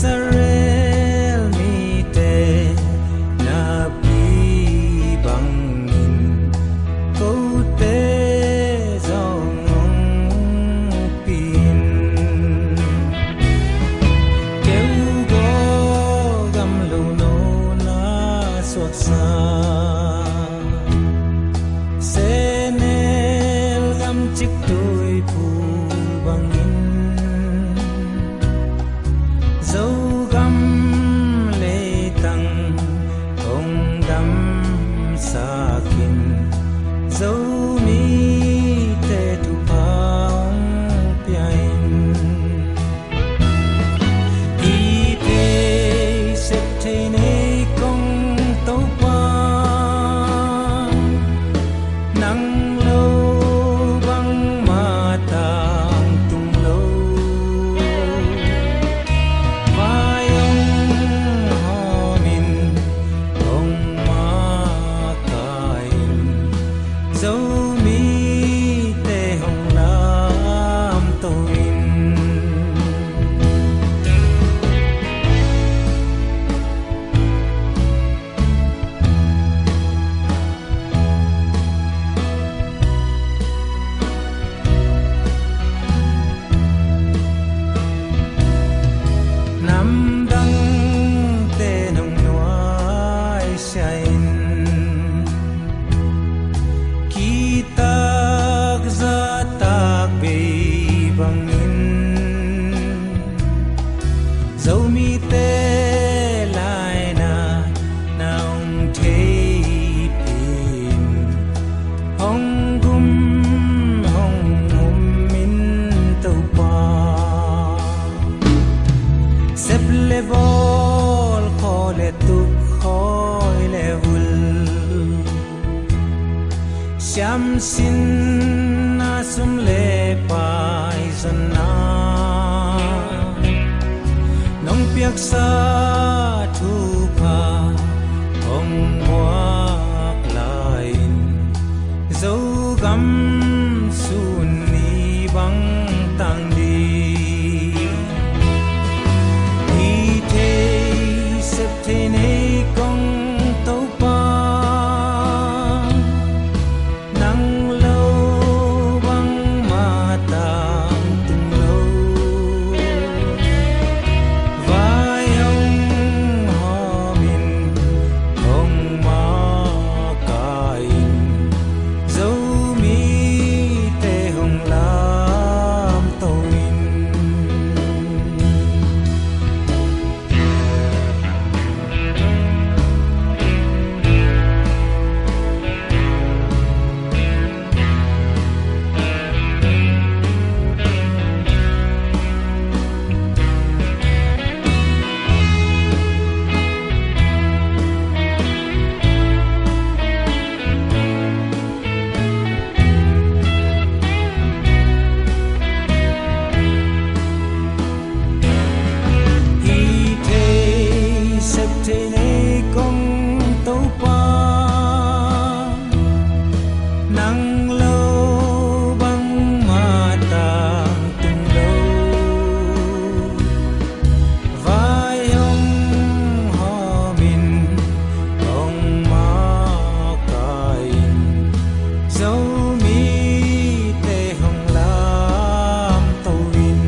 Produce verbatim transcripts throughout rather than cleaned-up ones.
Israel mite napi bangin kote zong hong upin, keu Gaw gam lo nona suaksa, Senel gam ciktuipu bangin Zogam leitang hong damsak in, Zomite thupha hong pia in. Hih thei sep thei nei kong Topa, nang lo bangmah tangtung lo. Vai hong hawm in, hong makaih in, Zomite hong lamto in. Namdangte nong nuaisiah in, kitak zahtak bei bangin, Zomite laina na hong theipih in, hong gum hong um in Topa. Sep le bawl, khaw le tuk, khawi le vul, siamsin a sum le pai zonna, nong piaksa thupha hong buak lai in, Zogam sun ni bang tang ding. Hih thei sep thei nei kong Topa, nang lo bangmah tangtung lo. Vai hong hawm in, hong makaih in, Zomite hong lamto in. Hih thei sep thei nei kong Topa, nang lo bangmah tangtung lo. Vai hong hawm in, hong makaih in, Zomite hong lamto in.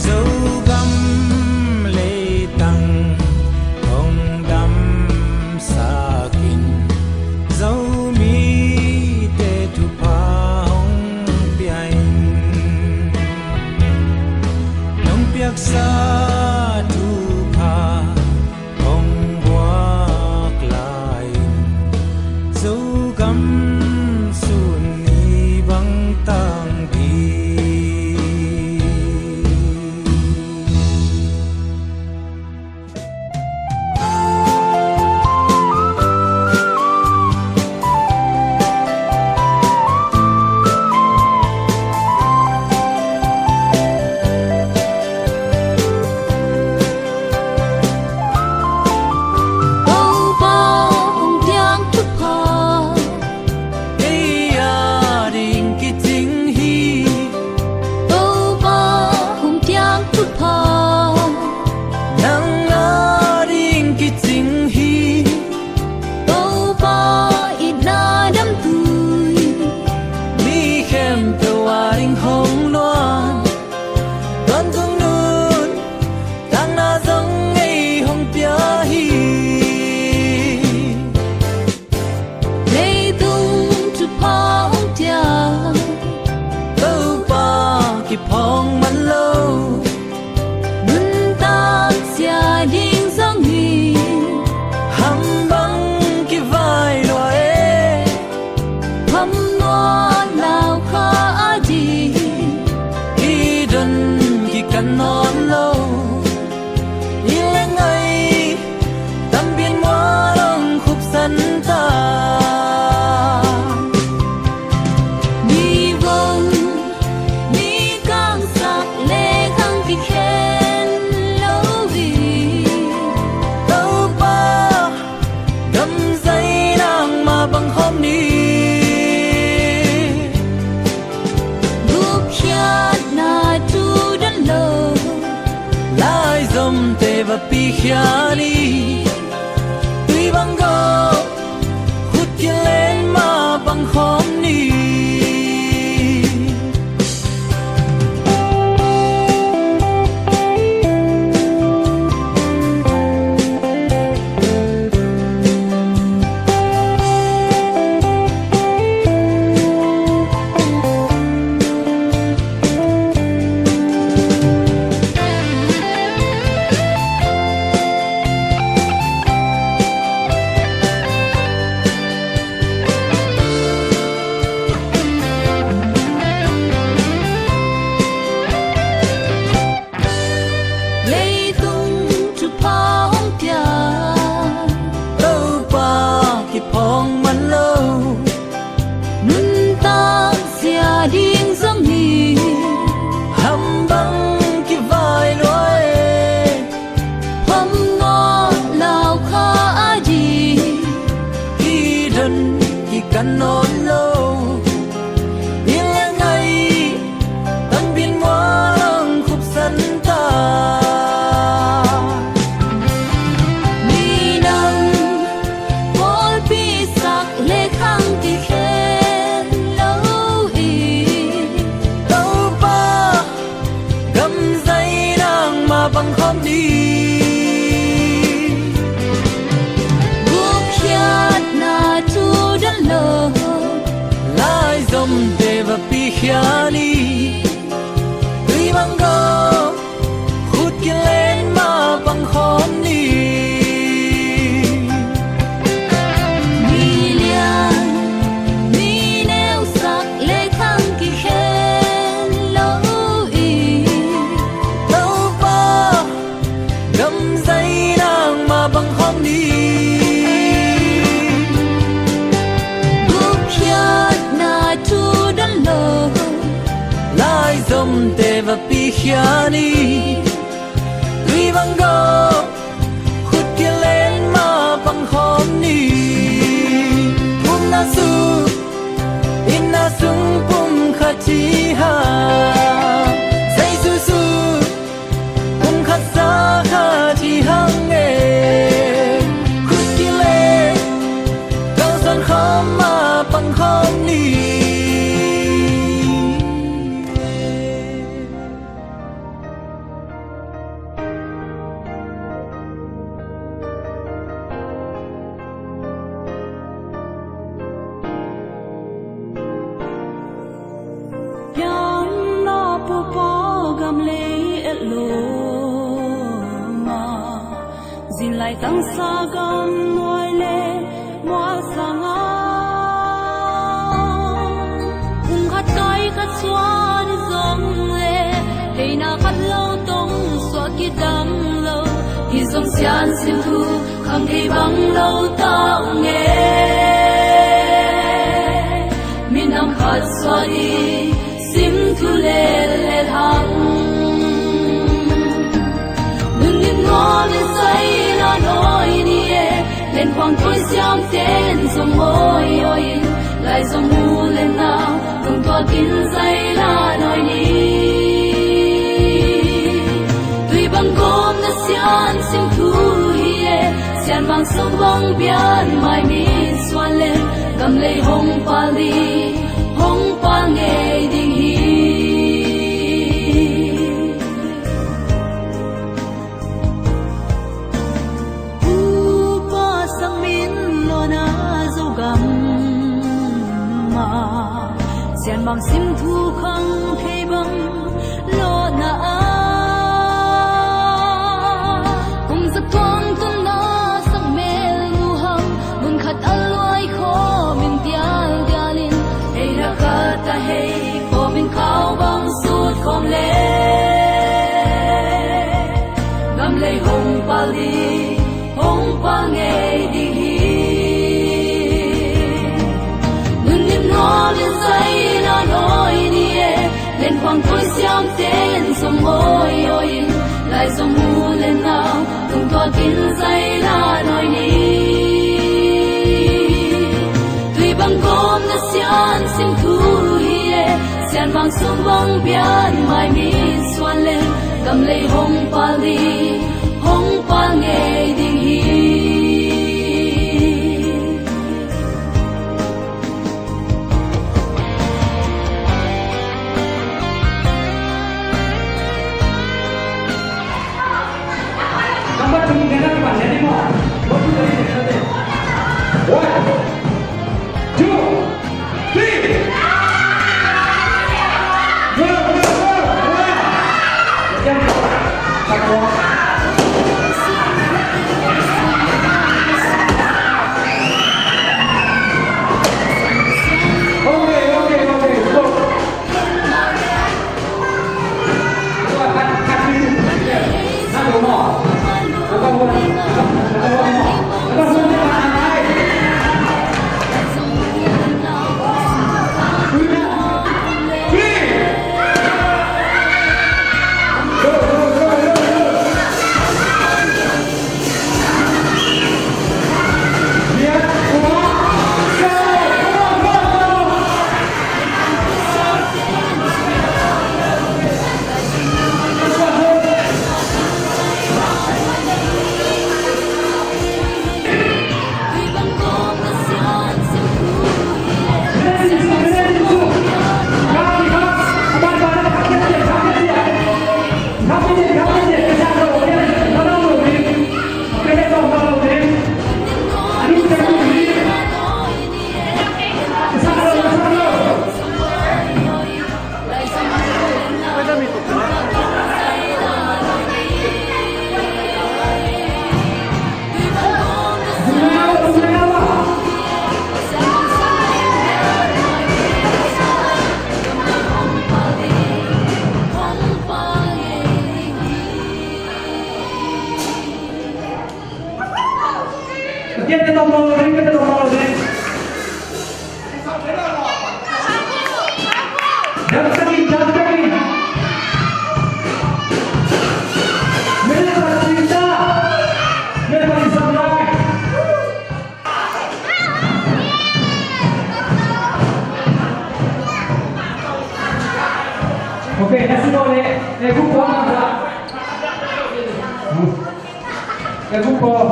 Zogam leitang hong damsak in, Zomite thupha hong pia in. Nong piaksa thupha hong buak lai in, Zogam sun ni bang tang ding. Pi khia ni, tui bang gawh, khut kilen mah pang khawm ni. Leitung thupha hong pia, Topa kiphawng man lo, nuntak zia ding zong hi. Ham bang kivai lua e, phamawh lau kha a di, kidon kikan nawn lo. Inn le ngai tanpin mual hong khupsan ta. Minam pawlpi sak le khang kikhen lo hi. Topa gam zai nangmah pang khawm ni. Gupkhiatna thu dan lo, laizomte va pi khia ni. Tui bang gawh, khut kilen mah pang khawm ni. Mi lian mi neu sak le khang kikhen lo hi. Topa gam zai nangmah pang khawm ni. Gupkhiatna thu dan lo, laizomte va pi khia ni. Tui bang gawh, khut kilen mah pang khawm ni. Pumna sung, inn na sung pumkhat hi hang, zai susu pumkhat sa khat hi hang e. Khut kilen, kalsuan khawm mah pang khawm ni. Pianna pupa gam lei et lo ma, zin lai tangsa gam nuai le mual sanga, kum khat kai khat suan zong le, theina khat lo tong suak kidam lo. Hi zong sian sim thu khang thei bang lo ta ung e. Minam khat suan i sim thu lel lel hang. Nunnim nuam in zai la nawi ni e, len khuang tuai siam ten zong oi oi in, lai zong mu len na, tung tuak in zai la nawi ni. Tui bang gawm na sian sim thu hi e, sian mang sung bang bian mai mi suan le, gam lei hong pal ding, hong pal ngei ding hi. Upa sang min lona Zogam ma, sian mang sim thu khang thei bang lona a, kum zat tuang tun na sak mel mu hang, mun khat a luai khawm in dial dial in, hei na khat a hei khawm in khau bang sut khawm le, gam lei hong pal ding, hong pal ngei ding hi. Nunnim nuam in zai la nawi ni e, len khuang tuai siam ten zong oi oi in, lai zong mu len na, tung tuak in zai la nawi ni. Tui bang gawm na sian sim thu hi e, sian mang sung bang bian mai mi suan le, gam lei hong pal ding, Hong pal ngei ding hi. Number two, nena kipan nena mo. One, two, three, nena te. One, two, three. Go, go, go, go. Okay, okay, okay, go. Okay, let's go. Eh, eh, good ball. Eh, good ball.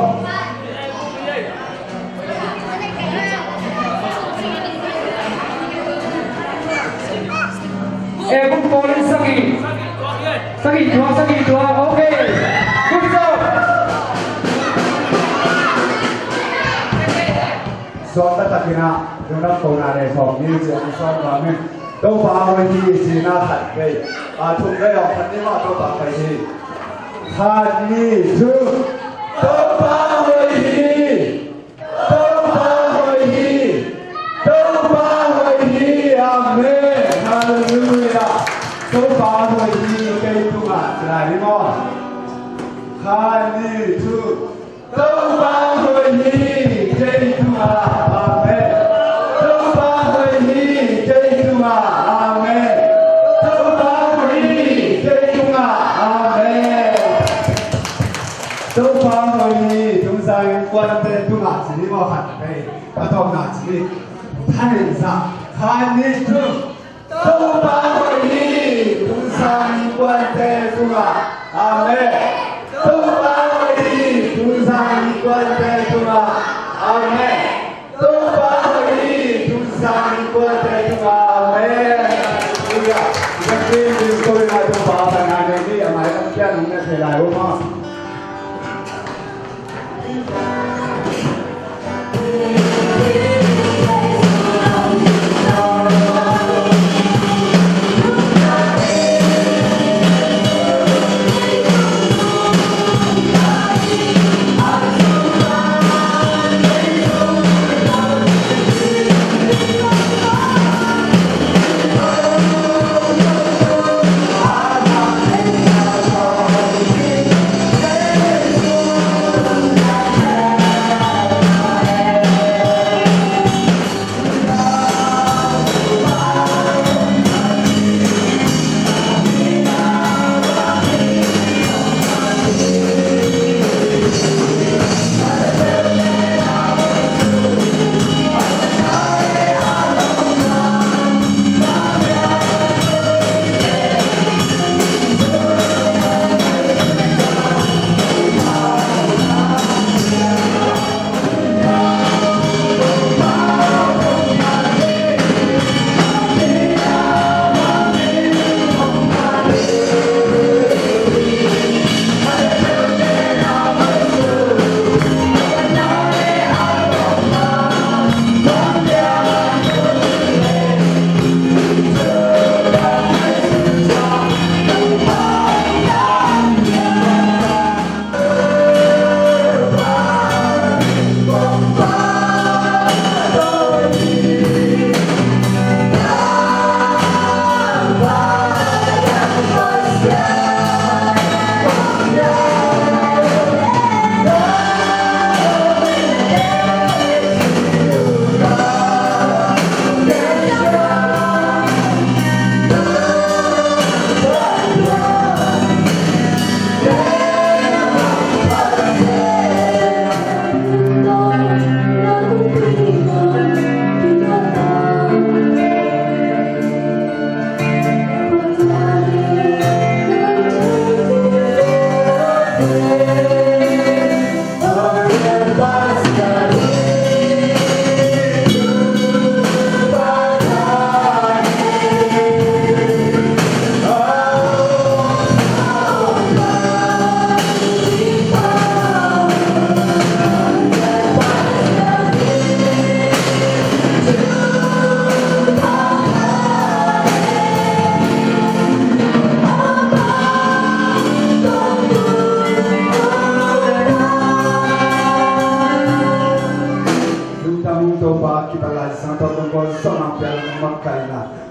Eh, good ball, sagih. Sagih tua, sagih tua. Okay. Good job. Sawm taktak in a, lungdam kona le sawm ni ci a sawm va min. Topa hoih hi cihna khat vei. A thum vei aw, khat ni mah Topa hoih hi. Khat ni thu. Topa hoih hi. Topa hoih hi. Topa hoih hi. Amen. Halleluiah. Topa hoih hi kei tungah. Lai ni maw. Khat ni thu. Topa hoih hi kei tungah. Amen. Topa hoih hi kei tungah. Amen. Topa hoih hi kei tungah. Amen. Topa hoih hi Tung Sang Innkuante tungah ci ni maw khat vei. Ka tawpna ci ni. Thanin sa. Khat ni thu. Topa hoih hi Tung Sang Innkuante tungah. Amen. Topa hoih hi Tung Sang Innkuante tungah. Amen. Topa hoih hi Tung Sang Innkuante tungah. Amen. Halleluiah. Ka kin din ko ina Topa pa na ne ni a mai lam kian hong na thei lai o ma.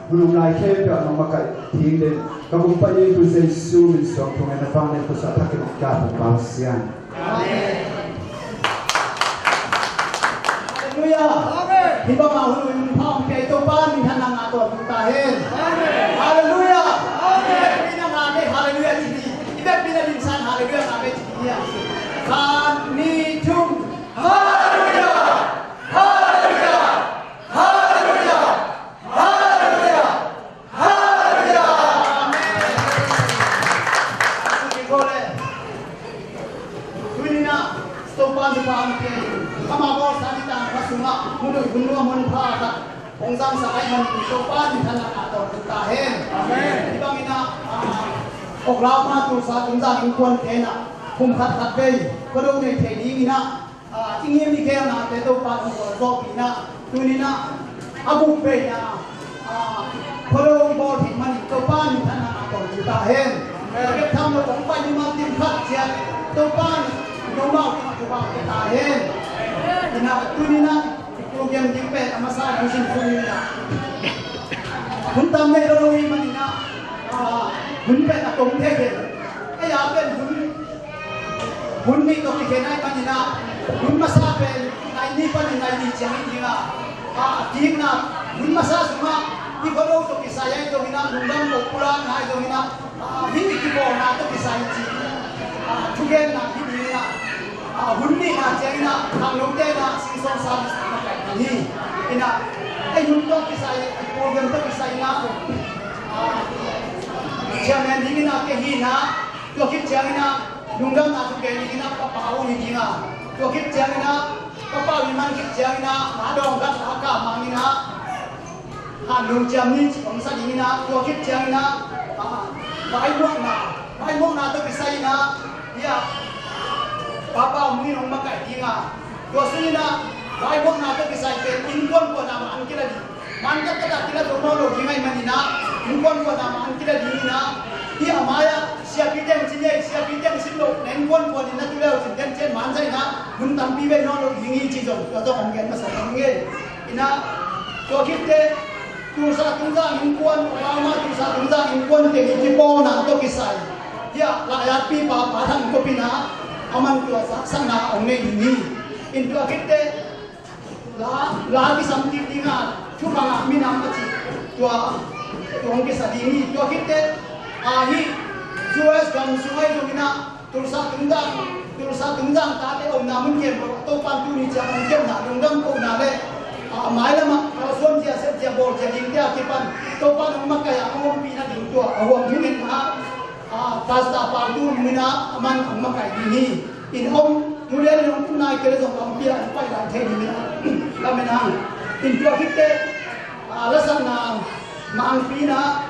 Hun um lai khempeuh ah nong makaih ding den ka Gumpa Jesu min suang thungen a bang den khusa thakin ka hong pau sian. Amen. Halleluiah. Amen. Hih bangah hun um pha hong pia i Topa min thanna ngah tawntung ta hen. Amen. Halleluiah. Amen. I bek pi na ngah kei halleluiah ci ni. I bek pi na dinsan halleluiah ngah kei ci ni. Khat, nih, thum. Halleluiah. Halleluiah. Halleluiah. Halleluiah. Halleluiah. Amen. Tuni in ah Topa in thupha hong pia in, amah bawlsa ni tangthu sungah hun hoih hun nuam hun pha khat hong zangsak ahih manin Topa in thanna ngah tawntung ta hen. Amen. Hih bangin ah, ah, Oklahoma Tulsa Tonzang innkuante in ah kum khat khat vei Khuado nei thei dingin ah, ah, i ngim i geelnate Topa in hong gualzawhpih in ah, tuni in ah a guk vei in ah, ah, Khuado i bawl theih manin Topa in thanna ngah tawntung ta hen. Bek tham lo hong pai mimal kim khat ciat Topa in nomau in thupha pia ta hen. In ah tuni in ah i program ding pen a masa in hong simsuk ni in ah, hun tam nei lo lo ahih manin ah, ah, hun pen a tom thei hen. Ei a pen hun Hun nih tawh kikhen ahih manin ah, hun masa pen nai nih panin nai li ciang hi ding a, a, a kikna hun masa sungah i Khuado tawh kisai ahi zongin ah, lungdam ko pulakna ahi zongin ah, a, hih i kibawlna tawh kisai ci, a, thugenna hi ding a, a, hun nihna ciangin ah khangnote in ah Sing Song service na makaih ding hi. In ah ei hun tawh kisai, ei program tawh kisai in ah, a, chairman dingin ah kei hi in ah, tua khit ciangin ah lungdamna thu gen dingin ah ka pa uh hi ding a, tua khit ciangin ah ka pa uh i man khit ciangin ah na dawng gat a ka mang in ah, a, lungciam ni ci hong sa dingin ah, tua khit ciangin ah, a, vaimuakna, vaimuakna tawh kisai in ah, hi a, papa um ni hong makaih ding a, tua sungin ah vaimuakna tawh kisai pen innkuan kuan ah man kila ding. Man taktak a kila zo nawn lo ding ahih manin ah, innkuan kuan ah man kila dingin ah, hih a mai-ah siapi teng ci ni ei, siapi teng sin lo, na innkuan kuan in na tu leu cin ten cian man zahin ah, hun tampi vei nawn lo ding hi ci zong, tua zong hong gen masa ding hi. In ah, tua khit teh, Tulsa Tonzang innkuan, Oklahoma Tulsa Tonzang innkuan teng i kipawlna tawh kisai, hih a, lai-atpipa Pa Thang Kop in ah, a man tua zaksakna hong nei ding hi. In tua khit teh, la, la kisam kik ding a, thupha ngah minam a cih, tua, tua hong kisa ding hi. Tua khit teh, a, hih U S gam sung ahi zongin ah, Tulsa Tonzang, Tulsa Tonzang tate omna mun khempeuh ah Topa'n tuni ciang hong kepna, lungdam kohna le, a, mailam ah kalsuan zia, sep zia, bawl zia dingte a kipan Topa'n hong makaih a, hong ompih nading tua a huam hing in ah, a, Pastor Pau Tu Lung in ah, a man hong makaih ding hi. In om, tu lian in hong tung nai kei leh zong lampi ah hong pai lai thei ding in ah, lam in ah. In tua khit teh, a, lasakna mangpi in ah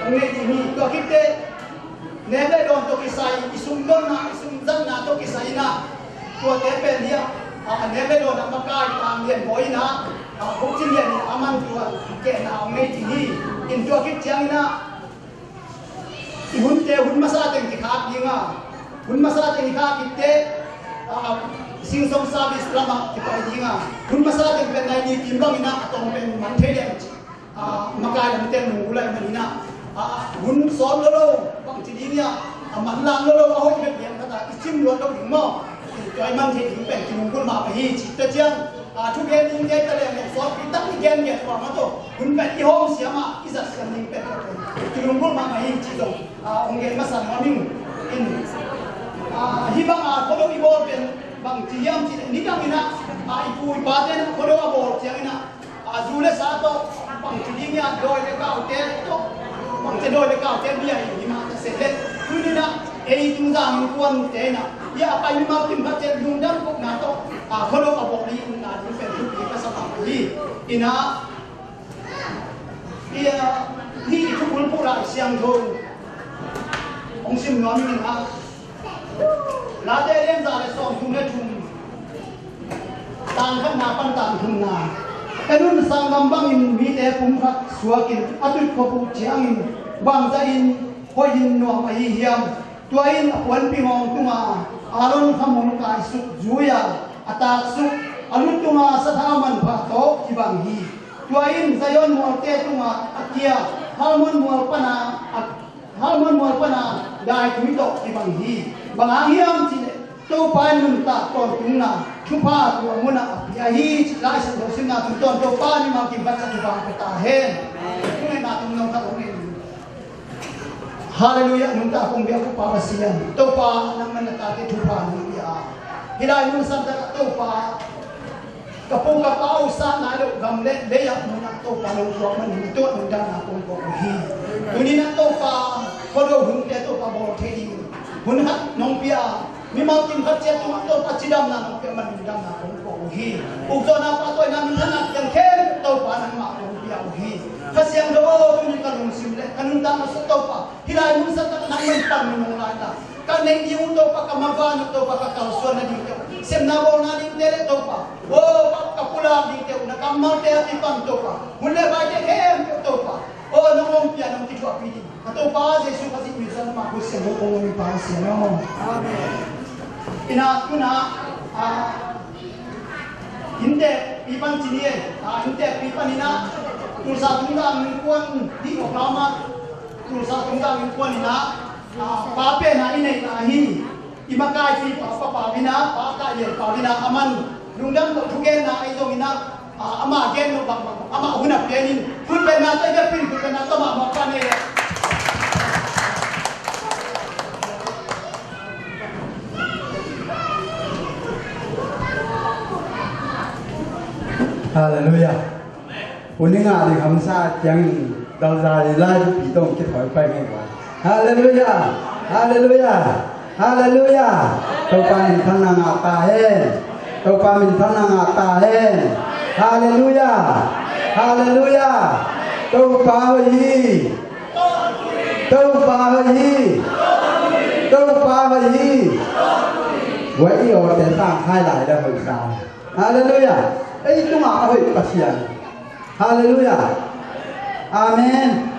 hong nei ding hi. Tua khit teh, nek le dawn tawh kisai, i sumdonna, i sumzatna tawh kisai in ah, tuate pen hi a, a, nek le dawn ah makai Tang Lian Bawi in ah, a, Buk Cin Lian in ah a man tua kehna hong nei ding hi. In tua khit ciangin ah, i hunte hun masa teng kikhak ding a, hun masa teng kikhak khit teh, a, Sing Song service lamah kipai ding a, hun masa teng pen nai ni kim bangin ah a tawng pen man thei leng ci, a, makai lamte nung uh lai manin ah, a, hun sawt lo lo, bangci ding hiam, a, manlang lo lo, a hoih bek liang khat ah i cim luat lo ding maw? Tua i man thei ding pen kinunggulh mahmah hi. Cih teh ciang, a, thugen dingte ta leng leng sawtpi tak i gengen uh a, mah tawh hun pen i hawm siam a, i zat siam ding pen tua pen kinunggulh mahmah hi cih zong, a, hong gen masa nuam ing. In, a, hih bang a Khuado i bawl pen bangci hiam cih leh nidang in ah, a, i pu i pate in ah Khuado a bawl ciangin ah, a, zu le sa tawh, bangci ding hiam, dawi le kaute tawh, bangci dawi le kaute bia in hi mah ta se leh, tuni in ah ei Tonzang innkuante in ah, hih a pai mimal kim khat ciat lungdam kohna tawh, a, Khuado a bawl hi in ah, ding pen thupi ka sa mahmah hi. In ah, hih, hih i Thukhun Pulak Siangtho hong sim nuam ing in ah, Late lian za le sawmthum le thum, tang khatna pan tang thumna. En un, sanggam bangin mite pum khat suakin a tuikhop uh ciangin bangzahin hoihin nuam ahi hiam? Tua in a puanpi ngawng tunga Aaron khamul kaisuk zui-a a taksuk a lut tunga sathau manpha tawh kibang hi. Tua in Zion mualte tungah a kia, Hermon mual pana a, Hermon mual pana daitui tawh kibang hi. Bang hang hiam cih leh Topa in nuntak tawntungna thupha tua munah a pia hi, cih Lai Siangtho simna tungtawn Topa in mimal kim khat ciat thupha pia ta hen. Thungetna tungtawn khat hong en. Halleluiah, nuntak kong biak uh Pa Pasian, Topa nangman na tate thupha nong pia a, hih lai mun santakah Topa, ka pu ka pa uh sat nai loh gam le lei ah munah Topa nong puak manin na tuah nong damna kong ko uh hi. Tuni na Topa, khuado hunte Topa bawl thei ding hun khat nong pia a, mimal kim khat ciat tungah Topa cidamna nong pia manin damna kong ko uh hi. Ukzawhna pahtawina minthanna kiang khem Topa nangmah kong pia uh hi. Kha Siangtho aw, tuni ka lungsim le ka nuntakna sung Topa, hih lai mun santakah nangman pan nong laita. Ka neih ding uh Topa, ka maban uh Topa, ka kalsuan nadingte uh, sepna bawlna dingte le Topa, aw, ka pulak dingte uh na kammalte a kipan Topa, hun le vaite khempeuh Topa, aw, nong ompih a nong kithuahpih ding ka Topa Jesu Khazih min suang mah Kha Siangtho kong ngen uh hi Pa Pasian aw. Amen. Ina tuna, ah, innteekpi pan ci ni e, ah, innteekpi pan ina Tulsa Tungtang Innkuan dih Oklahoma, Tulsa Tungtang Innkuan ina, ah, pa pen a i neihna hi. I makaipi pa, pa Pau ina, pa Kah Lian Pau ina, aman lungdam ko, thugenna ahi zong ina, ah, ama gen lo bangbang, ama hun a pia in, khutbetna tawh i biakpi in khutbetna tawh mahmah pan ei. Halleluiah. U Ning a ding hamsa ciangin dalzai lai bupi tawh kithawi pai ngei ua. Halleluiah. Halleluiah. Halleluiah. Topa minthanna ngah ta hen. Topa minthanna ngah ta hen. Halleluiah. Halleluiah. Topa hoih hi. Topa hoih hi. Topa hoih hi. Tua i awte tangkhai lai le hoih sa. Halleluiah. Ei tungah a hoih Pasian. Halleluiah. Amen.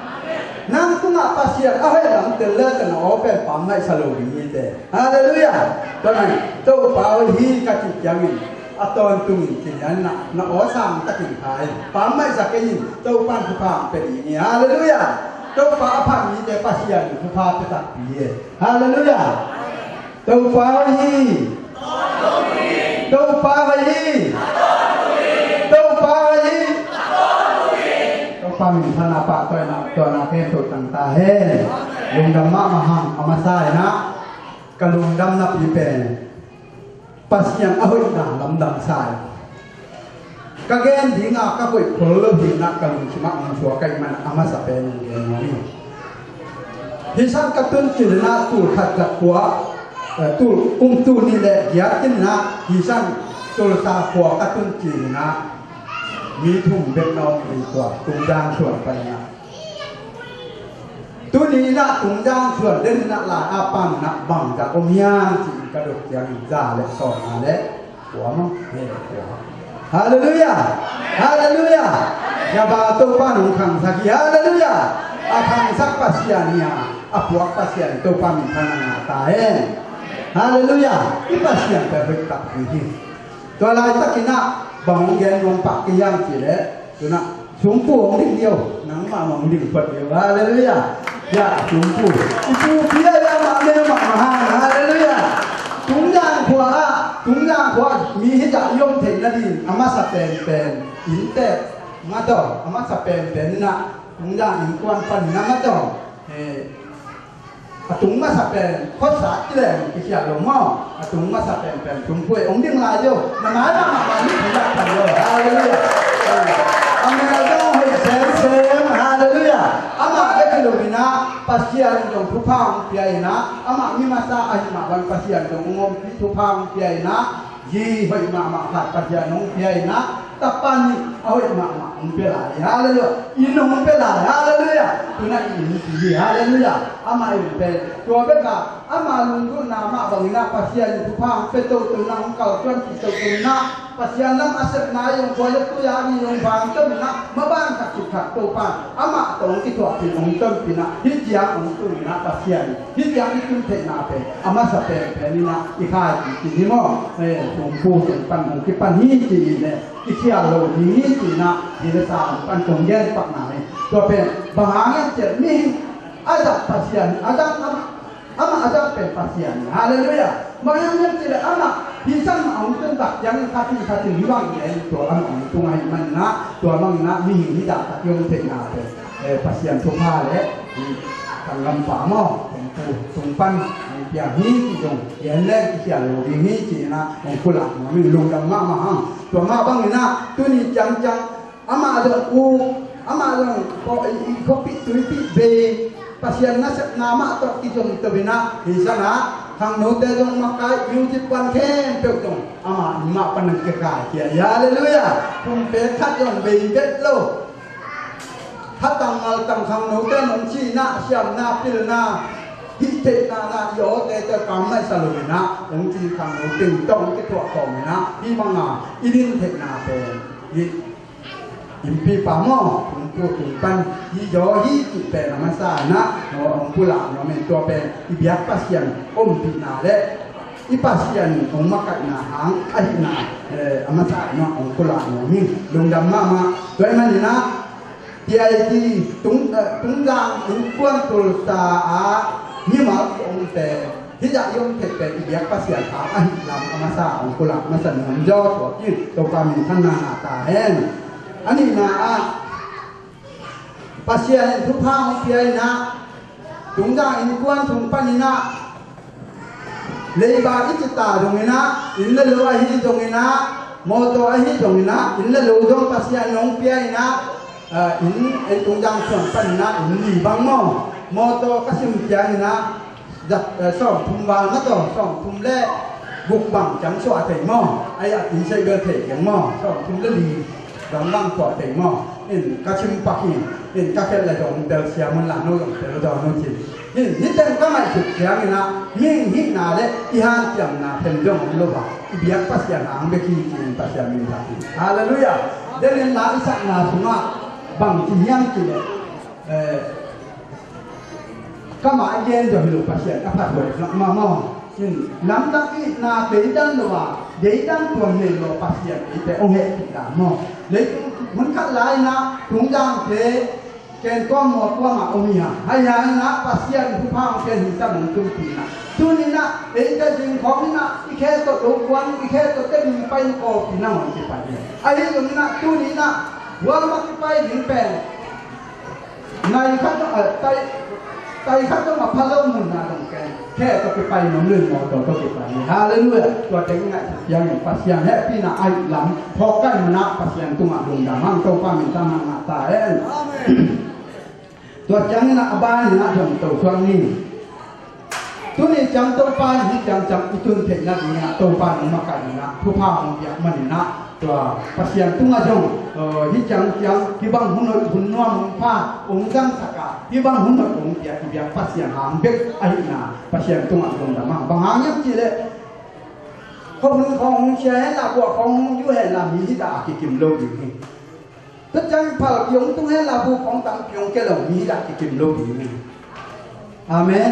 Nang tungah Pasian a hoih lam tel le tana aw pen pammaih sa lo ding hi te. Halleluiah. Tua nang Topa hoih hi ka cih ciangin a tawntungin kinian na, na aw sang takin khai pammaih sa kei in Topa in thupha ang pe ding hi. Halleluiah. Topa a phat mite Pasian in thupha pe takpi hi. Halleluiah. Topa hoih hi. Topa hoih hi. Topa hoih hi. Topa minthanna pahtawina tuahna khempeuh tang ta hen. Lungdam mahmah hang, a masa in ah ka lungdam napi pen Pasian a hoihna lamdang sa in. Ka gen ding a ka koih khol lo hi in ah ka lungsim ah hong suak ahih manin a masa pen hong gen nuam hi. Hih sang ka tun cil in ah tul khat za kua, eh, tul kum tul nih le giat in ah hih sang Tulsa khua ka tun cil in ah mi thum bek na om hi tua, Tungzang suan pan in ah. Tuni in ah Tungzang suan den in ah lai a pan in ah bangzah om hiam ci-in ka dot ciangin za le sawmnga le kua maw? He, kua. Halleluiah! Halleluiah! Gabal Topa in hong khangsak hi. Halleluiah! A khangsak Pasian hi a, a puak Pasian Topa minthanna ngah ta hen. Halleluiah! I Pasian pen hoih takpi hi. Tua laitakin ah bang hong gen nuam pah kei hiam cih leh, tu-in ah sungpu hong ding dih o, nangmah hong ding phot dih o. Halleluiah. Ya, sungpu. I pupi ah amah mel mahmah hang. Halleluiah. Tungzang khua ah, Tungzang khua ah mi hizah i om theih nading a masa penpen inntek mah tawh, a masa penpen in ah Tungzang innkuan panin ah mah tawh, eh, a tung masa pen khuasa i leng i khial lo maw? A tung masa penpen sungpu e, hong ding lai deuh. Na mai mahmah bang ni phi lak pan lo. Halleluiah. A mel zong hoih semsem. Halleluiah. Amah bek hi lo in ah Pasian in zong thupha hong pia in ah, amah mi masa ahih mah bang Pasian zong hong ompih, thupha hong pia in ah, zi hoih mahmah khat Pasian hong pia in ah, tapa nih a hoih mahmah hong pia lai hi. Halleluiah. Inn hong pia lai hi. Halleluiah. Tu-in ah inn ci hi. Halleluiah. Amah inn pia. Tua bek a, ama lunggulhna mah bangin ah Pasian in thupha hong pia toto in ah, hong kalsuan cih toto in ah, Pasian lam a sepna i hong khuai lo tu ya ni hong vang tom na ma ban khat khat Topa amah tawh hong kithuahpih hong tonpih na hih ciang hong tung na Pasian hih ciang i tun theihna pen a masa penpen i na i khai ti ti ni maw? Tumpu tung pan hong kipan hi ti ni le i khial lo ding hi ti na hi le sa hong pan kong gen pak na hi. Tua pen bang hang en ciat mihing a zat Pasian a zat amah Amah a zat pen Pasian hi. Halleluiah. Bang hiam hiam cih leh amah hih sang mah hong tun tak ciangin khat in khat in hih bang gen tua amah hong tung ahih manin ah tua bangin ah mihing hih dah tak i om theihna pen Pasian thupha le hih tanggampa maw tung pan hong piang hi cih zong gen leng kisial lo ding hi cih in ah hong pulak nuam in lungdam mahmah hang. Tua mah bangin ah tuni ciangciang amah zong u amah zong khuapih tuipih bei Pasian nasepna mah tawh kizom to in ah hih sang ah khangnote zong makai music puan khempeuh zong amah in mah pan hong kikaikhia hi. Halleluiah. Pumpe khat zong bei vet lo. Khatang ngaltang khangnote nong si in ah siamna pilna hih theihna na i awte te kam maisa lo in ah hong ci khangnote tawh hong kithuah khawm in ah hih banga i din theihna pen hih Innpi pa maw, tumpu tumpan hi zaw hi cih pen a masa in ah hong pulak nuam in tua pen i biak Pasian ompihna le i Pasian hong makaihna hang ahihna a masa in ah hong pulak nuam hi. Lungdam mahmah. Tua ahih manin ah T I T tung tungzang innkuan tulsa ah mimal omte hih zah i om theih pen i biak Pasian hang ahih lam a masa hong pulak masa nuam zaw tua kin Topa minthanna ngah ta hen. A nihna ah Pasian in thupha hong pia in ah tungzang innkuan sung panin ah leiba i ci ta zongin ah inn le lo ahi zongin ah mawtaw ahi zongin ah inn le lo zong Pasian in hong pia in ah inn ei tungzang sung panin ah inn li bang maw mawtaw ka sim ciangin ah sawmthum val mataw sawmthum le guk bang ciang suah thei maw? Ai a ti sei bel thei keng maw? Sawmthum le li bang bang suah thei maw? In ka chim pak hi. In ka khelh le zong tel siam un la no zong tel dawn un cin. In hih teng ka ngaihsut ciangin ah mihing hihna le i hanciamna phen zong om lo a i biak Pasian hang bek hi ci-in Pasian min thang hi. Halleluiah. Denin la i sakna sungah bang ci hiam ci le Kamah a gen zong hi lo Pasian a phat huai nak mah maw? Lamdang itna deidan lo a deidan tuan nei lo Pasian eite hong hehpih dan maw? Leitung hun khat lai-in ah tungdangte ken kuam mua kuamah om hi hang. Hai hangin ah Pasian thupha hong pian hi sam hong tunpih in ah tuni-in ah eite zing khawm in ah i khe tawh lo kuan i khe tawh teding pai in kawlpi nangawn kipai hi. Ahi zongin ah tuni-in ah gualmah kipai ding pen Nai khat zong a tai tai khat zong a pha lo mun na dong ken khe tawh kipai nong lun maw tawh tawh kipai ni. Halleluiah. Tua teng ngaih piang in Pasian hehpihna aih lam phawk kan mana Pasian tungah lungdam hang Topa min tang hang ta hen. Tua ciangin a ban in a dong to suak ni. Tuni ciang Topa in hih ciangciang i tun theihna dingin ah Topa in hong makaih in ah thupha hong piak manin ah tua Pasian tungah zong hih ciangciang hih bang hun hoih hun nuam hun pha hong zangsak a hih bang hun hoih hong piak i biak Pasian hang bek ahihna Pasian tungah lungdam hang. Bang hang hiam cih leh khuahun khawng hong sia henla buah khawng hong zu henla mi hih dah a kikim lo ding hi. Tua ciang phal ki hong tung hen la bu khawng tam ki hong kia lo mi dah kikim lo ding hi. Amen.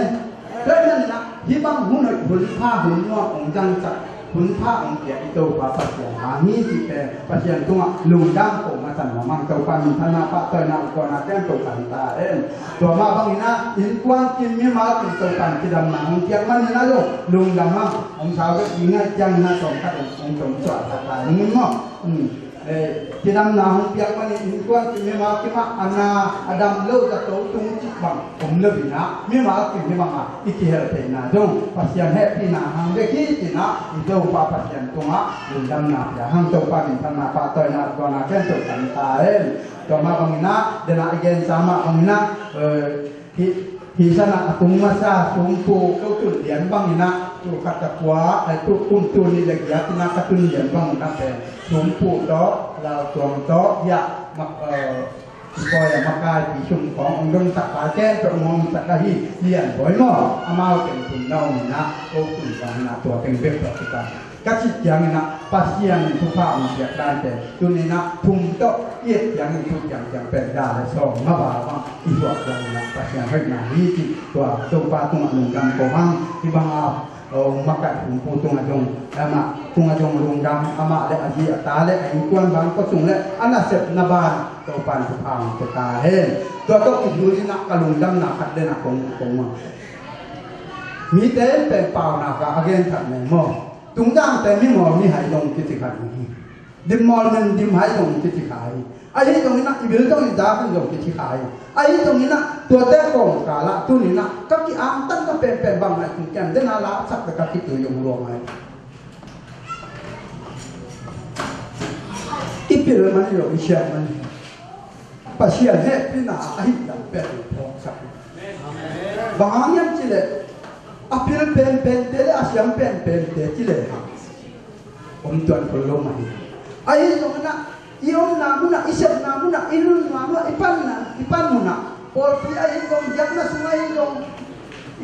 Tua hi manin ah hih bang hun hoih hun pha hun nuam hong zangsak hun pha hong piak i Topa Pasian hang hi cih pen Pasian tungah lungdam ko masa nuam hang Topa minthanna pahtawina ukhuana teng Topa hi ta hen. Tua mah bangin ah innkuan kim mimal kim Topa in kidamna hong piak manin ah lo lungdam hang hong sau bek i ngaih ciangin ah tawmkhat hong tawm suah ta ta hong in maw? Kidamna hong piak manin innkuan kim mimal kimah a na a dam lo zato tung cih bang om lo in ah mimal kim hih bangah i kihel theihna zong Pasian hehpihna hang bek hi ci-in ah i Topa Pasian tungah lungdamna pia hang Topa minthanna pahtawina ukhuana ken Topa in ta hen. Tua mah bangin ah dena i gensa mah bangin ah Hih, hih sanah a tung masa sumpu ko tun lian bangin ah tu khat a kua ai tu kum tu nih le giat in ah ka tun lian bangin ah pen sumpu tawh laltuang tawh hiah mak pawi a makai pi sum khawng ong dong tak kai ken tawh ong hong sak ahi lian bawi maw amau pen tung na om inah, ko kun bang inah tua teng bek tawh kipah. Ka cih ciang inah Pasian in thupha hong piak dante tuni inah thum tawh i et ciangin thu ciangciang pen da le sawm mah bang i suak ciang inah Pasian hoihna hi cih tua Topa tungah lungdam ko hang. Hih banga, o, makaih Sumpu tungah zong, amah tungah zong lungdam, amah le a zi a ta le a innkuan bang ko sung le a nasepna ban Topa in thupha hong pia ta hen. Tua tawh kizui inah ka lungdamna khat le na kong kong Mite in pen pauna ka a gen khat nei maw? Tungdangte mimawl mihai zong kici kha hi. Dimmawl min dimhai zong kici kha hi. Ahi zong inah i bil zong i dak in zong kici kha hi. Ahi zong inah tuate kawmkal ah tuni inah ka ki-angtanna penpen bang ngai tung kiam dena la sak ka kitui zong luang ngai. I pil man hi lo, i siam man hi. Pasian hehpihna a hih lam pen phawksak. Bang hang hiam cih leh a pil penpente le a siam penpente ci lehang om tuan khol lo mah hi. Ahi zong inah i omna munah, i sepna munah, i nunna munah, i panna, i pan munah, pawlpi ahi zong, biakna sung ahi zong,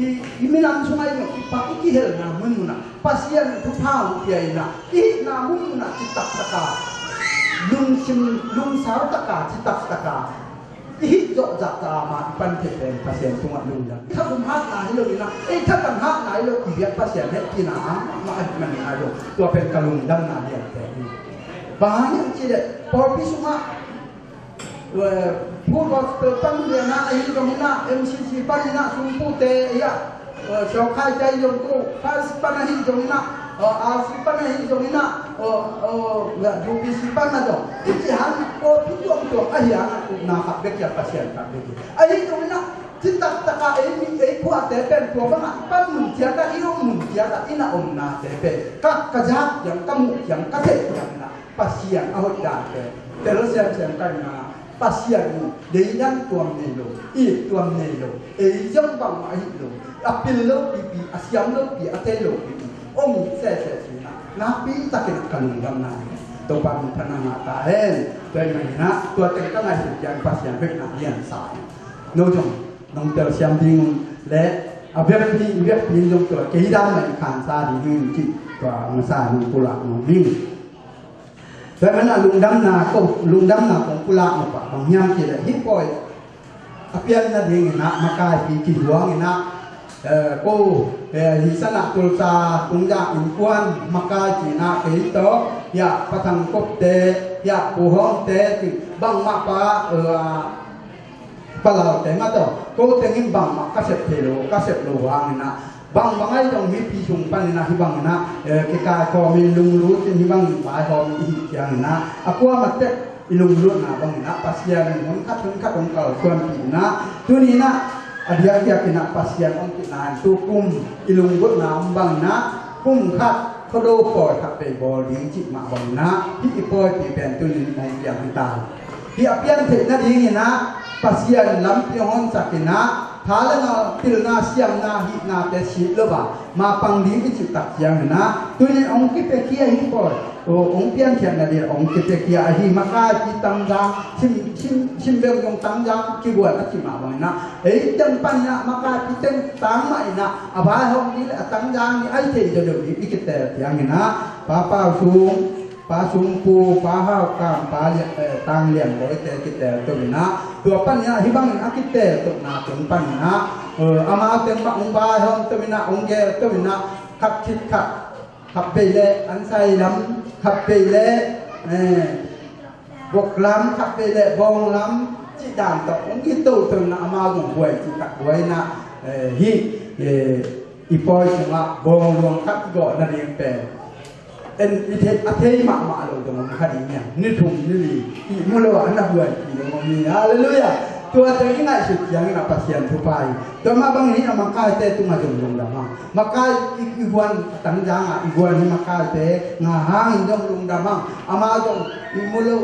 i, i minam sung ahi zong, i pa, i kihelna mun munah Pasian thupha hong pia inah, i hihna mun munah citak taka, lungsim, lungsau taka, citak taka i hih zawh zahzah mah i pan thei pen Pasian tungah lungdam. I thakum hatna hi lo inah, ei thakum hatna hi lo, i biak Pasian hehpihna hang mah ahih manin a lo, tua pen ka lungdamna liante hi. Bang hang hiam cih leh pawlpi sungah, eh, Full Gospel pan lianah ahi zong inah, M C C pan inah, Sumpute, eh, Sawkhaite ahi zong, ko Fals pan ahi zong inah, eh, R C pan ahi zong inah, eh, eh, U P C pan ah zong i ci hang, ko phi tuamtuam ahi hang a, upna khat bek hi a, Pasian khat bek hi. Ahi zong inah citak taka ei mi, ei khuate pen tua bangah i pan mun ciat ah, i om mun ciat ah, i na omnate pen ka, ka zak ciang, ka muh ciang, ka theih ciang inah Pasian a hoih dante tel semsem ka hi a, Pasian in deidan tuam nei lo, it tuam nei lo, ei zong bangmah ahi lo, a pil lo pipi, a siam lo pi, a thei lo pipi om sese ci inah nakpi takin ka lungdamna hi. Topa min thang a ngah ta hen. Tua ahih manin ah tua teng ka ngaihsut ciang Pasian hoihna lian sa hi. No zong nong telsiam ding un le a biakpi, i biakpi in zong tua kei dan mah in khansa ding hi cih tua masa nong pulak nong ding. Tua ahih manin ah lungdamna ko, lungdamna kong pulak nop ah bang hiam cih leh hih pawi a pian nading inah makaipi kizuang inah, eh, ko, eh, hih sanah Tulsa Tungzang innkuan makai ci inah kei tawh, hiah Pa Thang Kopte, hiah Pu Hawmte ci bangmah pa, eh, Pa Lalte mah tawh ko teng in bangmah ka sep thei lo, ka sep lo hang inah bangbang ahi zong mipi sung pan inah hih bang inah, eh, kikaikhawm in lunglut in hih bangin vaihawm in i hih ciang inah a kuamah tek i lunglutna bang inah Pasian in hun khat hun khat hong kalsuanpih inah tuni inah a diakdiak inah Pasian hong pihna in tu kum i lunglutna om bang inah kum khat Khuado pawi khat vei bawl ding cih mah bang inah hih i pawipi pen tuni in hong piang hi ta hi. Hih a pian theih nading inah Pasian lampi hong honsak inah tha le ngal, pilna, siamna, hihnate sit lo a mapang ding i cih tak ciang inah tuni in hong kipiakhia hi pawi, hong piankhiat nading hong kipiakhia ahi makaipi tangzang, sim, sim, sim beng zong tangzang kiguan a cih mah bang inah ei teng pan inah makaipi teng tang mah inah a vaihawm ding le a tangzang ding a i theih deuhdeuh ding i kitel ciang inah Pa Pau Sung, Pa Sungpu, Pa Hau Kam, Pa Lian, eh, Tang Lian Bawite kitel to inah tua pan inah hih bangin a kitel tokna teng pan inah, eh, amau teng mah hong vaihawm to inah hong gel to inah khat khit khat, khat vei le ansai lam, khat vei le, eh, bok lam, khat vei le bawng lam cih dan tawh hong kito to inah amau zong buai cih khat buai inah, eh, hih, eh, i pawi sungah bawng luang khat i gawh nading pen en i thei, a thei mahmah lo zong om kha ding hi a, ni thum ni li ihmu lo a na buaipi zong om hi. Halleluiah. Tua teng i ngaihsut ciang inah Pasian thupha hi. Tua mah bangin hih a makaite tungah zong lungdam hang. Makai i, i guan tangzang ah i guan hi makaite nga hangin zong lungdam hang. Amau zong ihmu lo,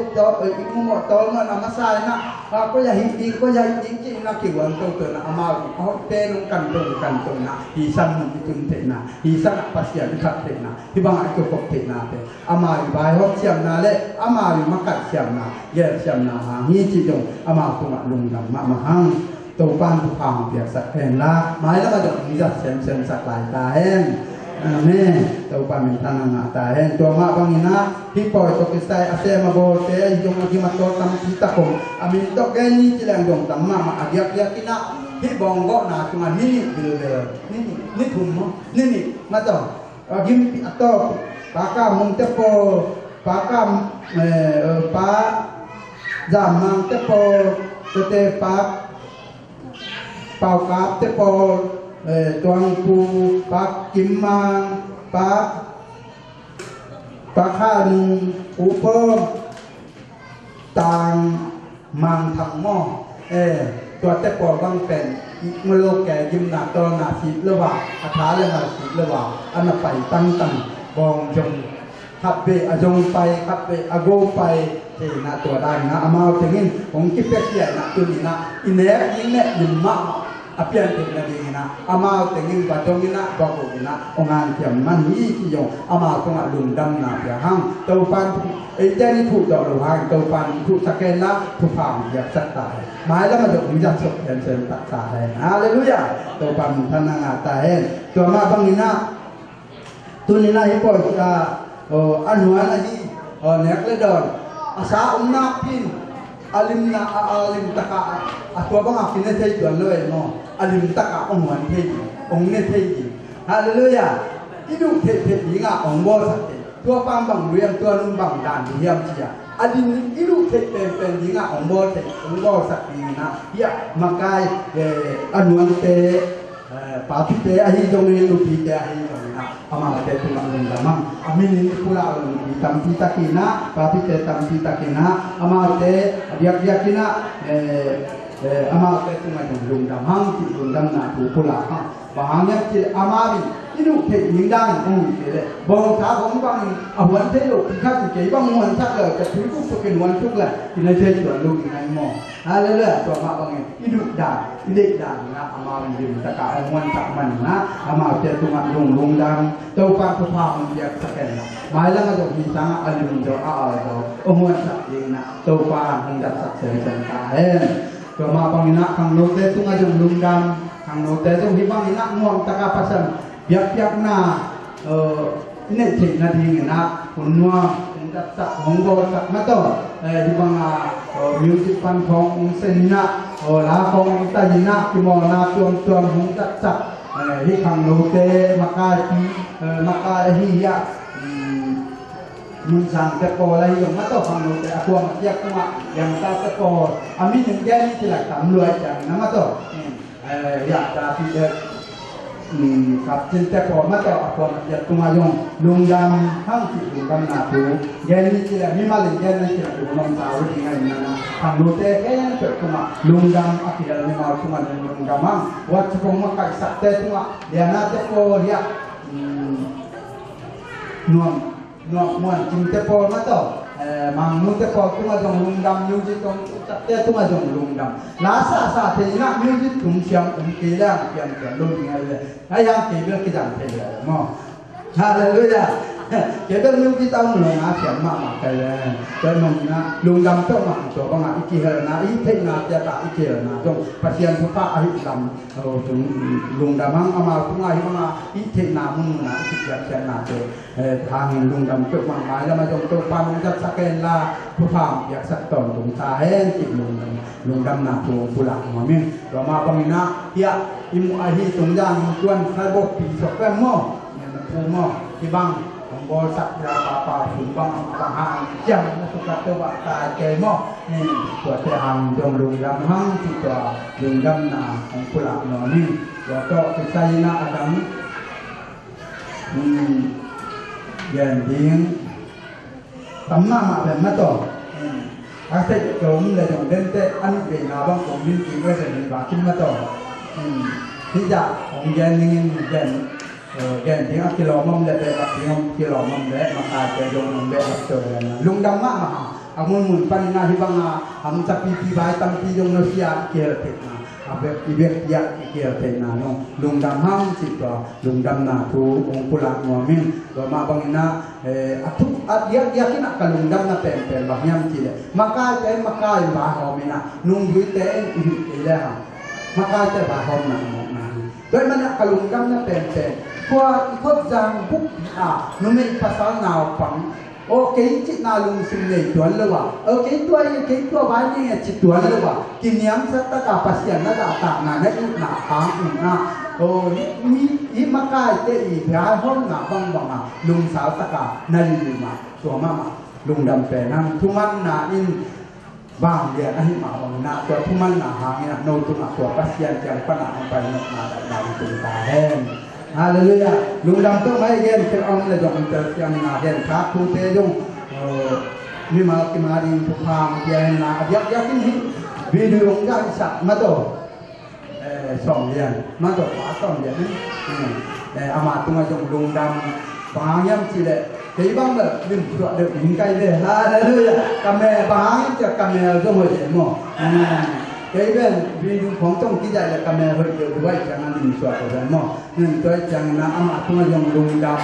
ihmu mawh tawlmawhna masa inah, ah, koi ah hih ding, koi ah hih ding cih inah kiguan toto inah amau zong a hoihte nong kan to, kan to inah hih san mun i tun theihna, hih sanah Pasian i khat theihna, hih bangah i kikhop theihnate amau i vaihawm siamna le amau i makaih siamna, gel siamna hang hi cih zong amau tungah lungdam mahmah hang. Topa'n thupha hong piaksak hen la, mailam a dong hong zat semsem sak lai ta hen. Amen. Topa minthanna ngah ta hen. Tua mah bangin ah hih pawi tawh kisai a sem a bawlte ahi zong a gim a taw tampi tak om. A min tawh gen ni ci leng dong tam mahmah a diakdiak in ah hih bawnggawhna sungah ni nih bilbel, ni nih, ni thum maw, ni nih mah tawh a gimpi a tawh Pa Kam Mung te pawl, Pa Kam, eh, Pa Zam Mang te pawl, tete Pa Pau Kap te pawl, eh, Tuang Pu, Pa Kim Mang, Pa, Pa Kha Nung, U Paw, Tang Mang Thang maw, eh, tuate pawl bang pen, ngolo ke gimna tawlna sip lo a, a tha le ngal sip lo a, a na pai tangtang, bawng zong khat vei a zong pai, khat vei a go pai, thei na tua dan na amau tengin hong kipiakhia na tuni na i nek ding nek ding mah a pian theihna dingin ah amau tengin va dongin ah va go in ah hong hanciam man hi ci zong amau tungah lungdamna pia hang. Topa'n eite ni thuh tawh lo hang Topa'n thuh sak hen la thupha hong piaksak ta hen. Mailam a dong hong zat sok pian sen tak ta hen. Halleluiah. Topa'n minthanna ngah ta hen. Tua mah bangin ah tuni na hih pawi a, a nuan ahi, nek le dawn a sa om nakpi in a limna a, a limtaka a tua banga kine thei tuan lo e maw? A limtaka hong huan thei ding, hong ne thei ding. Halleluiah. I duh theih theih dinga hong bawlsak thei. Tua pang bang luiam tua nun bang dan luiam cia a din i duh theih penpen dinga hong bawl thei, hong bawlsak dingin ah hiah makai, eh, a nuante, eh, papite ahi zongin nupite ahi zongin ah amaute tungah lungdam hang. A minin i pulak lo nupi tampi takin ah, papite tampi takin ah amaute a biakbiak in ah, eh, eh, amaute tungah zong lungdam hang cih lungdamna thu pulak hang. Bang hang hiam cih leh amau in i duh theih ding dan in hong hi kei leh bawngsa hong bangin a huan thei lo pi khat in kei bang huansak lo ka tui kuk sukin huan suk leh kine thei tuan lo ding ahi maw? Halleluiah. Tua mah bangin i duh dan, i deih dan in ah amau in limtaka hong huansak man in ah amaute tungah lung lungdam, Topa thupha hong piaksak hen la mailam a zong hi sangah a lim zaw a al zaw hong huansak ding in ah Topa hong zatsak semsem ta hen. Tua mah bangin ah khangnote tungah zong lungdam, khangnote zong hih bangin ah nuamtaka Pasian biakpiakna, eh, i neih theihna dingin ah hun nuam hong zatsak hong bawlsak mah tawh, eh, hih banga, eh, music pan khawng hong sen in ah, eh, la khawng hong tai in ah kimawlna tuamtuam hong zatsak, eh, hih khangnote makaipi, eh, makai ahi hiah, um, Mun Sang te pawl ahi zong mah tawh khangnote a kuam a kiak tungah Liangta te pawl a min in gen ni ci lak tam luai ciangin ah mah tawh. Eh, ya, David, eh, mm, Kapcin te pawl mah tawh a kuam a kiak tungah zong lungdam hang cih lungdamna thu gen ni ci lak mimal in gen ni ci lak lungdam sa uh ding ahi na na khangnote khempeuh tungah lungdam a kihel mimal tungah lungdam hang. Wat ci kong makaihsakte tungah Liana te pawl hiah, mm, nuam Nuam Muan Cing te pawl mah tawh, eh, Mang Nu te pawl tungah zong lungdam, music tawh takte tungah zong lungdam. La sahsah thei in ah music tum siam um kei leng pianpian lo ding ahi le. Ahi hang kei bel kizang thei le maw? Halleluiah. Kei bel music a um lo nga siam mahmah kei le. Tua mah in ah lungdam peuhmah tua bangah i kihelna, i theihna piata i kihelna zong Pasian thupha ahi lam. Aw, tung lungdam hang amau tungah hih bangah i theihna munmunah i kiphiatkhiatnate eh, hangin lungdam peuhmah mailam a zong Topa nong zatsak hen la, thupha hong piaksak tawntung ta hen cih lungdam, lungdamna thu pulak nuam ing. Tua mah bangin ah hiah i muh ahi tungzang in tuan salbawkpi sok pen maw, ngen na thu maw, hih bang hong bawlsak hia papa sum bang a bang hang ciam na sukak teuh bang tai kei maw. Tuate hang zong lungdam hang cih tua lungdamna hong pulak nuam ing. Tua tawh kisai in ah a dang Hmm. Gen ding tam mahmah pen mah tawh. Hmm. A seh tawm le dong dente an veina bang kong min kik le zen ba kim mah tawh. Hmm. Hih dah hong gen dingin gen, eh, gen ding a kilawm om le behlap ding a kilawm om le makaite dong om behlap tawh gen. Lungdam mahmah hang. A munmun panin ah hih banga hamsa pipi vai tampi dong nusia i kihel theihna, a bek i bek piak i kihel theihna nong lungdam hang cih tua lungdamna thu hong pulak nuam ing. Tua mah bangin ah, eh, a thuk a diakdiak in ah ka lungdamna penpen bang hiam cih leh makaite in makai in vai hawm in ah nungzuite in i hih kei le hang Makaite vaihawmna a mawkna hi. Tua ahih manin a ka lungdamna penpen, tua i khut zang buk a numei pasal naupang, aw kei cihna lungsim nei tuan lo a, aw kei tua hi, kei tua vai ni a ci tuan lo a, kiniamsa taka Pasian na dahtakna na itna hang in a, aw hih makaite i vaihawmna bangbang a lungsau taka na lilih mah, tua mahmah lungdam pen hang. Thumanna in vanglian ahih mah bangin ah, tua thumanna hangin ah no tungah tua Pasian kiang panah hong pai nopna daihna hong tung ta hen. Halleluiah. Lungdam tawh mai gen, tel om le zong tel siang na gen, khak thute zong, eh, mimal kima ding thupha hong pia hen la, a biakbiak in hih video hong zahsak mah tawh. Eh, sawm lian. Mah tawh pa sawm lian, eh. Eh, amah tungah zong lungdam. Bang hang hiam cih leh, kei bang bel lim suah deuh ding ka hi ve. Halleluiah. Ka mel, bang hang hiam cih leh ka mel zong hoih leh maw. Eh, kei bel video khawng zong kizaih leh ka mel hoih deuh deuh ahih ciangin lim suah ka hi ve maw. Eh, tua ahih ciangin amah tungah zong lungdam.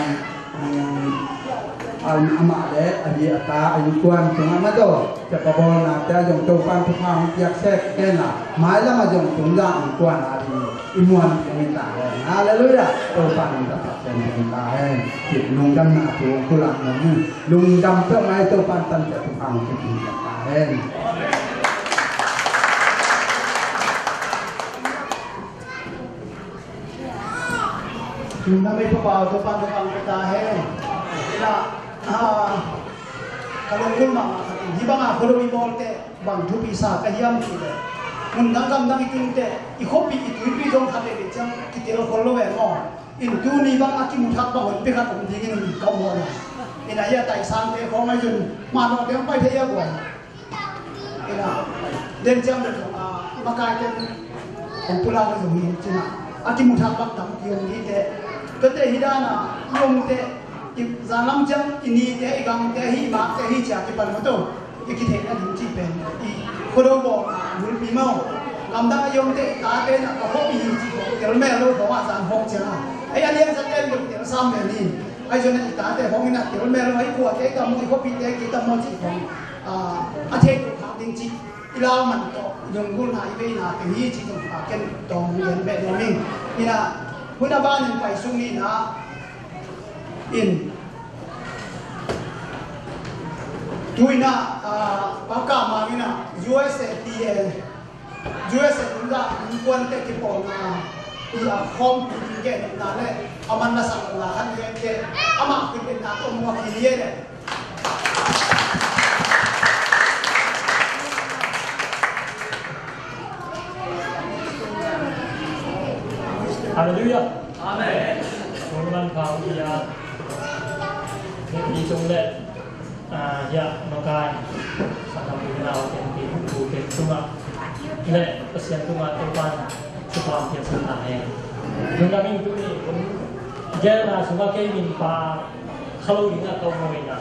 Amah le a zi a ta, a innkuan tungah mah tawh, cia ka bawlnate ah zong Topa'n thupha hong piak sek hen la, mailam ah zong tungzang innkuan a ding i muan ding hi ta hen. Halleluiah. Topa'n hong taktak pen ding ta hen. Cih lungdamna thu hong pulak nuam hi. Lungdam peuhmah hi. Topa'n tancia thupha hong piak ding ta hen. Lungdam ei Topa, Topa, Topa, Topa hen. Ina, ah, ka lunggulh mahmah khat in, hih banga khuado i bawlte bang thupi sa ka hiam cih leh, mun dang gam dang i tun teh, i khuapi i tuipi zong khat veivei ciang kitel khol lo ve maw. In tuni bang a kimu thak bang honpi khat om dingin ka muh a. Ina, hih a taisangte khawng ahi zong, manawhte hong pai thei a guai. Ina, den ciang bel zong, ah, makaite hong pulak a zong hi cih na, a kimu thak bang tampi om hi teh. Tuate hi dan a, i omte, i zanlam ciang, i nite, i gangte, i makte hi ci a kipan mah tawh, i kitheihna ding cih pen, i khuado bawl a, a bulpi mah. Gamdang a i omte, i tate na, ka khuapi hi cih khawng, tel mel lo khawng a zan hawk ciang a. Ei a lianzatte bel tel sam mel hi. Ahi zongin i tate khawng in a tel mel lo, ei khuate i tam maw, i khuapite i tam maw cih khawng, ah, a theih loh khak ding cih i lau man tawh, i lunggulhna, i veina pen hi cih zong, ah, ken tawm hong gen beh nuam ing. Ina, hun a banin pai sung ni ina, in, tu ina, ah, Pa Ka Mang ina, U S A P A, U S A nungah innkuante kipawlna, i a khawmpi ding gen na le, a man na sak na han gen ke, amah khut gen na tawh mu a khin hi le. Halleluiah. Amen. Hong man pau ia. Ni sung le. Ah, hiah makai sakam pi nau ken pi pu ken tungah le Pasian tungah Topa'n thupha piaksak ta hen. Nungdam ing. Tuni hun gelna sungah kei min pa kha lo dingah ka um ina,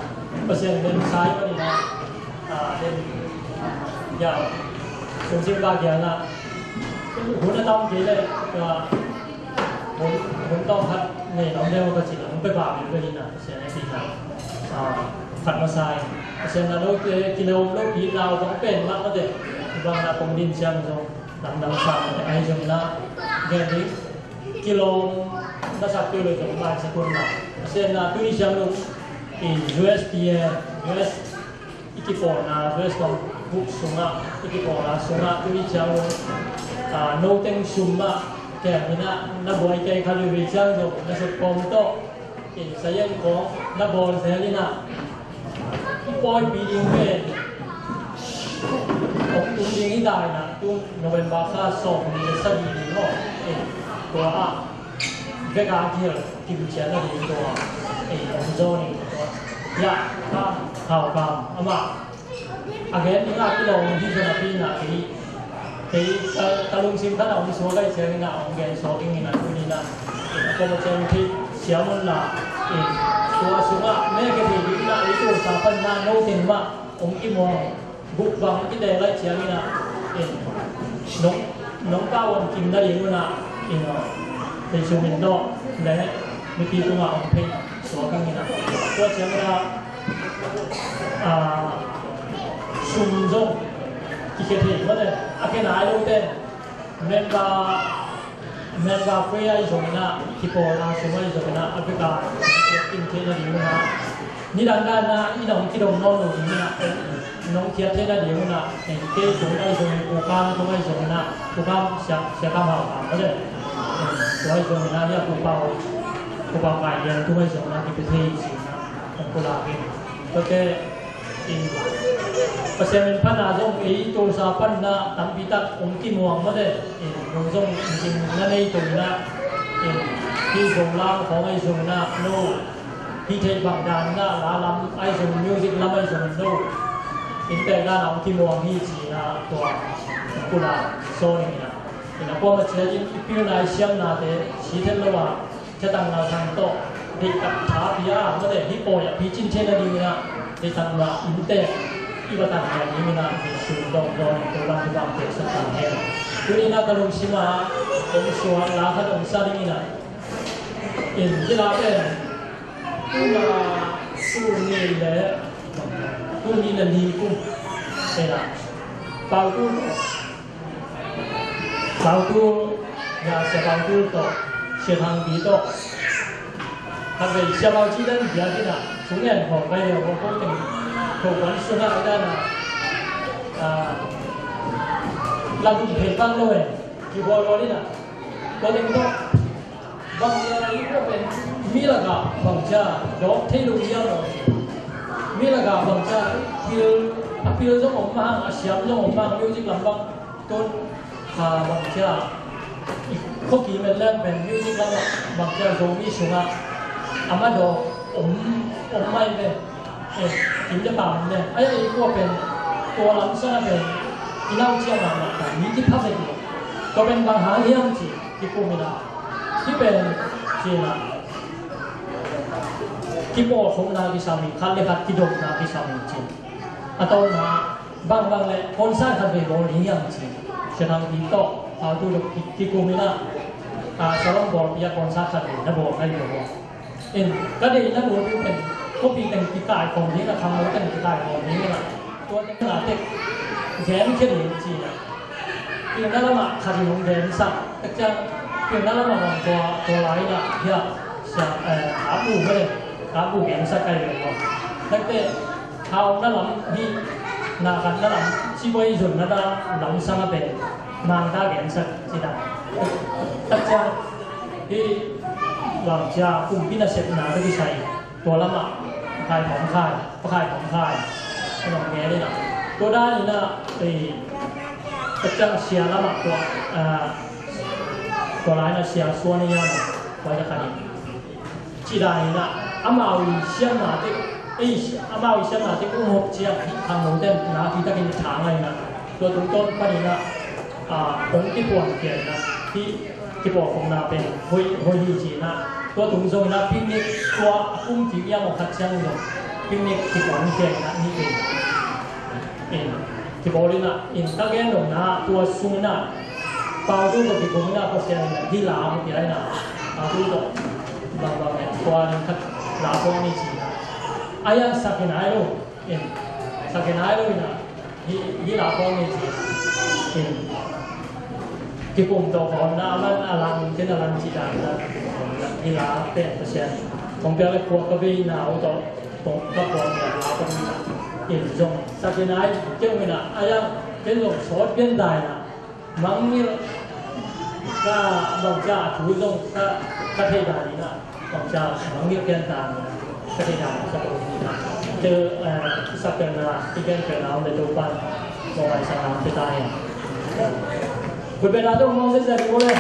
Pasian den sai panin ah, ah, den hiah sungsim ba gelna hun a tam kei le, ah, hun, hun tawm khat nei lam deuh ka cih lam pe ba bil ka hi na. Pasian a kihna, ah, khat masa in, Pasian a lote kilawm lopi lau bang pen mah mate, bang na kong din siang zong dangdang sa mate ahi zong na gen ding kilawm na sak peuh le zong lai sa kun na. Pasian a tuni siang zong in U S P A, U S i kipawlna, U S bang group sungah i kipawlna sungah tuni ciang un, ah, no teng sum mah kem in ah, na buai kei kha lui vei ciang zong na sut kawm tawh, in sayan kawng na bawl zel in ah, i pawipi ding pen hong tung ding hi ta in ah, tu November kha sawm ni le sagih ni maw, in tua ah vek a kihel kim cian a ding tua, in hong zawn in tua, ya, ka hau kam amah a gen ding a kilawm hi zong a pi na kei, kei ka, ka lungsim khat a hong suak ahih ciangin a hong gen suak ding in a tuni in a, in a kong a ciang thei siam un la, in tua sungah meke thei ding in a, i tua sa pan na no teng mah hong kimuang guk bang kite lai ciangin a, in nong, nong pau an kim na ding un a, in a thei sum in dawh le mipi tungah hong thei suak ding in a, tua ciangin a, ah, sum zong kikhia thei mah le, a khia nai lote Member, member free ahi zongin ah, kipawlna sung ahi zongin ah, a bek a, in theihna ding un ah, nidang dan ah, i nong kidong nawn lo ding un ah, nong khiat theihna ding un ah, kei tung ahi zongin, Pu Kam tung ahi zongin ah, Pu Kam Sia, Sia Kam Hau Kam, ka le. Tua ahi zongin ah, hia Pu Pau, Pu Pau Kai Lian tung ahi zongin ah, kipia thei sin ah, kong pulak in. Tua te, in, Pasian min phatna zong ei Tulsa pan na tampi tak hong kimuang mawk e. In, nong zong in, na nei to na, in, hih zong lam khawng ahi zong na, no, hih theih bang dan na, la lam ahi zong, music lam ahi zong, no, in, tek dan hong kimuang hi ci na, tua, kula, so ni na. In, a kuama ciat in, i pilna, i siamnate, si then lo a, Sia Thang Ngal Thang tawh deihtak tha pia, mate, hih pawi a picin theihna dingin ah, deihtakna innte i va tang ngai dingin ah, hih sun dawng dawng in program hi bang pek sak tang hen. Tuni in ah ka lungsim ah kong suak la khat hong sa dingin ah, in hih la pen, tuna, tuni le, tuni le li kum, pen ah, Pau Tul Pau Tul, ya, Sia Pau Tul tawh, Sia Thang Pi tawh. Khat vei Sia Pau Ci dan bia dina, sung en khawng kai lio, ko teng, ko kan sung ha dana. Ah, la dum phen bang lo e, ki bawl lo dina. Ko teng tawh, bang cia i ko pen, mi laka bang cia, dawk thei lo ia lo. Mi laka bang cia, pil, a pil zong om mahang, a siam zong om mahang, music lam bang. Tun, ah, bang cia, i khuakim en leng pen music lamah, bang cia Zomi sungah, a madawk om, om mai ve. Eh, kim le pam le. Ai, ai, kua pen, tua lam sungah pen, i nau cia mahmah ta, mi kipha ve. Tua pen bang hang hiam ci, kikum in a. Ki pen, ci na. Kipawlkhopna kisam hi, khat le khat kidopna kisam hi ci. A tawpna, Bangbang le concert khat vei bawl ding hiam ci. Sia Thang Pi tawh, Pau Tul tawh ki, kikum in a, a, Salom Bawlpi ah concert khat vei na bawl kha hi lo. In, ka deihna nuam pen, khuapi teng kikaikhawm ding a, khangno teng kikaikhawm ding in a, tua teng na tek gen khia ding ci in a. Pilna lamah khat in hong gensak, tek ciang, pilna lamah hong tua, tua lai in a, hia, sia, eh, a bu ve, a bu gensak kai ve. Tek te, Hau na lam hi, na kan na lam, ci boi zun na da lam sang a pen, mang da gensak ci da. Tak cia, hi, lam cia, kumpi na sep na da kisai, tua lam a, khai hong khai, pa khai hong khai, na lam nge ni na. Tua da ni na, eh, tak cia sia lam a tua, ah, tua lai na sia suan ni ya na, tua ya ka ni. Ci dan in a, amau i siamna te, ei, amau i siamna te um hop ciang, hih khangno ten na, hih takin tha ngai in a, tua tungtawn panin a, a, hong kipuan pian in a, hih kipawlkhopna pen hoih, hoih hi ci in a, tua tung zong in a, picnic tua a kum kik ia mawk khat ciang zong, picnic kipuan pian in a, ni pen. In, kibawl in a, in ka gen nopna, tua sung in a, Pau Tul tawh kikum in a, Pasian in a, hih la mu pia in a, Pau Tul tawh, bang bang in, tua in khat la puak ni ci in a. A ian sak in a ai lo, in, sak in a ai lo in a, hih, hih la puak ni ci in. Kikum tawh khawm na, a man a lang, ken a lang ci dan in a, hih la pen Pasian. Kong piak le puak ka bei na, u tawh, Kong ka puak piak la kong in a, in zong sak in a ai keu in a, a iang ken zong sawt pian dai in a, mangngilh ka bang cia a thu zong ka, ka thei dan in a, bang cia mangngilh pian dan in a, ka thei dan in a, ka tawh in a. Te, eh, sak pian na, i ken pian na om le Topa'n mawng ai sa na om te ta hi. Kut pian na tawh mawng zia zia ding uh le.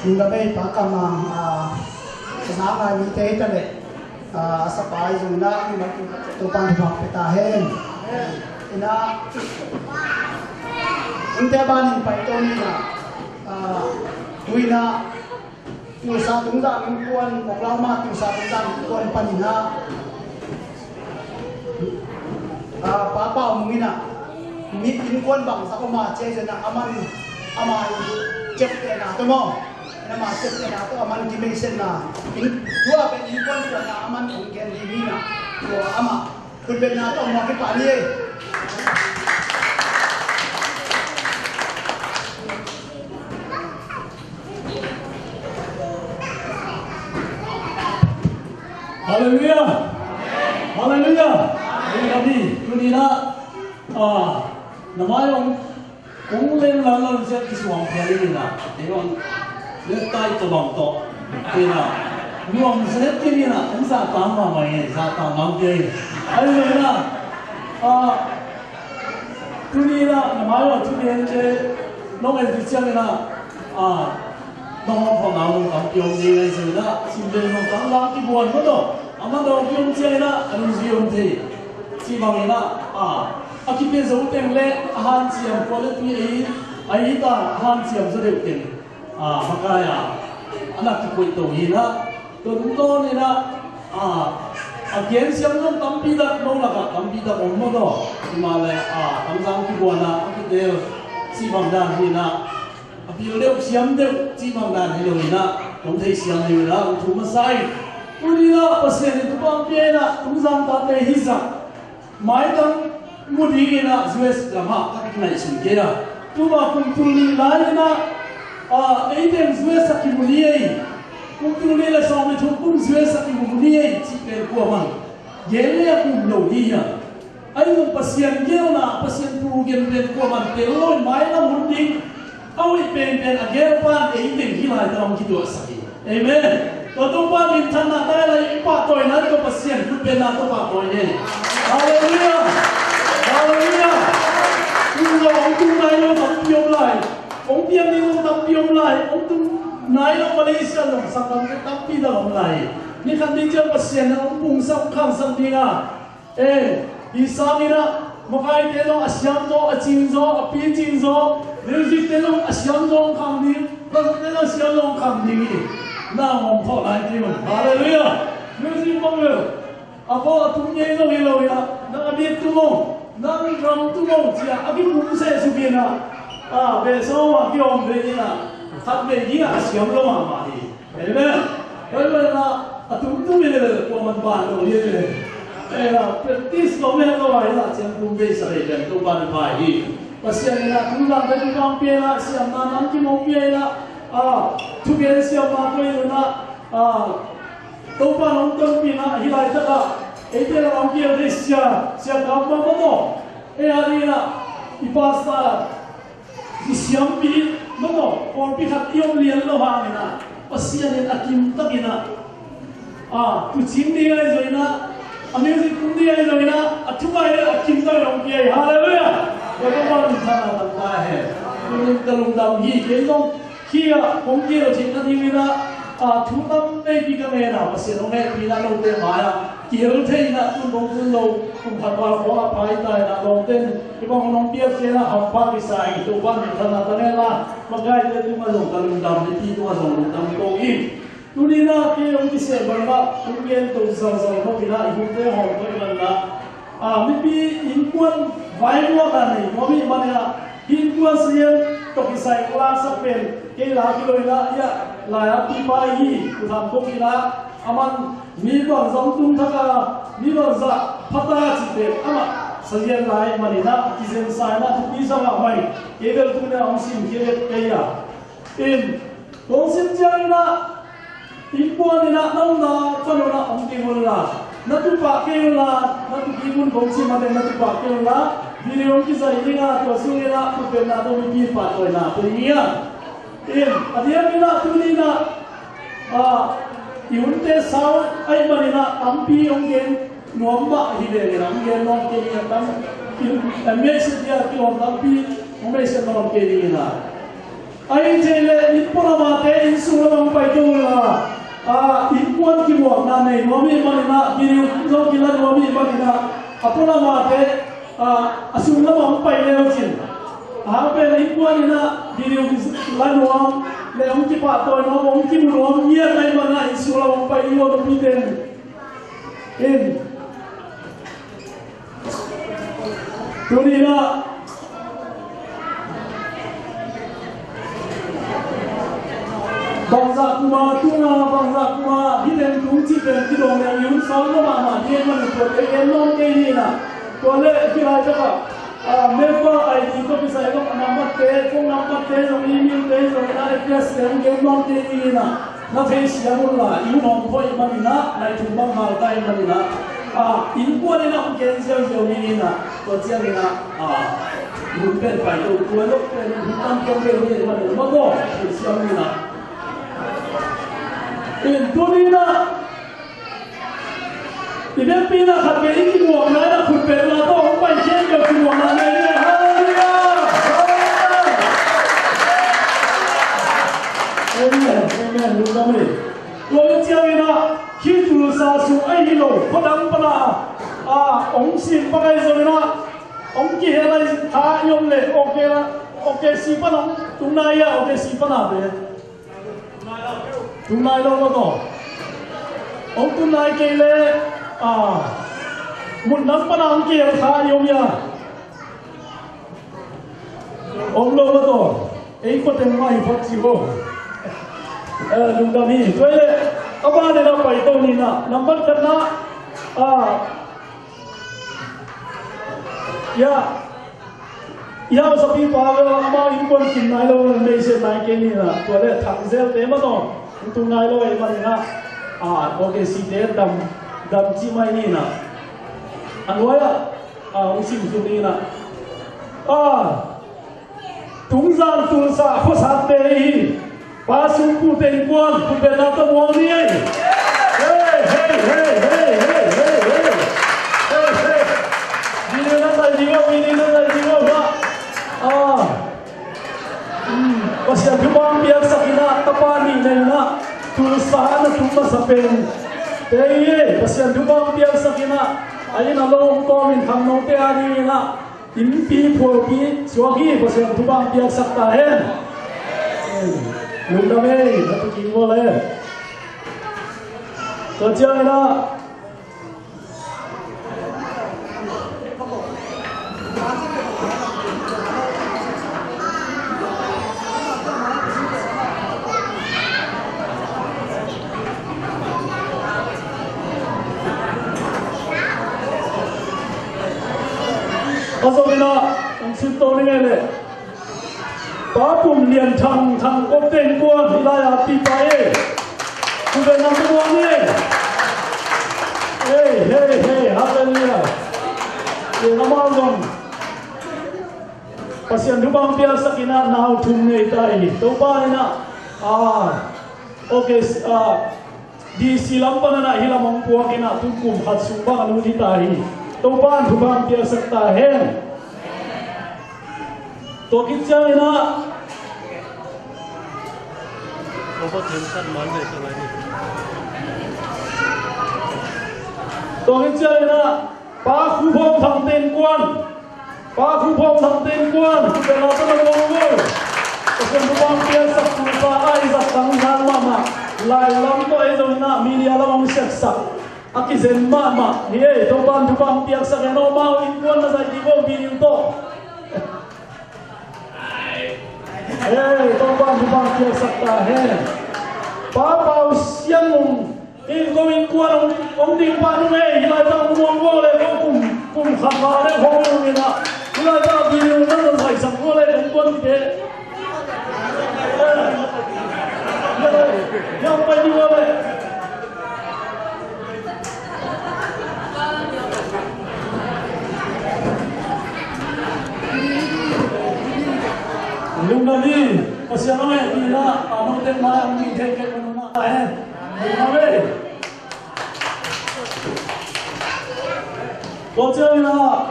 Ning ka bei pa ka ma, a, sa na ngai mi te ta le, a, sa pai zong na, ni ma tu, tu pan tu pe ta hen. Ina, ung te ba ning pai to ni na, a, tu ina, Tulsa tungzang innkuan, Oklahoma Tulsa tungzang innkuan panin ah, ah, Papa Mung in ah, mi innkuan bangzah om a ci a, aman, ama in ciaptehna tawh maw, ama ciaptehna tawh aman kimeisetna, tua pen innkuan kuan a aman hong gen ding hi na, tua ama Khutbetna tawh muak hi pah ni ei. Halleluiah. Halleluiah. Ei, kami tuni na, ah, na mai ong Kong leng lan lo sia kisuang phial in ah, ei bang, leh tai tawh bang tawh, in ah, nuam sia kei in ah, en zahtak mahmah in, zahtak mahmah in. Ahi zongin ah, ah, tuni in ah, na mai lo thu gen te, nong en ciang in ah, ah, nong hawm phawkna nong tampi om ding ahi zongin ah, sim le nong tang lam kibuan maw tawh, a man dong ki om ciang in ah, a nung zui om thei. Cih bangin ah, a, a kipia zo teng le a hanciam, quality ei, a ita a hanciam zaw deuh teng, a, makai a, a na kikoih to hi na, tua tungtawn in ah, a, a gen siam zong tampi tak, no lakah tampi tak om maw tawh, himahleh, a, Kamzang kibuan ah, a kitel, cih bang dan hi na, a pil deuh, siam deuh, cih bang dan hi lo in ah, kong thei siam deuh in ah, kong thum a sai. Tuni in ah, Pasian in thupha pia in ah, Tungzang tate hi zah. Maitang mu ding in ah, U S lam ah, ka kinaih sun kei a. Tuma kum tul nih lai in ah, ah, ei teng U S a kimu ni ei. Kum tul nih le sawm le thum kum U S a kimu ni ei, cih pen kua mang. Gen le a kum lo ding hi a. Ahi zong Pasian geelna, Pasian thu gen pen kuaman tel lo in mailam hun ding. A hoih penpen a geel pan ei teng hih laitak hong kituahsak hi. Amen. Tua Topa minthanna tak lai i pahtawina tawh Pasian khutbenna tawh pahtawi ni. Halleluiah. Halleluiah. Kum zong hong tung nai lo tampi om lai. Hong piang ding zong tampi om lai. Hong tung nai lo Malaysia zong sanggam tampi tak om lai. Ni khat ni ciang Pasian in hong pungsak khangsak ding a. Eh, i sangin ah, makaite zong a siam zaw, a cing zaw, a picing zaw, music te zong a siam zaw hong khang ding, pastor te zong a siam zaw hong khang ding hi. Na hong thawh lai ding. Halleluiah. Music bang lo. A bawl a tum ngei zong hi lo hi a. Nang a beat tum o, nang drum tum o ci a, a kikum seh suk in ah. A, beh sawm a kiawm ve in ah. Khat vei ding ah a siam lo mahmah hi. Amen. Tua ahih manin ah a tumtum hi leh kuaman ban lo hi leh. Amen. Practice lo meh lo ah hi lah ciang tum vei sa lei pen Topa in pha hi. Pasian in ah thu zang pen thu zang pia in ah siamna nam kimu pia in ah, ah, thugen siamna tua in ah, ah, Topa in hong tonpih in ah hih laitak ah eite lam hong kial thei sia, sia kap mah mah tawh. Ei a ding in ah i pastor i siampi mah tawh pawlpi khat i om lian lo hangin ah Pasian in a kim takin ah, a, tuucing ding ahi zongin ah, a music tum ding ahi zongin ah, a thu ngai le a kim takin hong pia hi. Halleluiah. Tua ka pa min thang a tam ta hen. Tunin ka lungdam hi, kei zong khi ah kong kilo thei ka ding in ah, a, thu tam veipi ka ngen a, Pasian hong hehpihna note mai ah kihel thei in ah, tun dong tun lo, kum khat val khawng a phai ta in ah, lawmte in hih bang hong piak ciangin ah hampha kisa ing. Topa min thang a ta ngen la, makaite tungah zong ka lungdam, mipi tungah zong lungdam ko ing. Tuni in ah kei hong kiseh bangin ah hong gen to zauzau lo in ah, i hunte hawm to i man in ah, a, mipi innkuan vaivuakna nei nuam i hih manin ah, hih innkuan sian tawh kisai laksak pen kei la kilawh in ah, i ah lai-at pipa i hi, Pu Tham Kok in ah, a man mi bangzah tung thak a, mi bangzah pha ta cihte amah sazian lai manin ah, kizen sa in ah, thupi sa mahmah hi. Kei bel tuni in ah hong simkhia bek ka hi a. In, kong sim ciangin ah, innkuan in ah na omna pan un ah hong ding un la, na tu pah kei un la, na tu kik un, kong sim a teng na tu pah kei un la, video hong kizai ding a, tua sungin ah khutbetna tawh mipi pahtawina pia ding hi a. In, a diakin ah tuni in ah, ah, i hunte sau ahih manin ah tampi hong gen nuam mah hi leh, hong gen nuam kei ding a tam, in, a message dia kilawm tampi hong message nuam kei ding in ah. Ahi kei leh inn pualamate inn sung lamah hong pai to un la, a, innkuan kimuakna nei nuam i hih manin ah, video zong kila nuam i hih manin ah, a pualamate, a, a sung lamah hong pai le uh cin. A hang pen innkuan in ah video kila nuam le hong kipahtawi nuam, hong kimu nuam ngiat ahih manin ah inn sung lamah hong pai i uh a, nupite in. Tuni in ah bangzah kum a tung a, bangzah kum a hih teng tung cih pen kidong leng i hun sawl lo mahmah ding ahih manin tua teng gen nuam kei ni in ah. Tua leh hih laitak ah, a, member I D tawh kisai lo a number te, phone number te zong, email te zong in ah, address te hong gen nuam kei ni in ah. Na theisiam un la, i hun hong khawh i hih manin ah, nai thum bang hal ta i hih manin ah, a, innkuan in ah hong gen ziauziau ni in ah, tua ciangin ah, a, i hun pen pai to, tua lo pen hun tam kiang pen ni i hih manin ah, makaw, theisiam ni in ah. In tuni in ah, i biakpiakna khat vei i kimuakna in ah khutbetna tawh hong pai khempeuh kimuakna nei ni. Halleluiah! Amen. Amen. Lungdam hi. Tua hi ciangin ah, hih Tulsa sung ahi hi lo, khuadang pan a, a, hong sing pakai zongin ah, hong kihel lai kha i om leh, okay la, okay si pan hong tung nai a, okay si pan a ve. Tung nai lo maw taw. Hong tung nai kei leh, a, mun dang pan a hong kihel kha i om hia? Om lo maw taw. Ei khua teng mah hi phot ci vo. Eh, lungdam hi. Tua hi leh, a ban in ah pai to ni in ah. Nambat khatna, a, ya. I hausapipa bel amau innkuan kim nai lo, meisiat nai kei ni in ah, tua leh thak zelte mah tawh hong tung nai lo ahih manin ah, a, okay site dam, dam cih mai ni in ah. A nuai-ah, a, hong sim suk ni in ah. A, Tungzang Tulsa khuasate hi. Pa Sung Pu Teng Kuan, khutbetna tawh muang ni ei. Hei, hei, hei. Hei, hei. Ni na zai ding aw, ni na zai ding aw, ha. A. Pasian thupha piaksak in ah, tapa nih nei in ah, Tulsa na tung masa pen te hi e. Pasian thupha piaksak in ah, a inn a lo hong kawm in khangnote a ding in ah, innpi phualpi suak hi. Pasian thupha piaksak ta hen. Lungdam ei, na tukin vua le. Tua ciangin ah, a zong in ah, hong sim to ni ngei leh. Pa Pum Lian Thang, Thang Kop Teng Kuan, hih lai-a pipa e. Khutbetna tawh muang ni. Hei, hei, hei, halleluiah. Amau zong Pasian thupha piaksak in ah, nau thum nei ta hi. Topa in ah, a, okay, a, D C lam pan in ah hih lam hong puak in ah, tu kum khat sung bang a lut hi ta hi. Topa in thupha piaksak ta hen. Tua khit ciangin ah, tua khit ciangin ah, Pa Khuphawm Thang Teng Kuan. Pa Khuphawm Thang Teng Kuan, khutbetna tawh na muang vua. Pasian thupha piaksak, Tulsa ah i zat tangzang mahmah. Lai lam tawh ei zong in ah, media lam hong siatsak, a kizen mahmah hi e. Topa in thupha piaksak hen aw. Amau innkuan na zai ding aw, video tawh. Hei, Topa in thupha piaksak ta hen. Pa Pau Sian Lung, hih ko innkuan hong, hong ding pah nung ei, hih lai tang muang vua le, ko kum, kum khat ma le khong nung in ah, hih lai tang video na zaisak vua le, innkuan kite. Hei, hei, hei, pai ding vua le. Lungdam hi. Pasian hong hehpihna, a, note mai hong ding thei kei ko nuna hen. Lungdam hi. Tua ciangin ah,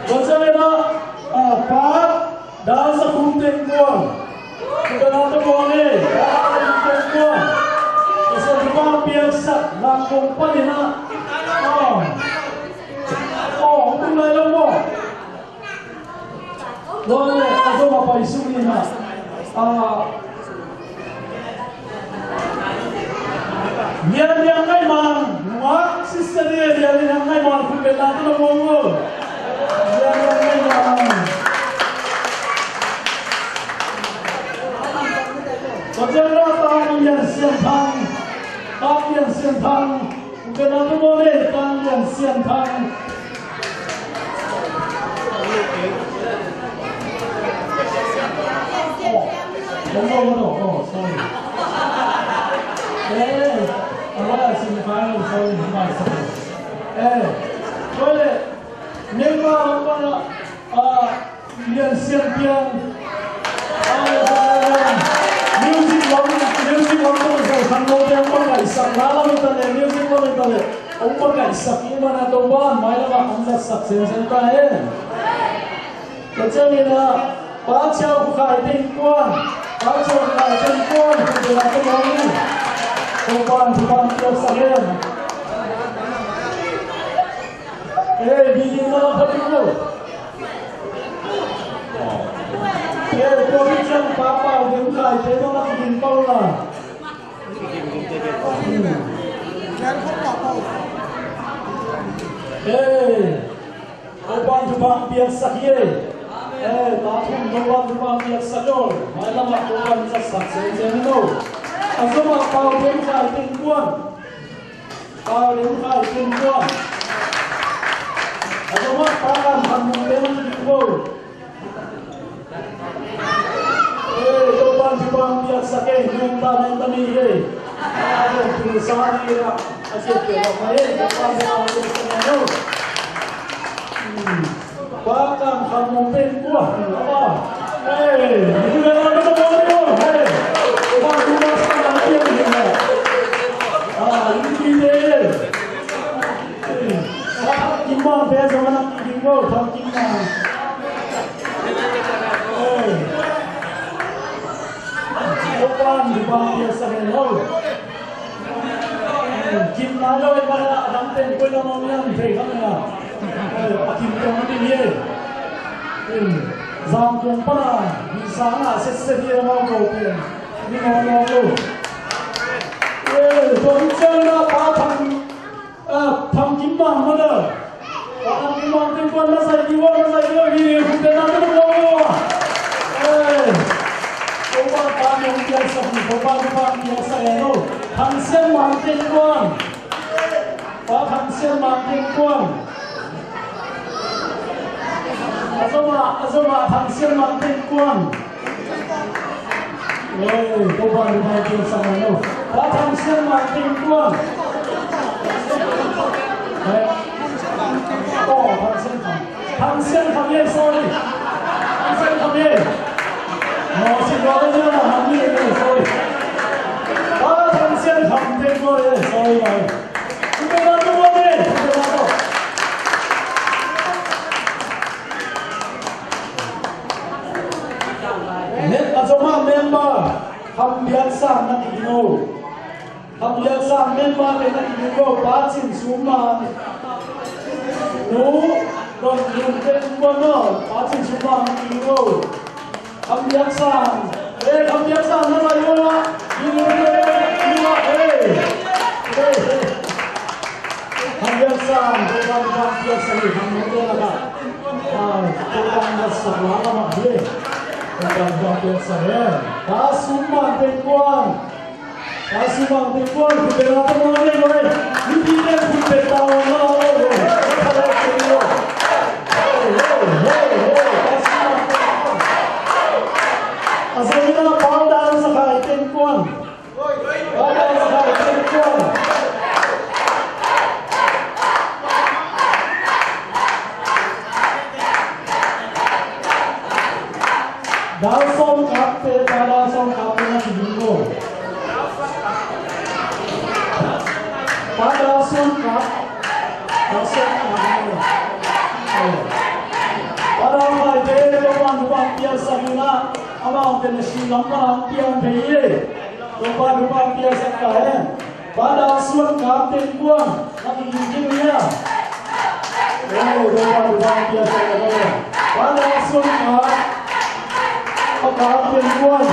tua ciangin ah, a, Pa Dal Sa Khum Teng Kuan. Khutbetna tawh muang ni. Dal Sa Khum Teng Kuan. Pasian thupha piaksak, Langkong panin ah. Aw. Aw, hong tung lai lo maw. Tua leh, a zom a pai suk ni na. A, Lian Lian Ngaih Mang, Mark Sister Lian Lian Ngaih Mang, khutbetna tawh na muang uh. Lian Lian Ngaih Mang. Tua ciang na, Tang Lian Sian Thang, Tang Lian Sian Thang, khutbetna tawh muang ni, Tang Lian Sian Thang. Oh, oh, oh, oh, sorry. Eh, a lai a sin kai lo, sorry, my sorry. Eh, tua leh, member lam pan ah, ah, Lian Sian Pian. Ah, Lian Sian Pian. Music lam, music lam pan ah, Zokhan lo pian pan ah, isak na lam i ta leh, music lam i ta leh. Hong pakaihsak ding banah Topa in mailam ah hong zatsak semsem ta hen. Tua ciangin ah Pa Ciau Khai Teng Kuan, Pa Ciau Khai Teng Kuan, khutbetna tawh muang ni. Topa in thupha piaksak hen. Eh, video na lam pha ding lo. Eh, tua khit ciang Pa Pau Dem Khai Teng Kuan, na kigin pau la. Hei, Topa in thupha piaksak hi. Hei, ta thum Topa in thupha piaksak hi. Mailam ah Topa in zatsak semsem hi lo. A zom ah Pau Dem Khai Teng Kuan. Pau Dem Khai Teng Kuan. A zom ah Pa Kam Khan Mung Teng Kuan. Eh, Topa in thupha piaksak hi, nungta nungta mi hi. Ah, Tulsa ni ah. A siat peuhmah hi, Topa bek a siat peuhmah hi. Hmm. Pa Kam Kham Mung te in kua. Hey, ni tu le la ka ta bawm ni o. Hey. Topa tu ma sa na ti ni na. Ah, ni ti te. Hey. Pa Kim Mang te sa ma na ki ko, Pa Kim Mang. Hey. Topa ni pa ti sa he lo. Kim nai lo i mana a dang pen koi lam a om hiam thei kha na. A kim tong ni hi. Zang kong pana ni sang a set set hi a mau ko pen ni mau mau lo. Tong chang na Pa Thang, a, Thang Kim Mang mana. Pa Thang Kim Mang teng kuan na sai di wa, na sai di wa, hi, hi, hi, hi, hi, hi, hi. Eh. Ko pa pa ni ang piak sa, ko pa pa ni ang piak sa, eh, no. Thang Sian Mang teng kuan. Pa Thang Sian Mang teng kuan. A zoma, a zoma Thang Sian Mang teng kuan. Oi, ko pa ni mai teng sa mai lo. Pa Thang Sian Mang teng kuan. Eh. Oh, Thang Sian Kham. Thang Sian Kham ye, sorry. Thang Sian Kham ye. No, si lo ye na, Kham ye, sorry. Pa Thang Sian Kham teng kuan ye, sorry, mai. Kupe na tu mo ne, kupe na tu. Met a zoma member, Kham Biak Sang na ki no. Kham Biak Sang member te na ki no, Pa Cin Sum Mang. Nu, Don Lun te kuan no, Pa Cin Sum Mang na ki no. Kham Biak Sang. Eh, Kham Biak Sang na lai ua. Yu, yu, yu, yu, eh. Eh, eh. Kham Biak Sang, Topa Biak Sang, Kham Biak Sang. Ah, Topa Biak Sang la la ma hi. Topa Biak Sang, eh. Pa Sum Mang teng kuan. Pa Sum Mang teng kuan, khut beng a tawm a nei lo. Mipi ten khut beng ta ua na lo. A zom in a Pa Dang Za Khai teng kuan. Pa Dang Za Khai teng kuan. Dal Sawm Kap te, Pa Dal Sawm Kap te na ki ding ko. Pa Dal Sawm Kap. Dal Sawm Kap. Pa Dal Khai te, Topa'n thupha piaksak in a, amau te na si lam pan piang thei hi. Topa'n thupha piaksak ta hen. Pa Dal Suan Kap teng kuan, na ki gingin hi a. Oh, Topa'n thupha piaksak ta hen. Pa Dal Suan Kap, Pa Kap teng kuan.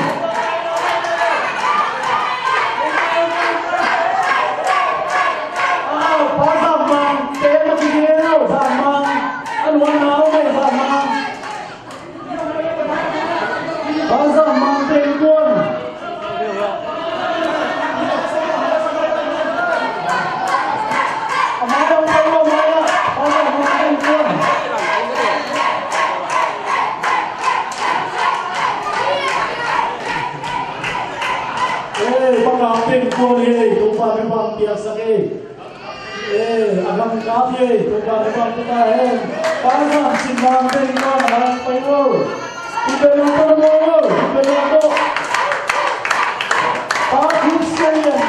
Ah, Pa Zam Mang te na ki gingin hi a, Zam Mang. An wan na o mai Zam Mang. Pa Zam Mang teng kuan. A mai dang pai lo mai a. Pa Zam Mang teng kuan. Eh, Pa Kap teng kuan hi, Topa'n thupha piaksak hi. Eh, a gam kap hi, Topa'n thupha pia ta hen. Pa Zam Cin Mang teng kuan, a pai lo. Ipe lo to mo lo, ipe lo to. Pa Khup Sian Lian.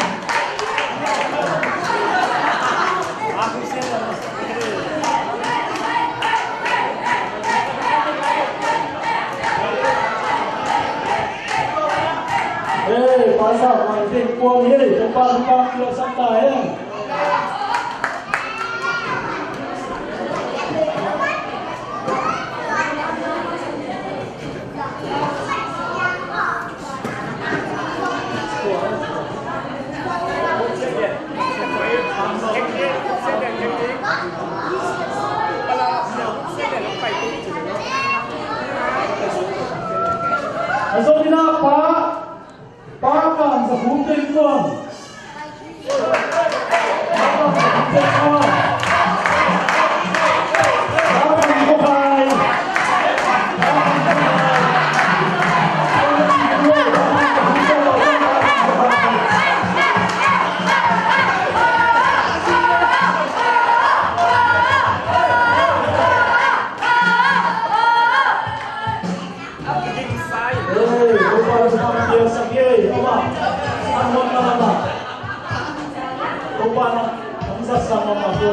Eh, Pa Zam Mang teng kuan hi, Topa'n thupha piaksak ta hen. A zom in a Pa, Pa Kan Za Khum teng kuan.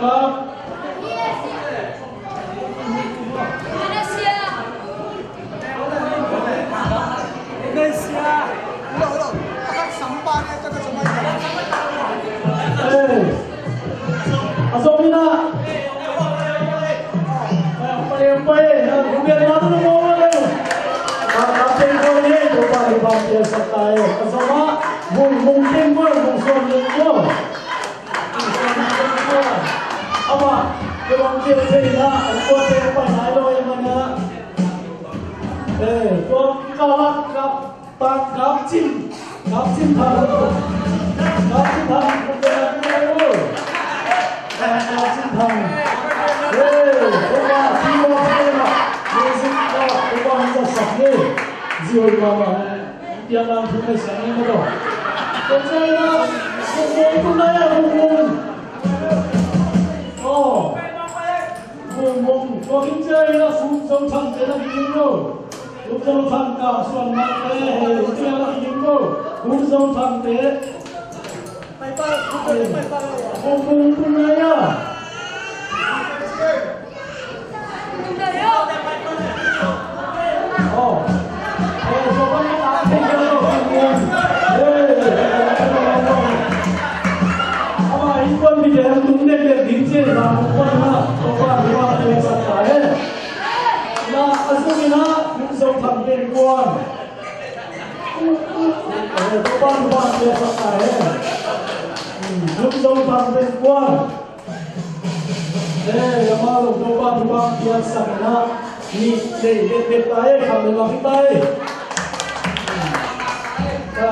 Kap. Eh, a zong ina. Paliang pai, na, kubian na tu mo mo le. Ka, ka teng ko ni, ko pa ni pa pia sa tayo. A zong ma, mung, mung teng ko, mung suan teng ko. Mung suan teng ko. Ama, ko bang pia pia na, ko teng pa na lo ya mana. Eh, ko ka la ka. Tang Kap Cin, Kap Cin Thang, Kap Cin Thang, Kap Cin Thang. Hey, Kap Cin Thang. Hey, Kap Cin Thang. Music Kap Cin Thang sa sak ni. Ziu mama. Piang lang tu mai sa ni mo. Kap Cin Thang. Kap Cin Thang. Oh. Mung, mung, tua khit ciangin a Pu Zo Thang te na kidim lo. Pu Zo Thang ka suan mah te, he, tua na kidim lo. Pu Zo Thang te. Mung, mung, mung, mung, ya. Oh. Eh, amah zong Topa thupha piaksak in ah, nih lei bekbek ta ei, kham le mak hi ta ei. Ka,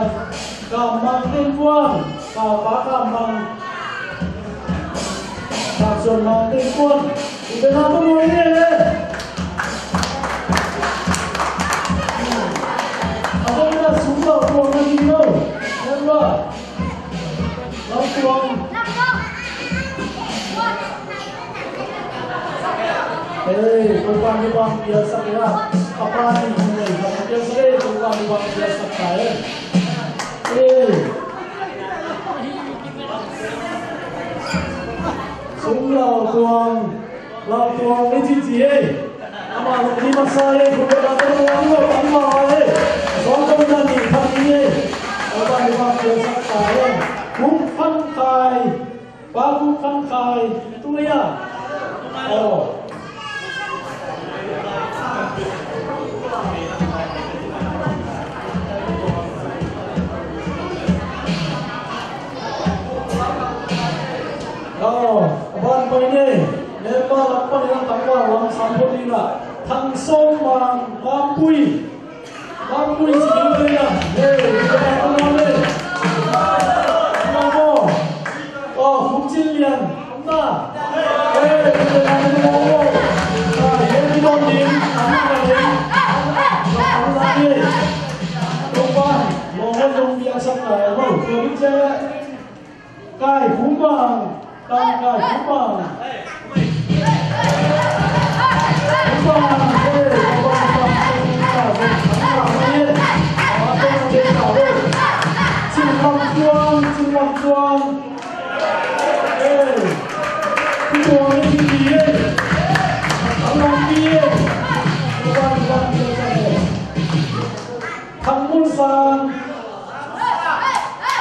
ka mang Teen Kuang, ka pa ka mang, ka Tuan Mang Teng Kuan, u bena tung ua ni le. A bena sum lau tuang na ding lo. Member. Lau tuang. Hei, Topa ni bang piaksak ya. A pa ni bang piaksak ya. Topa ni bang piaksak ya. Hei. Sum lau tuang, lau tuang ni cici ei. Ama ni masa ei, khut beng lau tuang, lau tuang ei. Sawm tuang na ni khat ni ei. Lau tuang ni bang piaksak ta ei. Kung Khan Khai, Pa Kung Khan Khai, tu ya. Oh. Aw, a ban pai ni. Member lam pan in a tangval lam sam phot ding a. Thang Sawm Mang, Mampui. Mampui si ding pen a. Hey, hey, hey, hey. Aw, Kum Cin Lian. Om na. Hey, hey, hey, hey, hey. Ah, hey, hey, hey, hey. Om na, hey. Om na, hey. Tua pen, lawm hon zong piaksak lai, aw. Tua pen ciang, Kai Kum Mang, Tang Kai Kum Mang. Kum Mang, hey, Kum Mang, Kum Mang, Kum Mang, Kum Mang, hey. Cin Lam Cuang, Cin Lam Cuang. Hey. Kum Mang, hey, hey, hey. Kum Mang, hey, hey. Kum Mang, Kum Mang, hey, hey. Thang Mun Sang.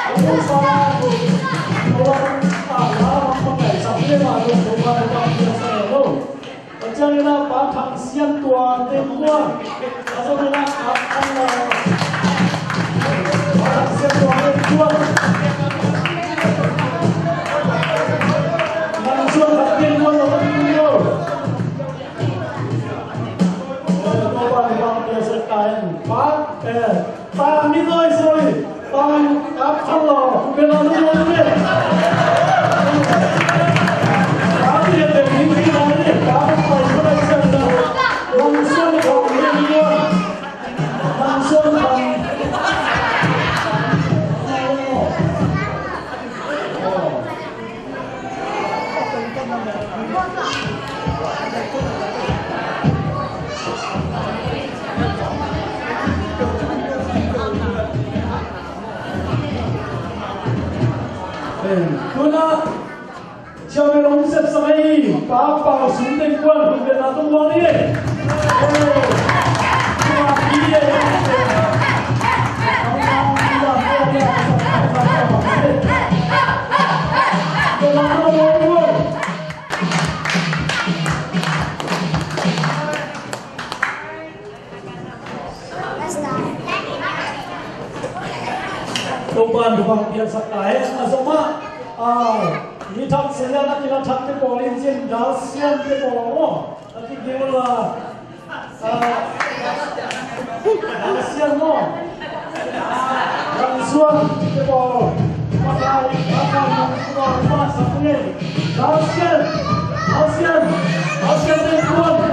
Thang Mun Sang. Thang Mun Sang. Pa Thang Sian Tuan Teng Kuan. Pa Thang Sian Tuan Teng Kuan. Nang Suan Teng Kuan. Pa, eh, pa, mi noi soi, pa, kap khan lo, ku pe la lu lo le. Pa, ti te mi ti la le, pa, pa, pa, pa, pa, pa, Lam Suan Thang, Lam Suan Thang. Tuna, chairman hong sepsak ei, Pa Pau Sum Teng Kuan, hun pen a tung wang ei. Topa'n thupha piaksak ta hen. A zom ah, a, mi thak Sia Lian, a kila thak te pawl in cin, Dal Sian te pawl maw, a kigil la. Dal Sian maw? Dal Suan te pawl. Dal Sian, Dal Sian, Dal Sian te pawl.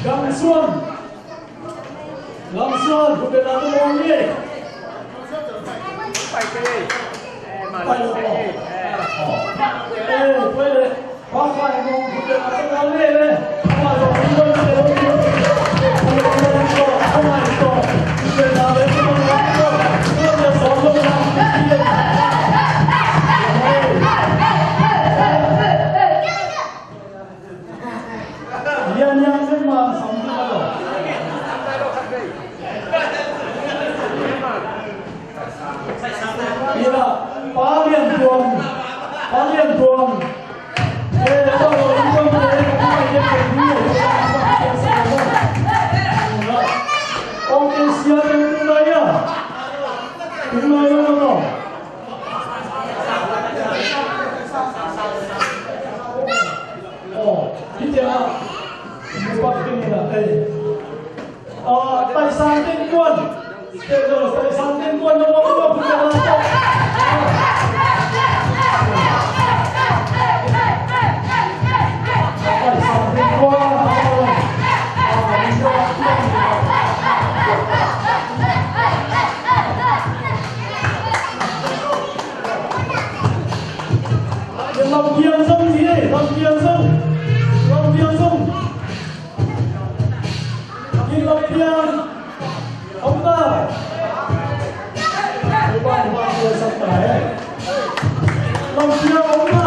Dal Suan. Lam Suan, khut beng la tung wang ei. Pai lo. Eh, pai le. Pa Khai Mung, khut beng la tung wang ei le. Lian Yang Zen Man sam ding a lo. Ina, Pa Lian Tuang, Pa Lian Tuang, Taisan Tengkuan. Taisan Tengkuan na mawk mawk. Taisan Tengkuan. Lampiang zong hi, Lampiang zong. Lampiang zong. Lampiang. Om na. Lampiang om na.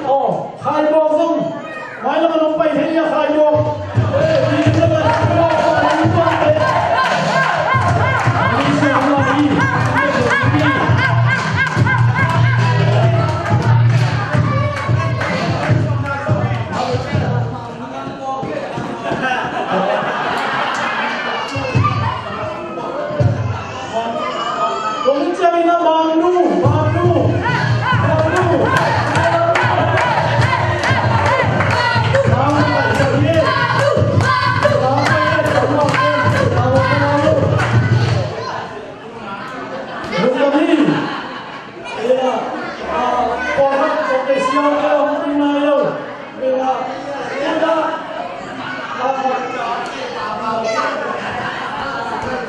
Aw, Khai Bawk zong. Mai lam a nong pai thei a, Khai Bawk.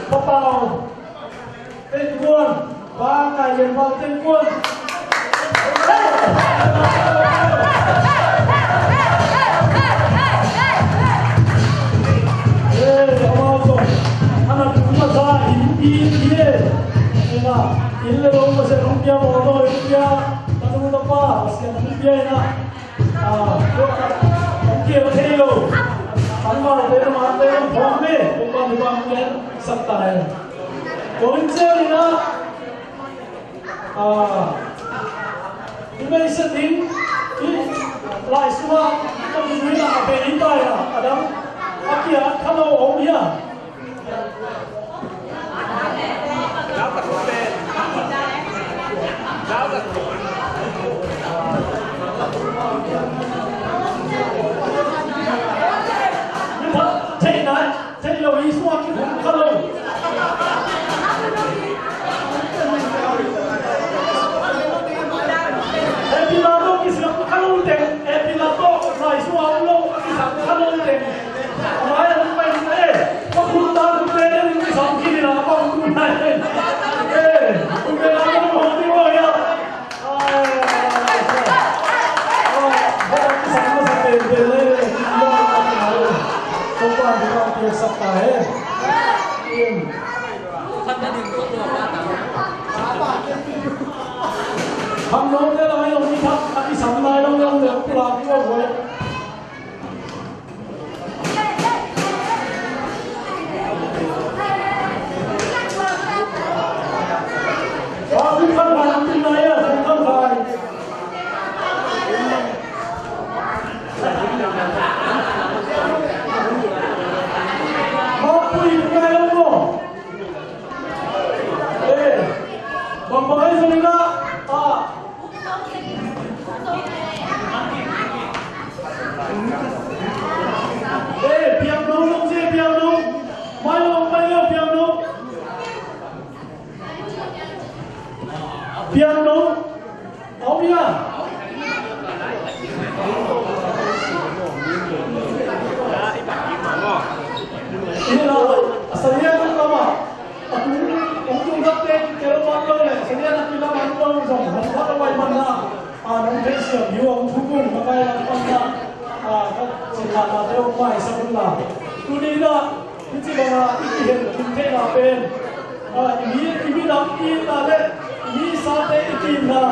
Papau Tengkuan, Pa Kai Lian Pau Tengkuan. Eh, amau zong ana tung masa in, in, in, eh. Ina, inn le lo masa nong pia mawtaw, inn pia, tanu tapa, Pasian nong pia ina. Ah, hong kial thei lo. Tangvalte, tangvalte, hong phawk ve. Hong bang, hong bang, hong kial sak ta e. Tua in ciang ina, ah, i mei sa ding, i lai sungah, ka ding ina a bei i tai a, a dang, a kia, kha lo om hia. Thei nai, thei lo, i sungah kikhum kha lo. Epi la tawh kisam kha lo teng, epi la tawh lai sungah om lo, kisam kha lo teng. Amah hong pai in, eh, va khut ta, khut te in kisam khin in a, va khut nai in. Eh, khut te la khut hong ding lo hia. Ai, ai, ai, ai. Ai, va kisam masa pen pen le, eh, kisam masa pen le. Topa in va piaksak ta hen. Khang nong te lai long ni thak, a kisam lai long long le, pulak ni lo. Eh, piangno, nong sia piangno. Mai lo, mai lo, piangno. Piangno. Om hia. Ina, a salian lamah. A tung, tung tung khat te, kero man lo le, salian a kilam an lo zong, hong khat a wai man na. A, nong theisiam hi ua, hong thukung, makai lam pan na. A, ka cin la na te hong maisak un la. Tuni na, hih ci banga i kihen khin theihna pen, a, i mi, i midang i itna le i mi sate i itna,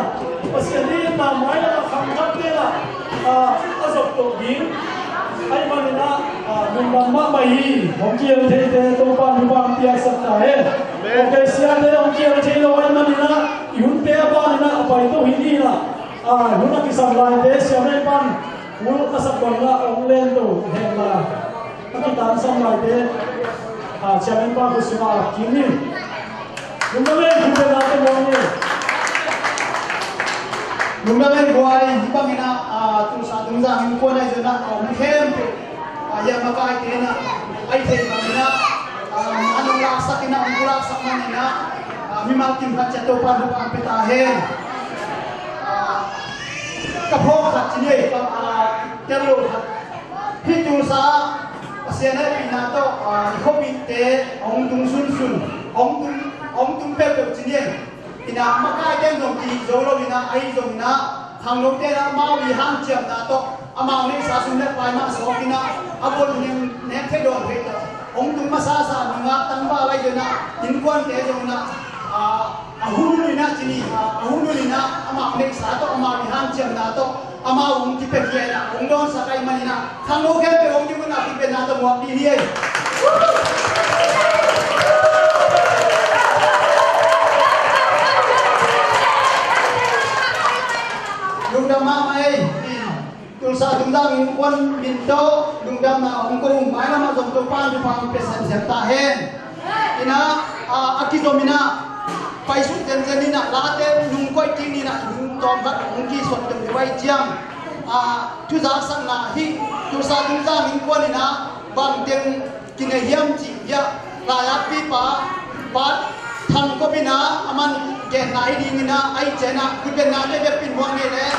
Pasian i itna mailam a khang khat pen a, a, a zop to ding. Ahih manin a, a, lungdam mahmah hi. Hong kiel theite Topa in hih bang piaksak ta hen. Amen. Ok, siate hong kiel thei lo ahih manin a, i hunte a panin a, a pai to hi ni na. A, hun a kisam laite siamte pan Ul a sak bangin ah hong len to hen la, a kitangsam laite, a, chairman pa khut sungah kim ni. Lungdam ei, khut beng nate muang ni. Lungdam ei guai, hih bangin ah, a, Tulsa Tungzang innkuan ahi zongin ah, a om khempeuh, a, hih a makaite in ah, a i theih bangin ah, a, an hong laksak in ah, hong pulaksak manin ah, a, mimal kim khat ciat Topa'n thupha hong pia ta hen. A, ka phawk khat ci ni ei, ka, a, tel lo khat. Hih Tulsa Pasian hehpihna tawh, a, i khuapihte hong tung sunsun, hong tung, hong tung peuhpeuh ci ni ei. In ah makaite in zong kihih zo lo in ah, ahi zongin ah khangnote in ah amau i hanciamna tawh, amau neihsa sum le pai mah sawk in ah, a buan nek, nek thei dawn thei tawh hong tung masasa nungak tangval ahi zongin ah, innkuante zongin ah, a, a hun hun in ah ci ni, a, a hun hun in ah amau neihsa tawh, amau i hanciamna tawh amau hong kipiakhia in ah hong dawnsak ahih manin ah, khangno khempeuh hong kimu in ah, kipiakna tawh muak dih ni ei. Lungdam mahmah ei. Tulsa Tungzang innkuan min tawh lungdamna hong ko ung. Mailam ah zong Topa'n thupha hong pia semsem ta hen. In ah, a, a kizom in ah, paisuk zenzen in ah, late nung koih kik ni in ah, nung tawm khat hong kisot deuhdeuh ahih ciang, a, thuzaksakna hih Tulsa Tungzang innkuan in ah bangteng kinei hiam cih hiah, lai-akpipa Pa Thang Kop in ah aman genna hi ding in ah, a i ciang ah khut beng nate bek pin muang ni leh.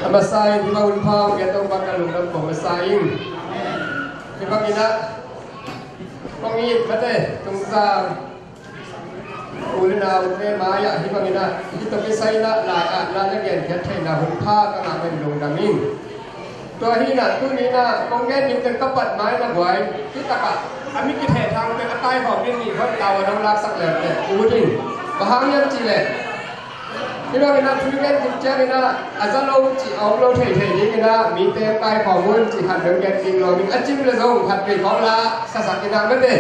A masa in hih bang hun pha hong pia Topa ka lungdam ko masa ing. Hih bangin ah kong it mate, Tungzang u le naute mai-ah hih bangin ah, hih tawh kisai in ah lai-atna le genkhiat theihna hun pha ka ngah pen lungdam ing. Tua hi in ah tuni in ah kong gen ding teng ka pat mai na guai, hih takah a mi kithehthang teng a kaikhawm ding nih hoih tau a dong laksak leuleu teh ut in. Bang hang hiam cih leh, hih bangin ah thu i gen khit ciangin ah a za lo cih a om lo theithei dingin ah mite kaikhawm un cih khat dong gen ding nuam ing. A cim le zong khat vei khawng la sasak in ah mate,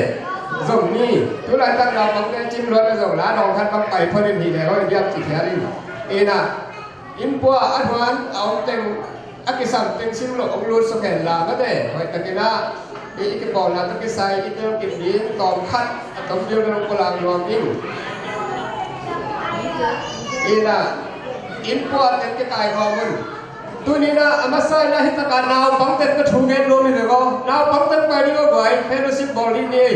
zom ni. Tu laitak naupangte cim luat le zong la dawng khat bang pai phot in, hi le hoih diam ci phial in. In ah, innpua a thuan a om teng, a kisam teng sim loh hong lut suk hen la mate, hoih takin ah i, i kipawlna tawh kisai i telkip ding tawm khat a tom deuh deuh hong pulak nuam ing. In ah, innpua teng kikaikhawm un. Tuni in ah a masa in ah hih takah naupang teng ka thu gen nuam hi ve aw. Naupang teng pai ding aw guai, fellowship bawl ding ni.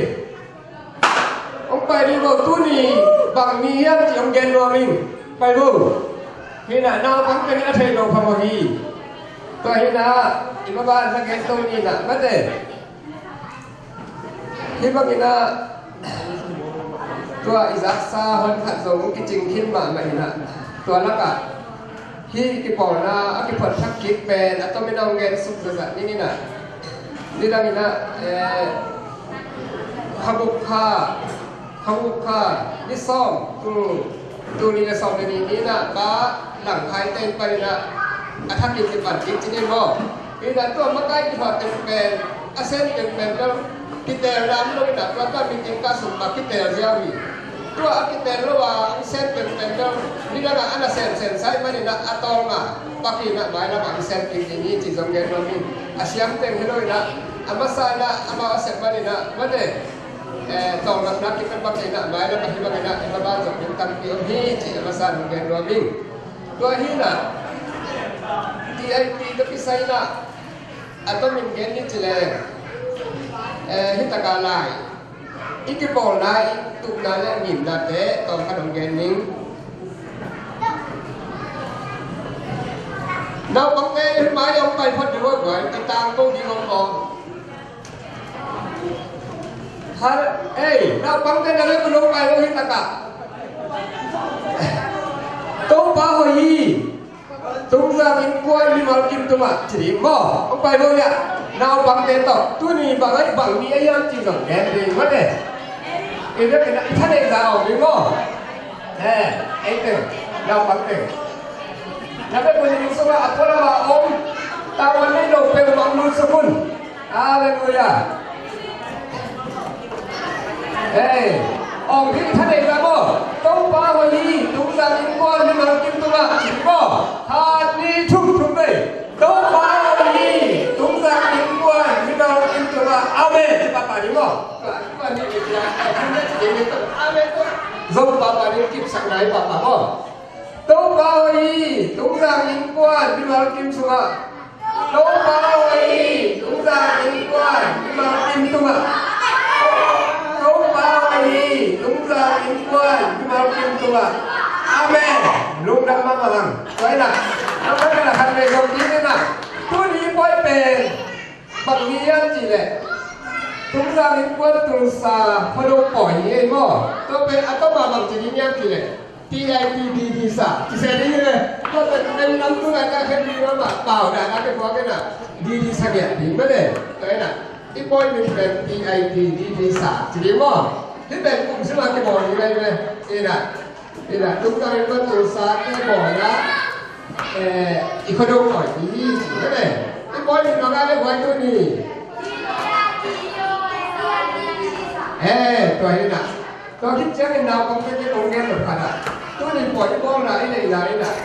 Hong pai ding aw, tuni bang ni hiam cih hong gen nuam ing. Pai vo. Hi in ah naupang teng in a thei lo phamawh hi. Tua hi in ah i mabang na gen to ni in ah mate. Hih bangin ah tua i zaksa hon khat zong kicing khin mahmah in ah, tua lakah hih kipawlna a kiphuat thak kik pen a tomin a hong gen suk zahzah ning in ah, nidang in ah, eh, kha guk kha, kha guk kha ni sawm, tul, tul nih le sawm le nih ni in ah Pa Lang Khai Teng panin ah a thakin kipan kik ci ni maw. Hi in ah tua makai kiphuat teng pen, a sem teng pen bel kitel lam lo in ah, tua tua meeting ka sung mah kitel ziau hi. Tua a kitel lo a hong sem teng pen bel nidang ah a na semsem sa ahih manin ah a tawlnga pakin ah mailam ah hong sem kik ding hi ci zong gen nuam ing. A siam teng hi lo in ah, a masa in ah amau a sep manin ah mate, eh, tawlnga na kipan pakin ah mailam ah hih bangin ah i mabang zong min tampi om hi ci a masa in hong gen nuam ing. Tua hi in ah, T I P tawh kisai in ah a tomin gen ni ci leng, eh, hih takah lai i kipawlna, i tupna le a ngimnate tawm khat hong gen ning. Naupangte hih mai hong pai phot ding aw guai, i tangko ding om maw. Hal, ei, naupangte na le ku lo pai lo hih takah. Topa hoih hi. Tungzang innkuan mimal kim tungah ci ding maw. Hong pai lo hia. Naupangte tawh tuni bang ai bang ni ai hiam ci zong gen ding mate. I bek in ah i thaneih zah om ding maw. Eh, ei teng, naupang teng. Na bek un inn sungah a pualam a om, tangval nei lo peuhmah hong lut suk un. Halleluiah. Hei, awng hi tha nei la maw? Topa hoih hi, Tungzang innkuan mimal kim tungah ci maw? Khat, nih, thum, thum vei. Topa hoih hi, Tungzang innkuan mimal kim tungah. Amen. Ci papa ding maw? Amen. Zong papa ding kipsak nai papa maw? Topa hoih hi, Tungzang innkuan mimal kim sungah. Topa hoih hi, Tungzang innkuan mimal kim tungah. Topa hoih hi, Tungzang innkuan mimal kim tungah. Amen. Lungdam mahmah hang. Tua hi na. Tua hi na, khat vei zong ding hi na. Tuni pawi pen bang hi hiam cih leh, Tungzang innkuan tungsa khuado pawi hi ei maw? Tua pen a tawm a bang ci ding hiam cih leh, T I T D T sa ci se ding hi le. Tua pen pen lam tungah ka khen ding mah, pau dan a te pua kena D D sa ngiat ding mah le. Tua hi na, i pawi min pen T I T D T sa ci ding maw? Hih pen kum sim a kibawl ding hi le. Hi na. Hi na, Tungzang innkuan tungsa kibawl na, eh, i khuado pawi hi ci hi le. I pawi min bang a le guai tuni. Eh, tua hi na. Tua khit ciangin naupangte kong gen lo khat ah, tuni pawi i bawlna i neih lai in ah,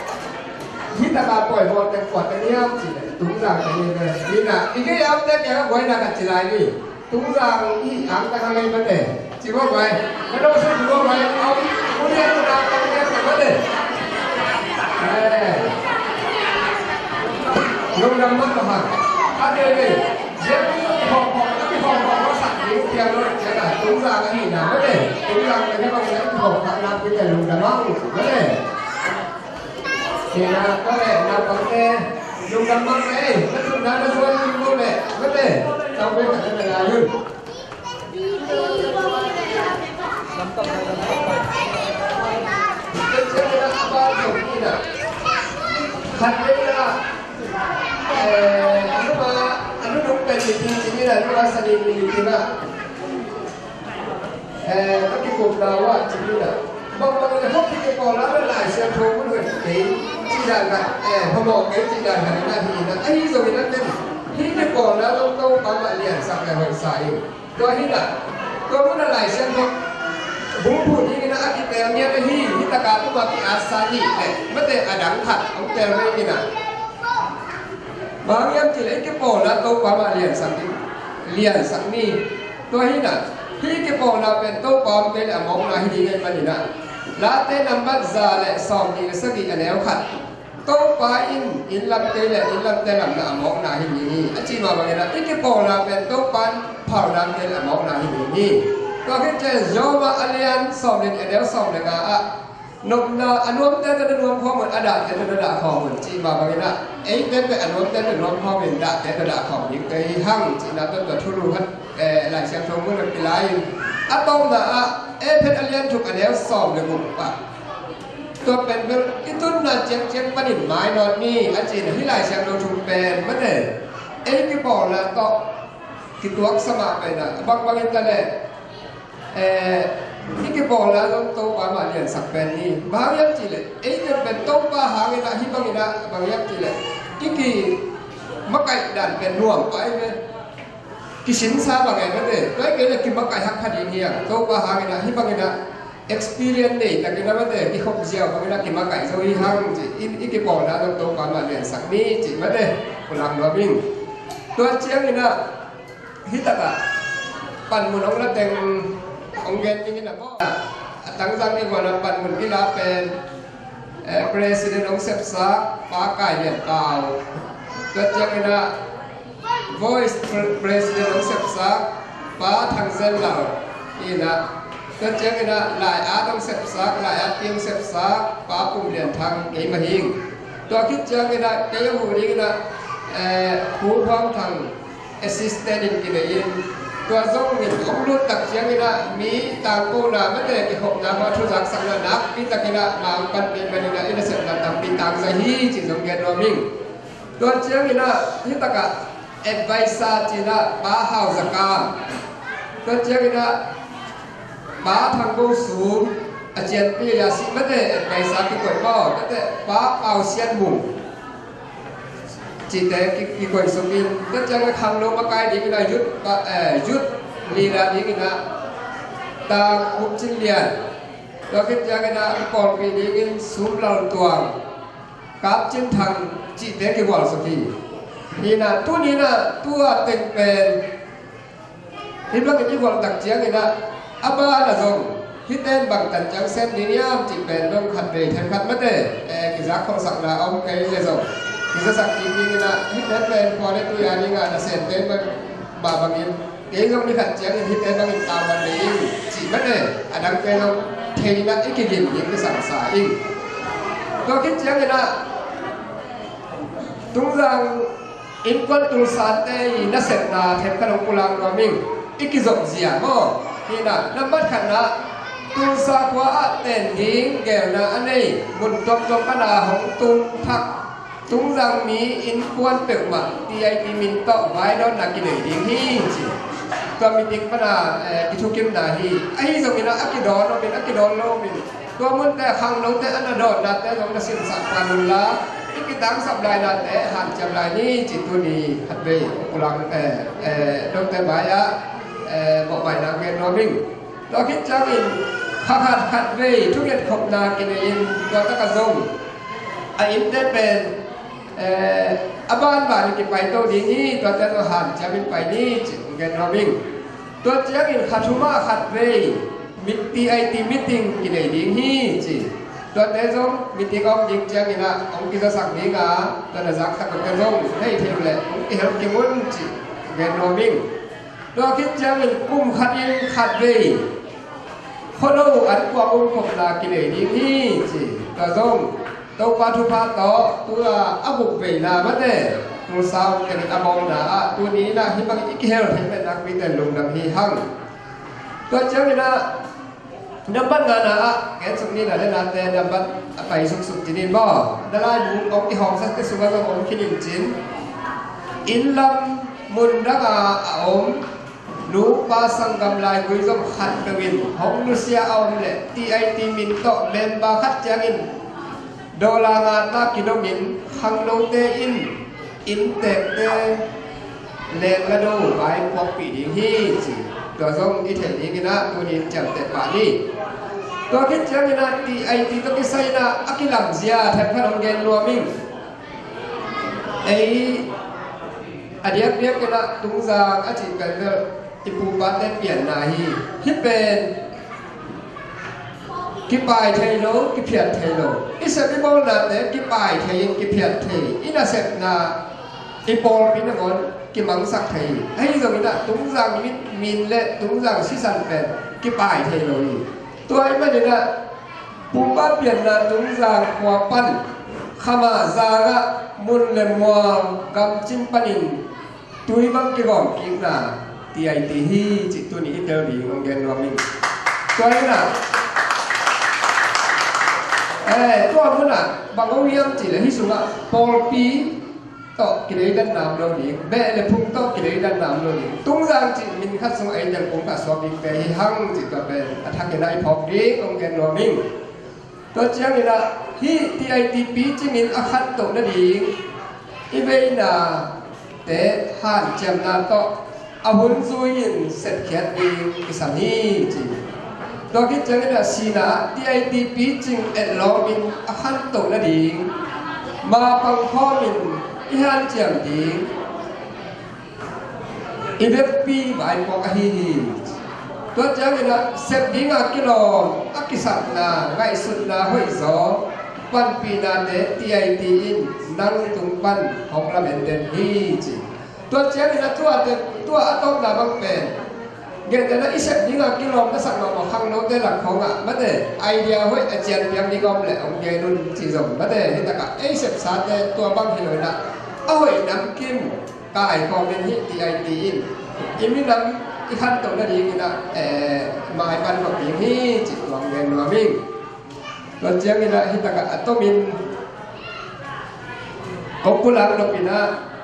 hih taka pawi bawlte kua teng hiam cih leh Tungzangte hi ve. Hi na, i gei amte kiangah guaina ka ci lai ni. Tungzang i angtang a ngei mate. Ci bawk guai. Ka dawh sung ci bawk guai. Au, u lian u naupang lian ka mate. Eh. Lungdam mahmah hang. A dei dei. Ziah kihawmkhawm, a kihawmkhawm a sak ding piang lo ciang a, Tungzang ahihna mate. Tungzang te hi bang le kihawmkhawm nak ding le lungdam hang mate. Kena ka le na pang te lungdam hang mate. Na tun na na suan ding lo le mate. Tau be ka na la yun. Khat vei la, eh, a numa, a nunung pen mipi ci ni la, numa sani mipi la. Eh, ka kikum na wa ci ni la. Bang bang le hok ki kipawl la, Lai Siangtho mun hoih kei ci dan la, eh, phamawh kei ci dan la, na hi na, ahi zongin a pen, hih kipawl la, Topa mah liansak le hoih sa in. Tua hi na, tua mun a Lai Siangtho bung phu ding in a, a kitel ngiat ahi, hih taka tuma ki-atsa hi leh, mate a dang khat hong tel mai hi na. Bang hiam cih leh i kipawlna Topa mah liansak ding, liansak ni. Tua hi na, hih kipawlna pen Topa om kei leh a mawkna hi ding ahih manin a, Late nambat za le sawmnih le sagih a neu khat. Topa in inn lamte le inn lamte lamna a mawkna hi ding hi. A cih mah bangin a, i kipawlna pen Topa in phalna pen a mawkna hi ding hi. Tua khit ciang Job a lian sawm le nih a neu sawm le nga ah, nopna a nuamte tawh na nuam khawm un, a dahte tawh na dah khawm un, cih mah bangin a, eite pen a nuamte tawh nuam khawm in, dahte tawh dah khawm ding ka hi hang, cihna tawh tua thulu khat, eh, Lai Siangtho mun a pilai in. A tawpna ah Efesa a lian thum a neu sawm le guk pah. Tua pen bel i tunna ciangciang panin mainawt ni a cihna hi. Lai Siangtho thum pen mate, ei kipawlna tawh kituaksa mah pen a, bangbang in ta leh, eh, i kipawlna zong Topa mah liansak pen ni. Bang hiam cih leh ei pen, pen Topa hangin a, hih bangin a, bang hiam cih leh i kimakaih dan pen nuam pah hi ve. Kisinsa bang e mate, tua hi kei leh kimakaih hak kha ding hi hang. Topa hangin a, hih bangin a, experience nei takin a mate, kikhop ziau bangin a kimakaih zo hi hang ci, i, i kipawlna zong Topa mah liansak ni cih mate, pulak nuam ing. Tua ciangin a, hih takah panmun hong la teng hong gen ding in a maw. A tangzang i guan a panmun kila pen, eh, President hong sepsak Pa Kai Lian Pau. Tua ciangin a Voice Pre-, President hong sepsak Pa Thang Zen Lal. Ina, tua ciangin a Lai At hong sepsak, Lai At Pi hong sepsak Pa Pum Lian Thang, kei mah hing. Tua khit ciangin a kei a hu dingin a, eh, Pu Phuang Thang assistant in kinei in. Tua zong in hong lut tak ciangin a mi tangkona mate, kikhopna mah, thuzaksakna nakpi takin a na hong panpih manin a, i nasepna tampi tangza hi cih zong gen nuam ing. Tua ciangin a hih takah advisor ci-in a Pa Hau Za Kam. Tua ciangin a Pa Thang Go Sum, a cianpi a si mate, advisor kikoih maw, mate, Pa Pau Sian Mung. Cihte ki, kikoih suk in, tua ciang a khangno makai dingin a youth, pa, eh, youth leader dingin a Tang Kup Cin Lian, tua khit ciangin ah a kipawlpih dingin Sum Lal Tuang, Kap Cin Thang cihte kigualsuk hi. Hi in ah tuni in ah tua teng pen hih bangin i gualtak ciangin ah a ban ah zong hihte in bangtan ciang sem ding hiam cih pen dong khatvei themkhat mate, eh, kizak kholhsakna a om kei le zong kizasak kik dingin ah hihte pen khua le tui a dingah nasemte in bang mah bangin kei zong ni khat ciangin hihte bangin tangman nei ing cih mate, a dangte zong thei in ah i kigin ding kisam sa ing. Tua khit ciangin ah Tungzang innkuan tulsate i nasepna themkhat hong pulak nuam ing. I kizop zia maw? Hi in ah nambat khatna, tulsa khua ah ten ding geelna a nei mun tuamtuam pan a hong tung thak Tungzang mi innkuan peuhmah T I T min tawh vaidawnna kinei ding hi ci. Tua meeting pan a, eh, kithukimna hi. Ahi zongin ah a kidawn lo min, a kidawn lo min, tua munte khangnote a na dawnnate zong na sinsak pan unla, i kitangsap lainate hanciam lai ni ci tuni khatvei pulak, eh, eh, note mai-ah, eh, mawhmaina gen nuam ing. Tua khit ciangin kha khat khatvei thungetkhopna kinei in tua takah zong a innte pen, eh, a banban in kipaito ding hi, tuate zong hanciam in pai ni ci gen nuam ing. Tua ciangin kha thumah khatvei mit T I T meeting kinei ding hi ci. Tuate zong meeting a om ding ciangin ah hong kizasak ding a, tua na zaksak lote zong hei thei uh leh hong kihel kim un ci gen nuam ing. Tua khit ciangin kum khatin khatvei khualo an kuang umkhopna kinei ding hi ci. Tua zong Topa thupha tawh tua a gukveina mate tulsa om tengin a bawlna ah tuni in ah hih bangin i kihel theih pen nakpi ten lungdam hi hang. Tua ciangin ah nambat ngana ah gensuk ni, na le nate nambat a pai suksuk ci ni maw? Na laibu hong kihawmsakte sungah zong om khin in cin. Innlam mun dangah a om nupa sanggam laigui zong khat peuh in hong nusia a om leh T I T min tawh member khat ciangin dollar nga ta kidongin khangnote in inntekte lengla do vai puakpih ding hi ci. Tua zong i theih dingin ah tuni in ciamteh pah ni. Tua khit ciangin ah T I T tawh kisai in ah a kilamzia themkhat hong gen nuam ing. Ei a diakdiak in ah Tungzang a cih pen bel i pupate pianna hi. Hih pen kipai thei lo, kiphiat thei lo. I sep i bawlnate kipai thei in kiphiat thei. I nasepna i pawlpi nangawn kimangsak thei. Ahi zongin ah Tungzang mit min le Tungzang sisan pen kipai thei lo hi. Tua ahih manin ah pupa pianna Tungzang khua pan Khama zangah mun le muang gamcin panin tui bang kigawm kikna T I T hi cih tuni i tel ding hong gen nuam ing. Tua in ah, eh, tua munah bang hong hiam cih leh hih sungah pawlpi tawh kideidanna om lo ding, beh le phung tawh kideidanna om lo ding. Tungzang cih min khat sungah ei tel kung khat suak dingte hi hang cih tua pen a thakin ah i phawk ding hong gen nuam ing. Tua ciangin ah hih T I T picing in a khantoh nading i veina te hanciamna tawh a hun zui-in sepkhiat ding kisam hi ci. Tua khit ciangin ah sina T I T picing etlawmin a khantoh nading mapang khawmin i hanciam ding i vekpi vaipuak ahi hi. Tua ciangin ah sep dinga kilawm a kisapna ngaihsutna hoihzaw panpihnate T I T in nang tung pan hong lamen den hi ci. Tua ciangin ah tua te, tua a tawpna bang pen gentehna i sep dinga kilawm na sak mahmah khangnote lak khawngah mate idea hoih a cianpiak ding om leh hong gen un ci zong mate, hi takah ei sepsate tua bang hi lo in ah a hoih namkim kaikhawm in hih T I T in i minam i khantoh nadingin ah, eh, maipan khop ding hi cih tuang gen nuam ing. Tua ciangin ah hi takah a tomin kong pulak nop in ah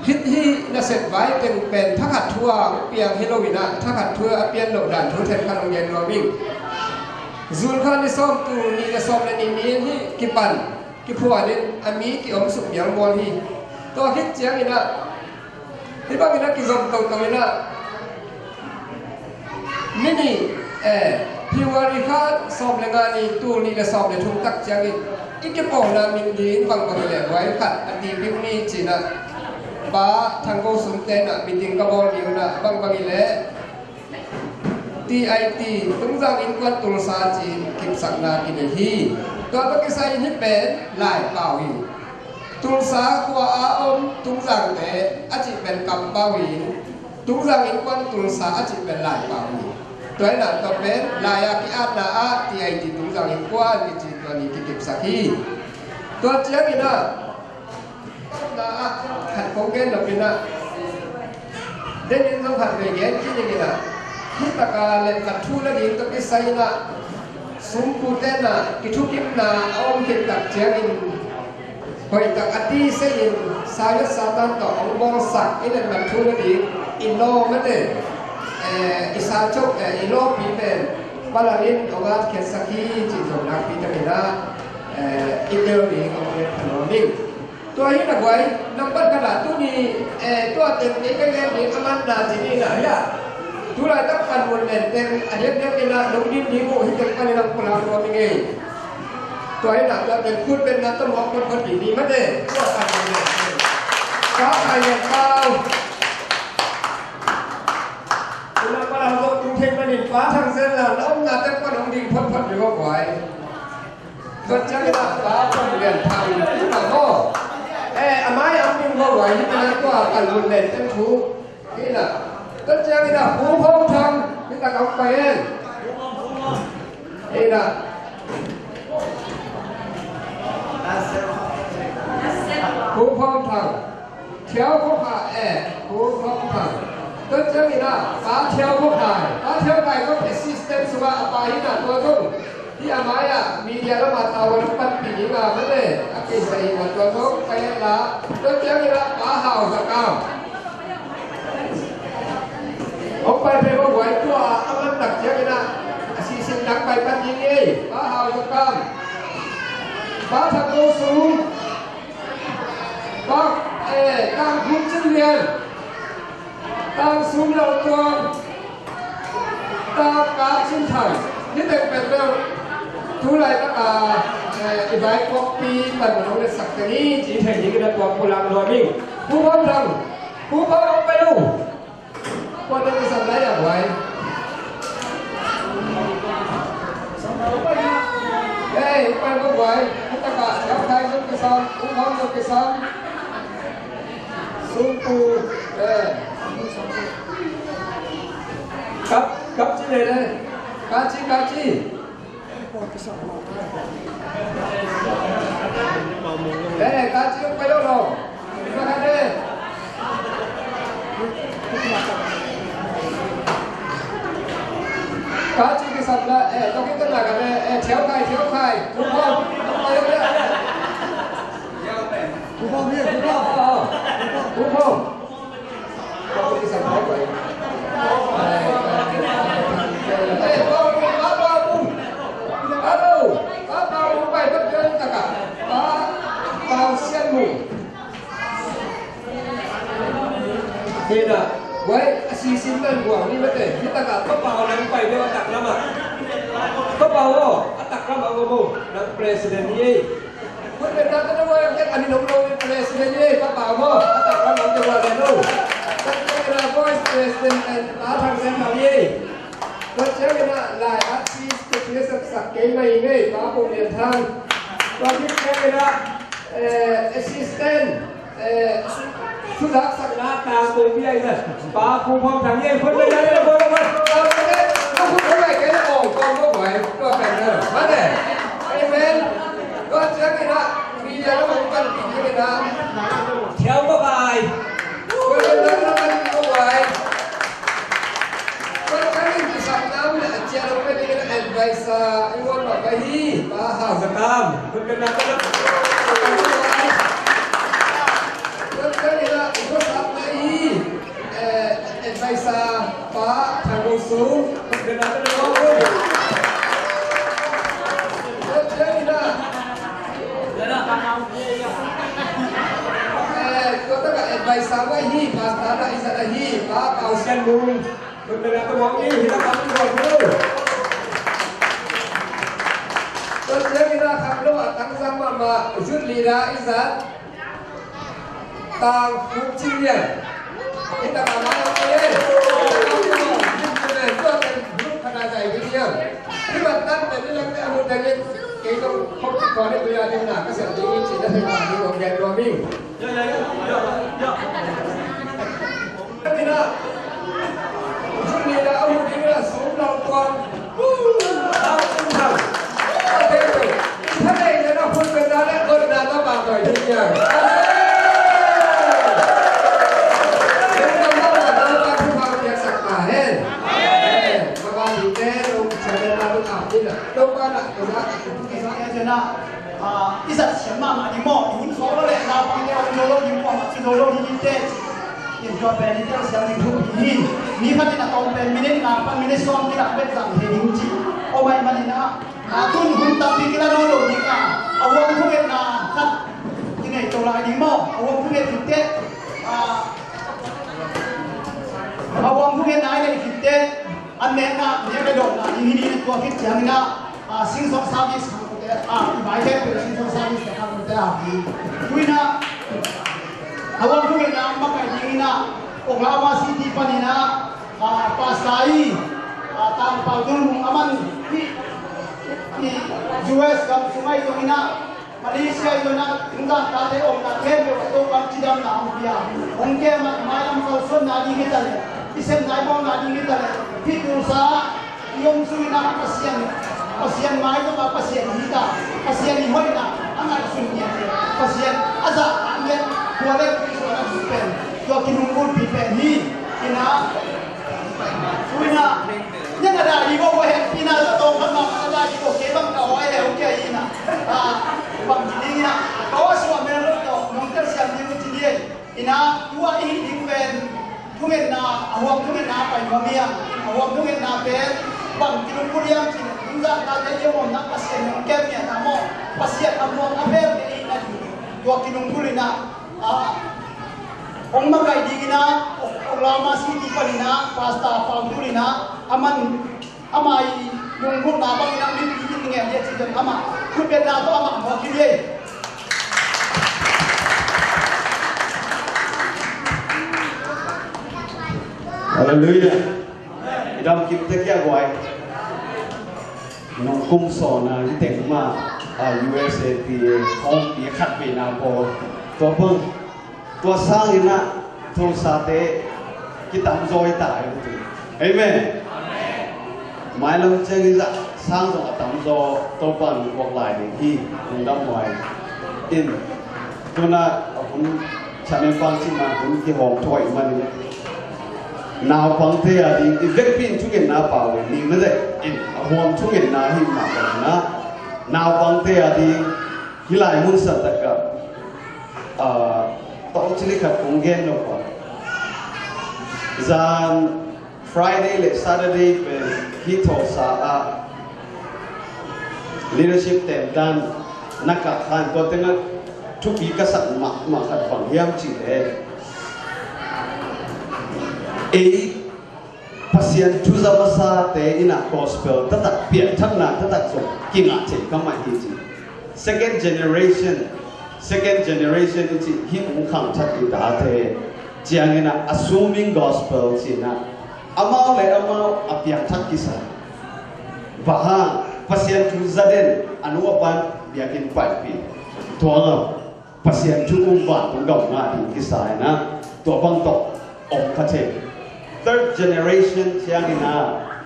hih, hih nasep vai teng pen thakhat thu a piang hi lo in ah thakhat thu a pian loh dan thu themkhat hong gen nuam ing. Zulkha ni sawm tu nih le sawm le nih ni in hih kipan kiphuan in a mi ki-om suk mialmual hi. Tua khit ciangin ah hih bangin ah kizom toto in ah Ni nih, eh, February kha sawm le nga ni, tul nih le sawm le thum tak ciangin i kipawlna min ding bangbang i leh guai khat a tipih ni cinah Pa Thang Go Sum tenah meeting ka bawl ding unah bangbang i leh T I T Tungzang Innkuan Tulsa ci-in kipsakna kinei hi. Tua tawh kisai in hih pen laipau hi. Tulsa khua a om Tungzangte a cih pen kampau hi. Tungzang Innkuan Tulsa a cih pen laipau hi. Tua inah tua pen lai-a ki-atna ah T I T Tungzang Innkuan kici tua ni kikipsak hi. Tua cianginah na ah khat kong gen nopinah denin zong khat vei gen kik ninginah hih taka le ka thu la ding tawh kisai inah sumpu tenah kithukimna a om khit tak ciangin hoihtak a tisei in Silas Satan tawh hong bawlsak i letmat thu la ding i law mate, eh, i sa cok, eh, i lawpi pen Paul in hong atkhiatsak hi cih zong nakpi takinah, eh, i tel ding hong gen thanuam ing. Tua hi na guai, nambat khatah tuni, eh, tua teng kei ka gen ding a manna ci ni na hi a. Tulaitak panmun nen teng a diakdiak inah lungdim ding uh hi teng panin ang pulak nuam i ngei. Tua hi na tua teng khut betna tawh mawk photphot ding ni mate. Tua panmun nen teng. Ka khai nen pau. Tuna palau zong tung thei panin Pa Thang Zen la na omna teng pan hong ding photphot ding uh guai. Tua ciangin a Pa Pom Lian Thang in a maw. Eh, a mai a om ding maw, guai, hih tena tua kan lun len teng thu. Hih na. Tua ciangin a Pu Phom Thang, hih tak a om pai en. Hih na. Pu Phom Thang. Thiau Khua Khai, eh, Pu Thawng Thang. Tua ciangin ah, Pa Thiau Khua Khai. Pa Thiau Khai kong assistant sungah a pa hi na tua zong. Hih a mai ah, media lamah tavuan panpih ding a mate. A kisa hi na tua zong, pai la. Tua ciangin ah, Pa Hau Za Kam. Hong pai pen hong guai tua, a man tak ciangin ah, a sisin dang pai pan ding ei. Pa Hau Za Kam. Pa Thang Go Sung. Bang, eh, Tang Khun Cin Lian, Tang Sum Lo Tuang, Tang Ka Cin Thang. Hih teng pen bel tu laitak a, eh, i vai kawkpi pan nong letsak teng hi ci thei ding in a tuak pulang lua ding. Pu Phom Thang, Pu Phom Thang pai lo. Kua teng kisam lai a guai. Hei, pai ko guai. Hei, taka, Thiau Khai zong kisam, Pu Phom zong kisam. Sumpu, eh. Kap, kap ci le le. Ka ci, ka ci. Eh, ka ci pai lo lo. Ka ci. Ka ci kisam la, eh, to kita na ka le, eh, Thiau Khai, Thiau Khai. Pu Phom, pai lo le. Pu Phom, Pu Phom. Pu Phom. Hei na, guai, a sisin man guang ni mate, hi taka, Pa Pau nang pai deuh a taklam ah. Pa Pau aw, a taklam ah aw mo, nang president ni ei. Khut beng na tawh na guai, a min om lo in president hi ei, Pa Pau maw, a taklam om tawh guai len lo. Tua ciangin a vice president pen Pa Thang Zen Thang hi ei. Tua ciangin a lai a chief secretary saksak kei mai hi ei, Pa Pum Lian Thang. Tua khit ciangin a, eh, assistant, eh, Thu dak sak na tang kong bia i na. Pa Pu Phom Thang yen phot bai na le bol bol. Tua pen na phot bai kei na ong kong bol bai. Tua pen na. Ma ne. Amen. Tua ciang i na. Media la mong pan pi i na. Thiau bye bye. Tua pen na na pan bye bye. Tua ciang i kisam nam na a cia lo pen i na advisor i wan bye bye hi. Pa Hau Za Kam. Tua pen na na. Tua pen i na i tua sap na hi, eh, advisor Pa Thang Go Sung. Tua pen na na. Tua pen i na. Eh, tua taka advisor na hi, pastor na hi, sa na hi, Pa Pau Sian Lung. Hun bena tua mawk ni, hi na kam ni mawk ni. Tua ciang hi na kham lo a tangzang mahmah youth leader i zat Tang Fuk Cin Lian. Hi na kam lo a tangzang mahmah youth leader i zat Tang Fuk Cin Lian. Tua pen group khat a zai ding hiam. Hi ban tan pen i lak te a hun tengin kei tong khop kik kawm ni tuya ding na ka siam ding i cih na thei ma ding ong gen nuam ing. Ah, i zat siam mahmah ding maw, i hun sawh lo leh naupangte a om zo lo ding, kuamah ci zo lo ding hi teh. In tua pen i telsiam ding thupi hi. Mi khat in a tawm pen minute nga pan minute sawm kilah bek zang thei ding ci om ahih manin ah, a tun hun tampi kila nawn lo ding a, a huam thungetna khat i nei to lai ding maw? A huam thunget khit teh, a, a huam thungetna i nei khit teh, an nekna nek le dawhna ding hi ding, tua khit ciangin ah, a, Singsawng service khangnote, a, i bai khempeuh Singsawng service te khangnote a hi. Tu in ah, a huam thungetna makaih dingin ah, Oklahoma City panin ah, a, pastor i, a, Tang Pau Dun Mung a man hi, i U S gam sung ahi zongin ah, Malaysia i zongin ah, Thungzang tate omna khempeuh ah Topa'n cidamna hong pia. Hong kem ah, mailam kalsuanna ding hi ta leh, i sepna i bawlna ding hi ta leh, hih Tulsa ah i om sungin ah Pasian, Pasian mai tawh a Pasian hi ta, Pasian i hoihna a ngaihsun ngiat, Pasian a zahtak ngiat, tua leh Tulsa na pen tua kinunggulpih pen hi. In ah, tu in ah, nang a dai ding uh a hehpihna tawh tawm khat mah a dai ding uh kei bang ka aw a heh uh kei in ah. Ah, bang ci ding in ah, ka aw a suah mel lo tawh nong telsiam ding uh ci ding. In ah, tu a i hih ding pen thungetna, a huam thungetna a pai nuam hi a, a huam thungetna pen bang kilunggulh hiam cih leh, Thungzang tate i omna Pasian in hong kem ngiatna maw, Pasian a muang a pem te i hihna ding, tua kilunggulh in ah, ah, hong makaih dingin ah, Oklahoma City panin ah, Pastor Pau Dul in ah, a man, ama i lunggulhna bangin ah mipi in ngen hi a cih ciang amah khutbetna tawh amah mawk hi ei. Halleluiah. I dam kim tek hia guai. Nong kum sawna hi teng ma, a, U S A pi e, hong pi khat pi na pawl. Tua bang, tua sangin ah Tulsate kitamzaw hi ta hi tu. Amen. Mailam ciang i zah sang zong a tamzaw Topa'n hong puak lai ding hi. Lungdam huai. In, tu in ah a hun, Chanem pang cih man hun kihawm thuai man in, naupangte a ding i vekpi in thungetna pau in, ning na dek in a huam thungetna hi mah bang in ah, naupangte a ding hih lai mun san tak ah, ah, tawh cili khat kong gen lo pa. Zan Friday le Saturday pen hih Tulsa ah leadership tendan na kah khan, tua tengah thupi ka sak mahmah khat bang hiam cih leh, ei Pasian thu za masate in ah gospel taktak, piangthakna taktak zong kingah thei ka mah hi ci. Second generation, second generation i cih hih ung khangthak i tate ciangin ah assuming gospel ci-in ah amau le amau a piangthak kisa. Bang hang, Pasian thu za den, a nu a pa'n biakinn paipih. Tua ngam, Pasian thu um vantung gam ngah ding kisa in ah, tua bang tawh om kha thei. Third generation ciangin ah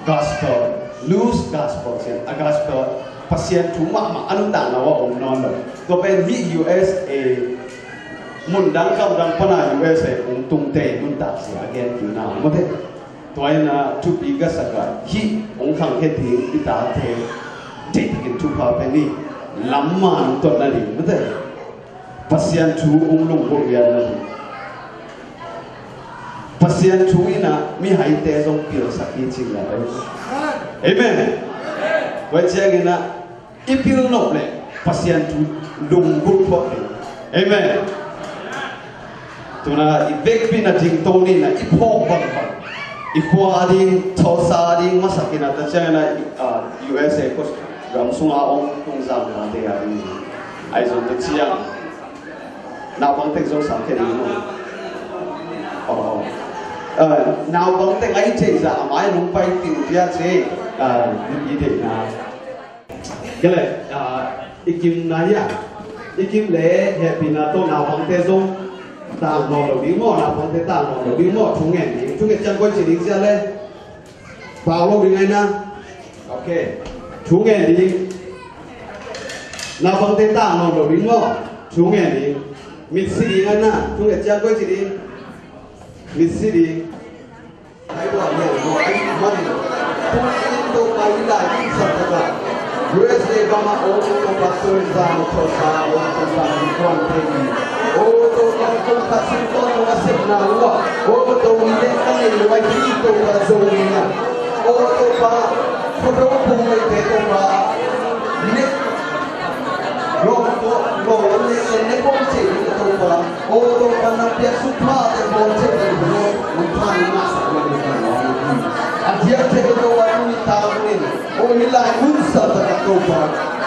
gospel, loose gospel, ciang a gospel, Pasian thu mahmah a nuntakna ah om nawn lo. Tua pen hih U S A, mun dang gam dang pan a U S A hong tungte nuntak sia a gen kik na om mate. Tua in ah thupi ka sak ah hih hong khangkhia ding i tate deih takin thupha pia ni. Lam man tawh na ding mate. Pasian thu hong lunggulh lian na ding. Pasian thu in ah mihaite zong pilsak hi cing lai. Amen. Tua ciangin ah i pil nop leh Pasian thu lunggulh phot ding. Amen. Tu in ah i vekpi in ah dingto ni in ah i phawk bangbang I khua a ding, Tulsa a ding, masak in a ta ciangin a, ah, U S A khua gam sunga om tung zang na te a ding. Ahi zong ta ciang naupang teng zong sang khe ding maw? Oh. Ah, naupang teng a i cih zah a mai nong pai ting pia cih, ah, i deihna. Kei le, ah, i kim na hia. I kim le hehpihna tawh naupangte zong tang nawn lo ding maw, naupangte tang nawn lo ding maw, thu ngen ding. Thu ngen ciang koi ci ding cia le. Pau lo ding ai na. Ok. Thu ngen ding. Naupangte tang nawn lo ding maw, thu ngen ding. Mitsi ding ai na, thu ngen ciang koi ci ding. Mitsi ding. Ai, tua lian tua ai man. Tua in Topa i lai in sa ta ka. U S A gam a om Topa Tulsa, Tulsa om Topa i kuan te i. O Topa kum khat sung tawh nong a sepna uh a. O Topa i leh ka nei lo ai hi Topa Zong in a. O Topa, ko do pung lei te Topa. Nek. Lo to, lo lo nek nek bom ce Topa. O Topa, nang piak suk pha te bawm ciat ding hi lo, nang pha in ngahsak lo ding ka nuam hi. A diakdiak in Topa, tuni ta tuni in, o hih lai hun sa tak ah Topa,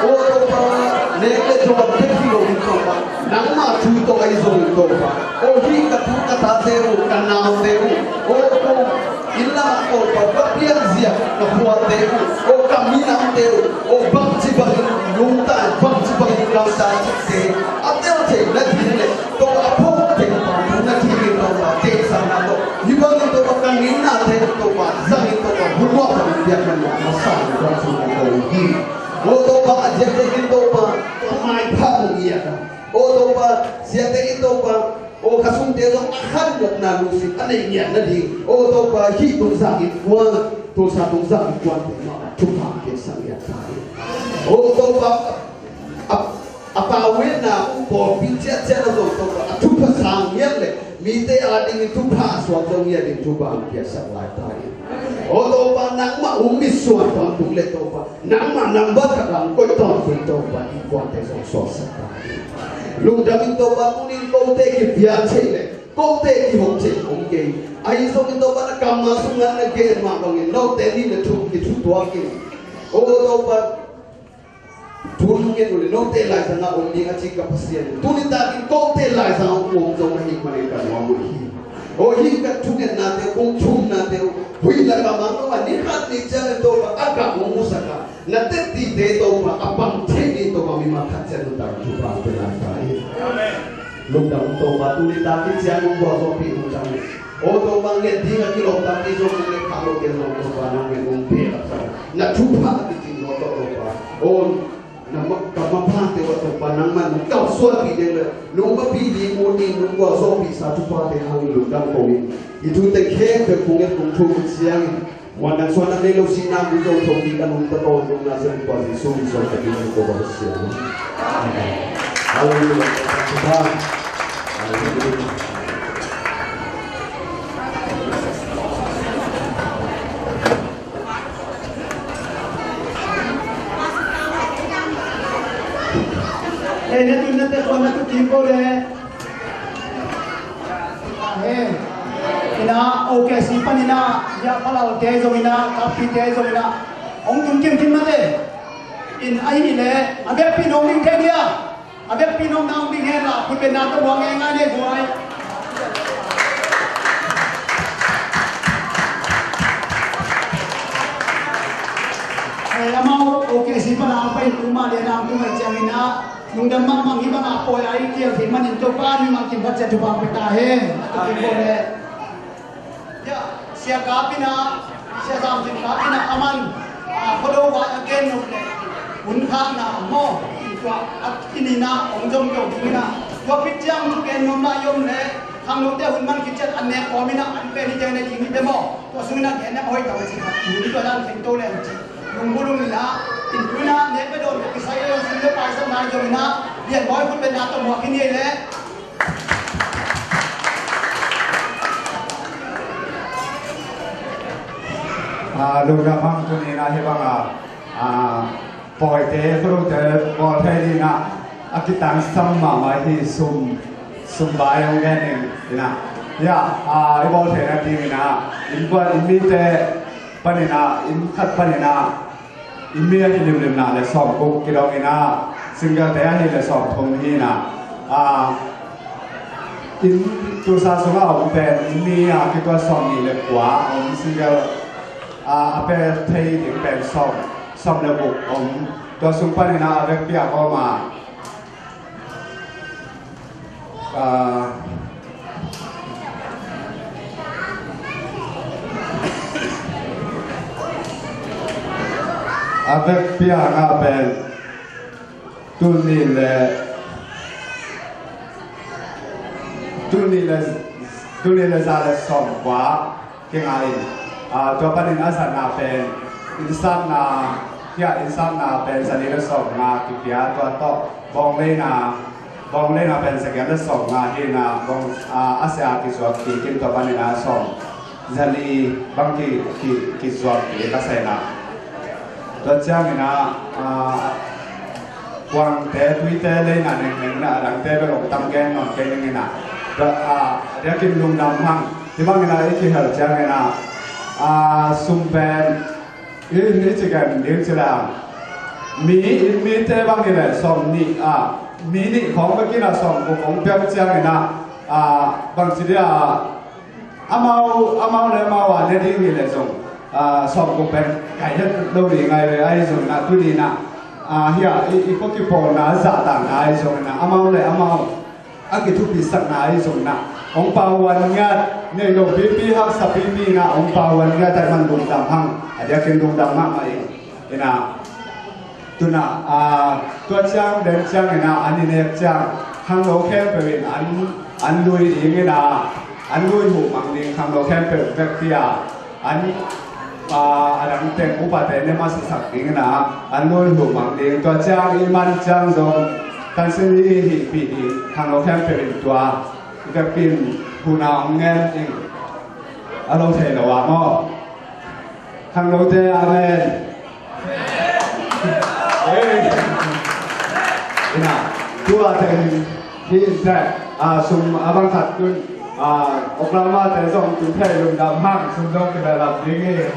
o Topa, nek le dawn bek hi lo in Topa, nangmah thu tawh ahi zongin Topa, o hih ka tu ka tate uh, ka naute uh, o Topa, inn lam ah Topa, ka pianzia ka khuate uh, o ka minamte uh, o bangci bangin lungta, bangci bangin gamta cihte a tel theihna ding le Topa a phawk teng pampuhna dingin Topa teisakna tawh hih bangin Topa ka ninnate uh Topa zangin Topa hun luah bangin biakna luah masa in Topa sung kan ko hi. O Topa a ziakte in Topa Topa maipha hong ngiat a. O Topa siate in Topa o ka sungte zong a khan nopna lungsim a nei ngiat nading. O Topa hih tungzang in kuan, Tulsa tungzang in kuan te mah thupha piaksak ngiat ta hi. O Topa a, a pau wetna uh pawlpi ciatciat a zong Topa a thupha sang ngiat le mite a dingin thupha a suak zong ngiat ding thupha hong piaksak lai ta hi. O Topa nangmah hong mitsuan tawntung le Topa nangmah nambat khat lam koih tawntung Topa i kuante zong suaksak ta hi. Lungdam in Topa tunin kote kipial thei le kote kihong thei om kei. Ahi zongin Topa na kammal sungah na gen mah bangin note nih na thu kithutuak in. O Topa Thu ngen uh le note laizangah om ding a ci ka Pasian. Tuni takin kote laizangah om zong ahih manin ka nuam uh hi. Aw hih ka thungennate uh, kong thumnate uh, huih lakah mang lo a ni khat ni ciang le Topa a gam hong musak a na tettite Topa a pang theih ni Topa mimal khat ciang nuntak thupha pe lai ta hi. Lungdam Topa tuni takin ciang nong gualzawhpih uh ciang. Aw Topa nget ding a kilawm tampi zong nong nget kha lo ken zong Topa nang nget nong pe a khat na thupha a kicing lo tawh Topa. Aw Na ma, ka maphate uh a Topa nangmah nong kalsuanpih ding le nong mapih ding uh in nong gualzawhpihsa thuphate hangin lungdam ko in. Hih thu teng khempeuh kong et kong thum uh ciangin muan dang suan a nei lo sihna mun zo thawh ding ka nungta tawntung na Sia Topa Jesu min suang ka ding ko ba sia. Amen. Halleluiah. Halleluiah. Ei, na tun na tek ua na tu kim ko le. Ei, ina, okay, si pan ina, ya palal te zong ina, kapi te zong ina. Ong tun kim kim na te. In ai ni le, a bek pi nong ding te dia. A vekpi nopna hong ding hen la, khut beng na tawh muang ngeingai nei guai. Ei, amau, okay, si pana ang pai tuma le na ang tuma ciangin ah, lungdam mahmah hi bang a pawi a i kial thei manin Topa ni mang kim phat ciat thupha pia ta hen. Amen. Sia Kap in ah, Sia Zam Cin Kap in ah, a man, a, Khuado vai a gen nop leh hun khakna maw, tua a, i nihna hong zom keu ding in ah, tua pi ciang thu gen nuam lai om leh khangnote hun man khit ciang an nek kawm in ah, an pen hi teng ne ding hi te maw, tua sung in ah gen nek a hoih tak a ci khat, tua dan khento leng ci. Lungbulung in ah, in tu in ah nek pe dawn kisai a zong sim le paisam nai zong in ah, lian bawi khut beng na tawh muak hi ni leh. Ah, lungdam hang tuni-in ah hih bang a, ah, pawite, Khuadote bawl thei ding ah a kitangsam mahmah hi sum, Sumbai hong gen ning ina. Ya, a, i bawl theihna ding ina, inn buan, inn mite pan ina, inn khat pan ina, inn mi a kilimlimna le sawmguk kidong ina, single te ahi le sawmthum hi ina. A, inn tusa sunga om pen inn mi a kituat sawmnih le kua om, single a, a pe thei ding pen sawm, sawm le guk om. Tua sung pan ina a vekpi a kawma a, a vekpi a nga pen tuni le, tuni le, tuni le za le sawm kua kinga in, a, tua panin a zatna pen innsatna, hia innsatna pen zali le sawm nga kipia, tua tawh bawng leina, bawng leina pen zagiat le sawm nga hi ina, bawng, a, a sia kizuak kik in tua panin a sawm zali bang ki, ki, kizuak kik a sa ina. Tua ciangin a, a, kuangte, tuite leina nengneng ina, a dangte bel ong tam gen nawn kei ning ina. Tua, a, a diakin lungdam hang. Hih bangin a i kihel ciangin a, a, sum pen i, i ci gen ding ci le a, mi, inn mite bangin le sawmnih a, mi nih khawng bekin a sawmguk khawng piak ciangin a, a, bangci dia, amau, amau le amau a ne ding hi le zong, a, sawmguk pen kai het lo ding ngai ve, ahi zongin a tuni ina, a, hia i, i kipawlna zahtakna ahi zongin a, amau le amau a kithupisakna ahi zongin a, hong pauan ngiat, nei lo pipi, haksa pipi ina, hong pauan ngiat ahih man lungdam hang, a diakin lungdam mahmah ing ina. Tuna, a, tua ciang den ciangin a, an i nek ciang khangno khempeuh in an, an lui ding ina, an lui huh mang ding, khangno khempeuh vekpi a, an, a, a dang teng upate ne masasak ding ina, an lui huh mang ding. Tua ciang i man ciang zong tansin i hihpih ding, khangno khempeuh in tua vekpi in hun a hong ngen ding. A lo thei lo a maw? Khangnote, amen. Ei. Ina, tua teng hi in teh, a, sum a bang khat tun, a, Oklahoma te zong tun thei, lungdam hang, sum zong kibehlap ding hi.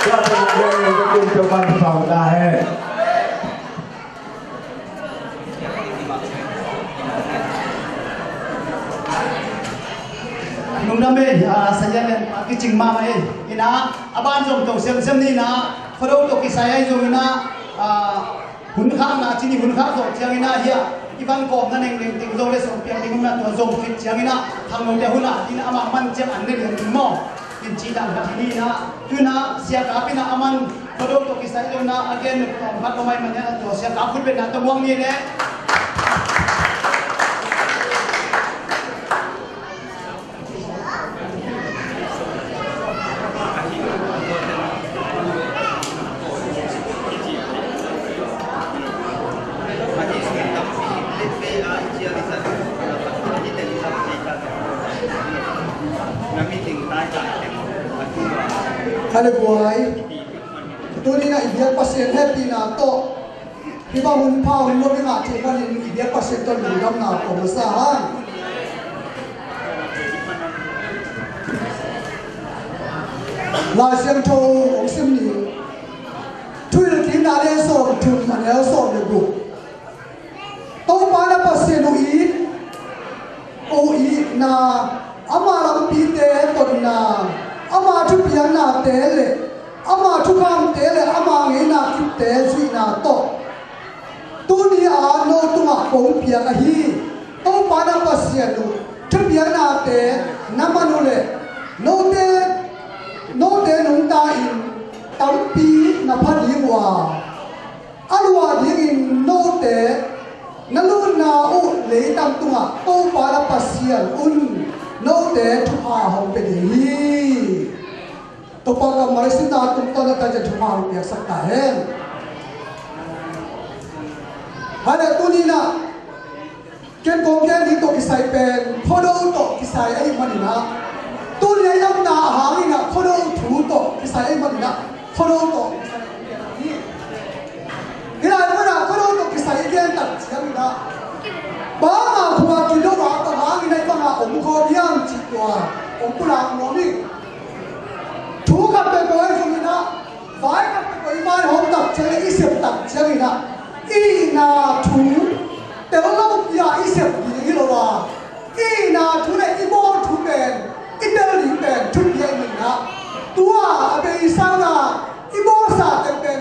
Tua teng hi in teh, tun teh pan pau ta hen. Lungdam ei, a, Sayan len a kicing mahmah ei. Ina, a ban zong to semsem ni ina, Khuado tawh kisai ahi zong ina, a, hun khakna, cini hun khak zawh ciang ina hia, i van kawmna nengneng ding zong le sawm piang ding hun na tua zong khit ciang ina, khangnote hun a, ina amah man ciang an ne lian ding maw? In ci dan khat hi ni ina, tu ina, sia kap ina a man, Khuado tawh kisai lo ina, a gen nuk tawm khat lo mai man ina, tua sia kap khut bet na tawm wang ni le. Hale buai. Tuni na i biak Pasian hehpihna tawh, hih bang hun pha hun lo i ngah theih panin i biak Pasian tawh lungdamna kong masa hang. Lai Siangtho hong sim ni. Thuhilhkikna lian sawm thum, a neu sawm le guk. Topa na Pasian uh it, uh itna, ama lampite totna, ama thupiaknate le ama thukhamte le ama ngeina kipte zuihna tawh tuni-a no tungah kong piak ahi Topa na Pasian uh thupiaknate na man uh leh note, note nungta-in tampi na pha ding uh a, a luah dingin note na lutna uh leitang tungah Topa na Pasian un note thupha hong pia ding hi. Topa kammal i simna tungtawn a Topa thupha hong piaksak ta hen. Hale tuni-in ah ken kong gen ding tawh kisai pen Khuado tawh kisai ahih manin ah, tuni a i omna a hangin ah Khuado thu tawh kisai ahih manin ah Khuado tawh kisai. Hih lai munah Khuado tawh kisai i gen tak ciangin ah Bang a khua kido a, bang hangin a i bang a om khawm hiam cih tua hong pulak nuam hi. Thu khat peuhpeuh ahi zongin ah, vai khat peuhpeuh i maihawm tak ciangin, i sep tak ciangin ah, i itna thu tel lo pi-a i sep ding hi lo a, i itna thu le i bawl thu pen, i tel ding pen thupi ahih manin ah, tua a bei sang a i bawlsa teng pen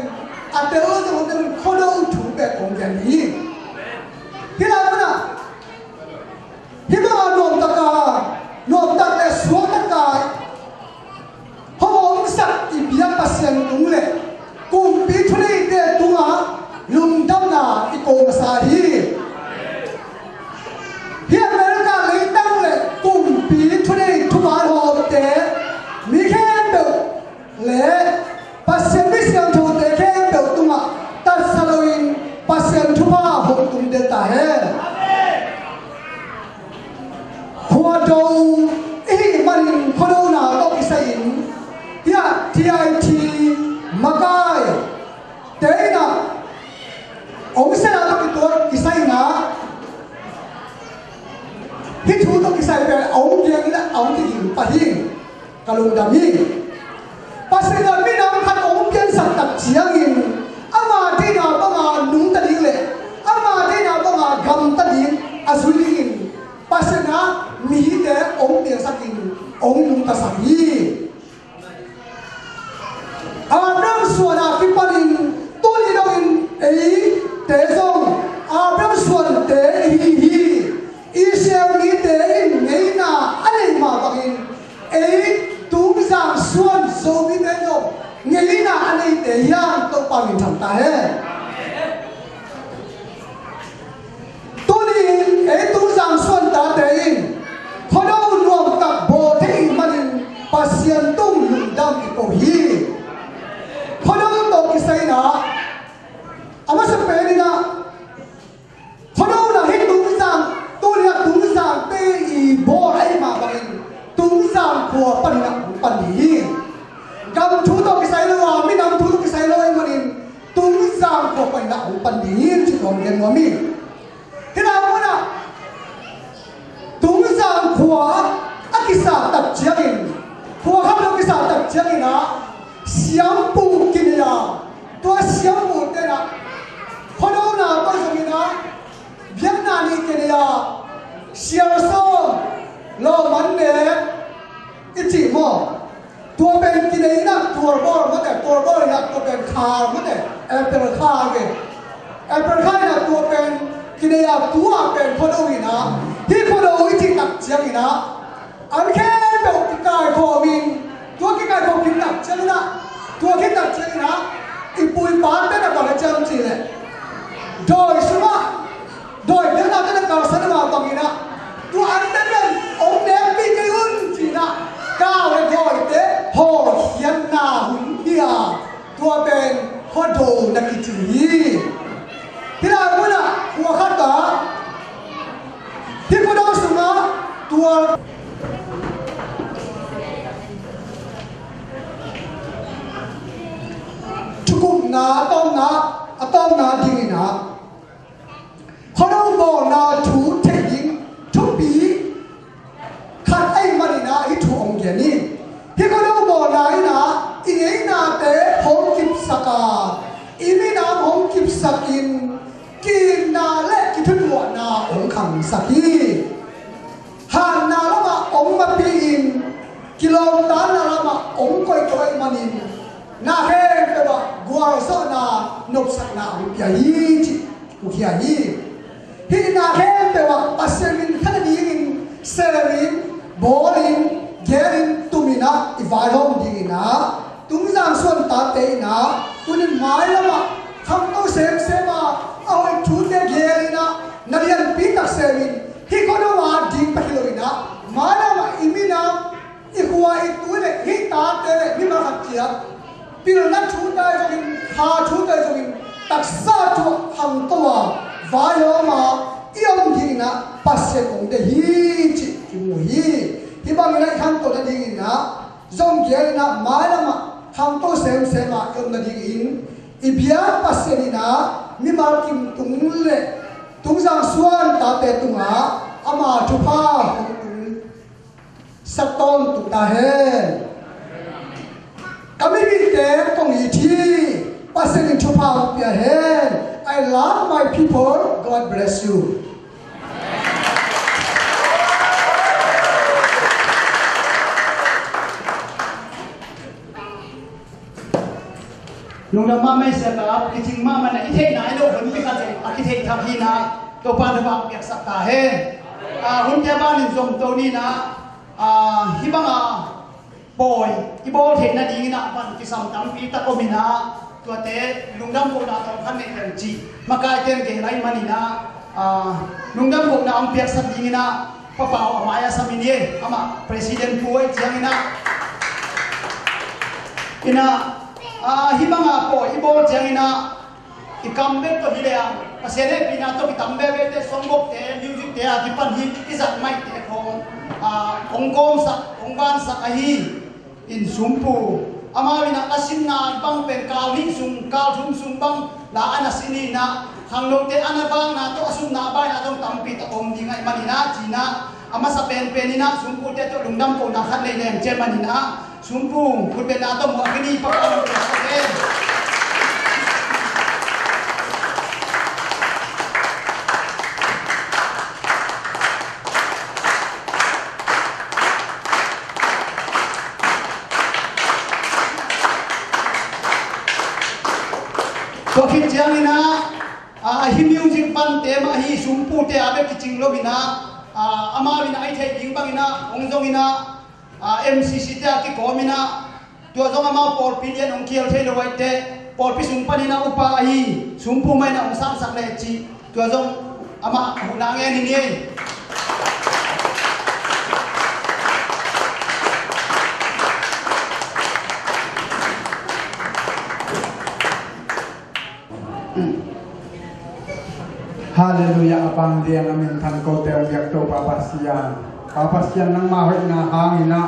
a tel lo zong pen Khuado thu pen hong gen hi. Hih lai munah hih banga nuamtak a, nuamtak le suaktak a hong omsak i biak Pasian tung le kumpi thuneite tungah lungdamna i ko masa hi. Hih America leitang le kumpi thunei thumanhawmte, mi khempeuh le Pasian mi siangthote khempeuh tungah tatsa loin Pasian thupha hong tung den ta hen. Khuado i hih manin Khuadona tawh kisai-in, hiah T I T makai te in ah hong siatna tawh kituak kisai-in ah, hih thu tawh kisai pen a hong gen in ah a hong kiging pah hi. Ka lungdam hi. Pasian in ah minam khat hong piansak tak ciangin ama deihna banga nungta ding le ama deihna banga gamta ding a zui dingin Pasian in ah mite hong piangsakin hong nungtasak hi. Abraham suan a kipanin tuni dongin eite zong Abraham suante i hi hi. Israel mite in ngeina a neih mah bangin ei Tungzang suan Zomite zong ngeina a neite hiam, Topa min thang ta hen. Tuni-in ei Tungzang suan tate in Khuado nuamtak bawl thei ih manin Pasian tung lungdam i ko hi. Khuado tawh kisai-in ah a masa pen in ah Khuado in ah hih Tungzang, tuni-a Tungzangte i bawl ahih mah bangin Tungzang khua panin ah hong pan ding hi. Gam thu tawh kisai lo a, minam thu tawh kisai lo ahih manin Tungzang khua panin ah hong pan ding hi, ci-in hong gen nuam hi. Hih lai munah Tungzang khua a kisa tak ciangin, khua khat lo kisa tak ciangin ah siampu kinei a, tua siampute in ah Khuadona tawh zongin ah biakna nih kinei a, sial sawm, lawmman nek i cih maw? Tua pen kinei in ah tualbawl mate, tualbawl in ah tua pen khal mate, apple khal ve. Apple khal in ah tua pen kinei a, tua pen Khuado in ah, hih Khuado i cih tak ciangin ah an khempeuh kikaikhawm in, tua kikaikhawm khit tak ciangin ah, tua khit tak ciangin ah i pu i pate in ah bang a ciam cih leh dawi sungah dawi biakna te na kalsan mah bangin ah, tua an te pen hong nekpih kei un ci-in ah kau le dawite hawlkhiatna hun hi a, tua pen Khuado na kici hi. Hih lai munah khua khat ah hih Khuado sungah tua thukumna a tawpna, a tawpna dingin ah Khuado bawlna thu theih ding thupi khat ahih manin ah hih thu hong gen hi. Hih Khuado bawlna in ah i ngeinate hong kipsak a, i minam hong kipsakin ki-itna le kithutuahna hong khangsak hi. Hatna lamah hong mapi-in, kilawmtatna lamah hong koih tua ahih manin na khempeuh ah gualzawhna, nopsakna hong pia hi, cih mukhia hi. Hih na khempeuh ah Pasian min khat nadingin semin, bawlin, gelin, tumin ah i vaihawm dingin ah Tungzang suan tate in ah tuni mailamah khangto semsem a, a hoih thute gelin ah na lianpi tak semin, hih Khuado a ding pah hi loin ah mailamah i minam, i khua, i tui le hih tate le mimal khat ciat pilna thute zongin, kha thute zongin taksa thu khangto a, vaihawm a i om dingin ah Pasian hong deih hi cih kimu hi. Hih bangin ah i khangto nadingin ah zong gelin ah mailamah khangto semsem a i om nadingin i biak Pasian in ah mimal kim tung le Tungzang Suan tate tungah ama thupha hong sak tawntung ta hen. Ka mimite kong it hi. Pasian in thupha hong pia hen. I love my people. God bless you. Lungdam mahmah, i sia ka kicing mahmah na, i theihna i lo hun pi khat a kitheih thak hi na, Topa thupha piaksak ta hen. A, hun tia banin zom to ni na, a, hih banga pawi i bawl theihna dingin a pan kisam tampi tak om hi na, tuate lungdam kohna tawm khat nei teng cih makai teng gel lai manin a, a, lungdam kohna hong piaksak dingin a, Papa aw a mai a sam in hi, amah president pu ahih ciangin a, in a, a, hih banga pawi i bawl ciangin a, i kam bek tawh hi leh a, Pasian hehpihna tawh kitam veve te, songbokte, music te a kipan hi, i zat maite khawng, a, hong kawmsak, hong vansak ahi. In sumpu, amau in a, a sinna bang pen kal nih sung, kal thum sung bang la a na sin in a, khangnote a na vakna tawh, a sumna a baina tawh tampi tak om ding ahih manin a, ci-in a, a masa penpen in a, sumpute tawh lungdam kohna khat nei leng ci ahih manin a, sumpu khutbetna tawh muak khin hi. Papa lungdam sak hen. Tua khit ciangin a, a, hih music band te mah hi, sumpute a bek kicing lo in a, a, amau in a i theih ding bangin a hong zong in a, a, M C C te a kikawm in a, tua zong amau pawlpi lian hong kial thei lo ahih teh, pawlpi sung panin a upa ahi sumpu mah in a hong sangsak leh cih, tua zong amah huhna ngen hi ni ei. Halleluiah, a bang lian a minthan kote hong biak Topa Pasian. Pa Pasian, nangma hoihna hangin a,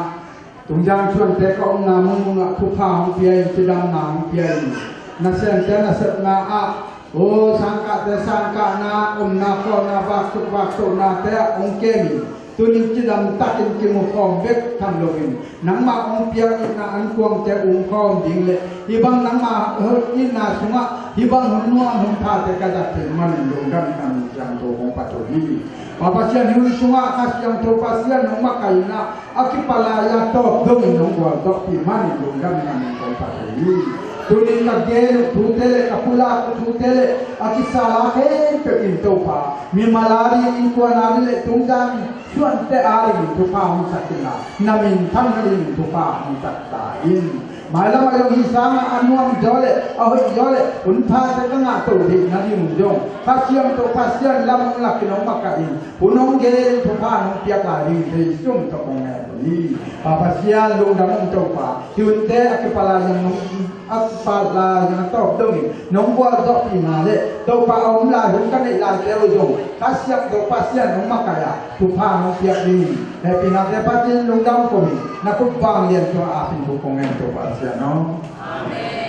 Tungzang Suante ka omna munmun ah thupha hong pia in, cidamna hong pia in. Nasemte nasepna ah, o, sangkahte sangkahna, omna khawlna, vaktuk vaktohnate ah hong kem in. Tuni cidam takin kimu khawm bek tham loin, nangma hong piak itna ankuangte um khawm ding le, hih bang nangma itna sungah hih bang hun nuam hun phate ka zat theih manin lungdam in, a min siangtho hong phat uh hi. Pa Pasian, hih hun sungah Kha Siangtho Pasian hong makaihna a kipalai a tawp dongin hong gualzawhpih manin lungdam in, a min kong phat uh hi. Tunin ka gen uh thute le ka pulak uh thute le a kisal a khempeuh in Topa, mimal a dingin, innkuan a ding le Tungzang Suante a dingin thupha hong sak in la, na minthanna dingin thupha hong sak ta in. Mailam a zong hih sangah a nuam zaw le a hoih zaw le hun phate ka ngah to theihna ding zong Kha Siangtho Pasian lam hong lakin hong makaih in, hun hong gen in, thupha hong piak lai ding thei sum tawh kong ngen uh hi. Pa Pasian, lungdam ung Topa, hih hunte a kipalai in hong a kipalai in a tawp dongin nong gualzawhpihna le Topa a om lai hun ka neih laite uh zong Kha Siangtho Pasian hong makaih a, thupha hong piak dingin hehpihnate phatin lungdam ko in, na khut vanglian tungah a pin thu kong ngen Topa Pasian aw. Amen.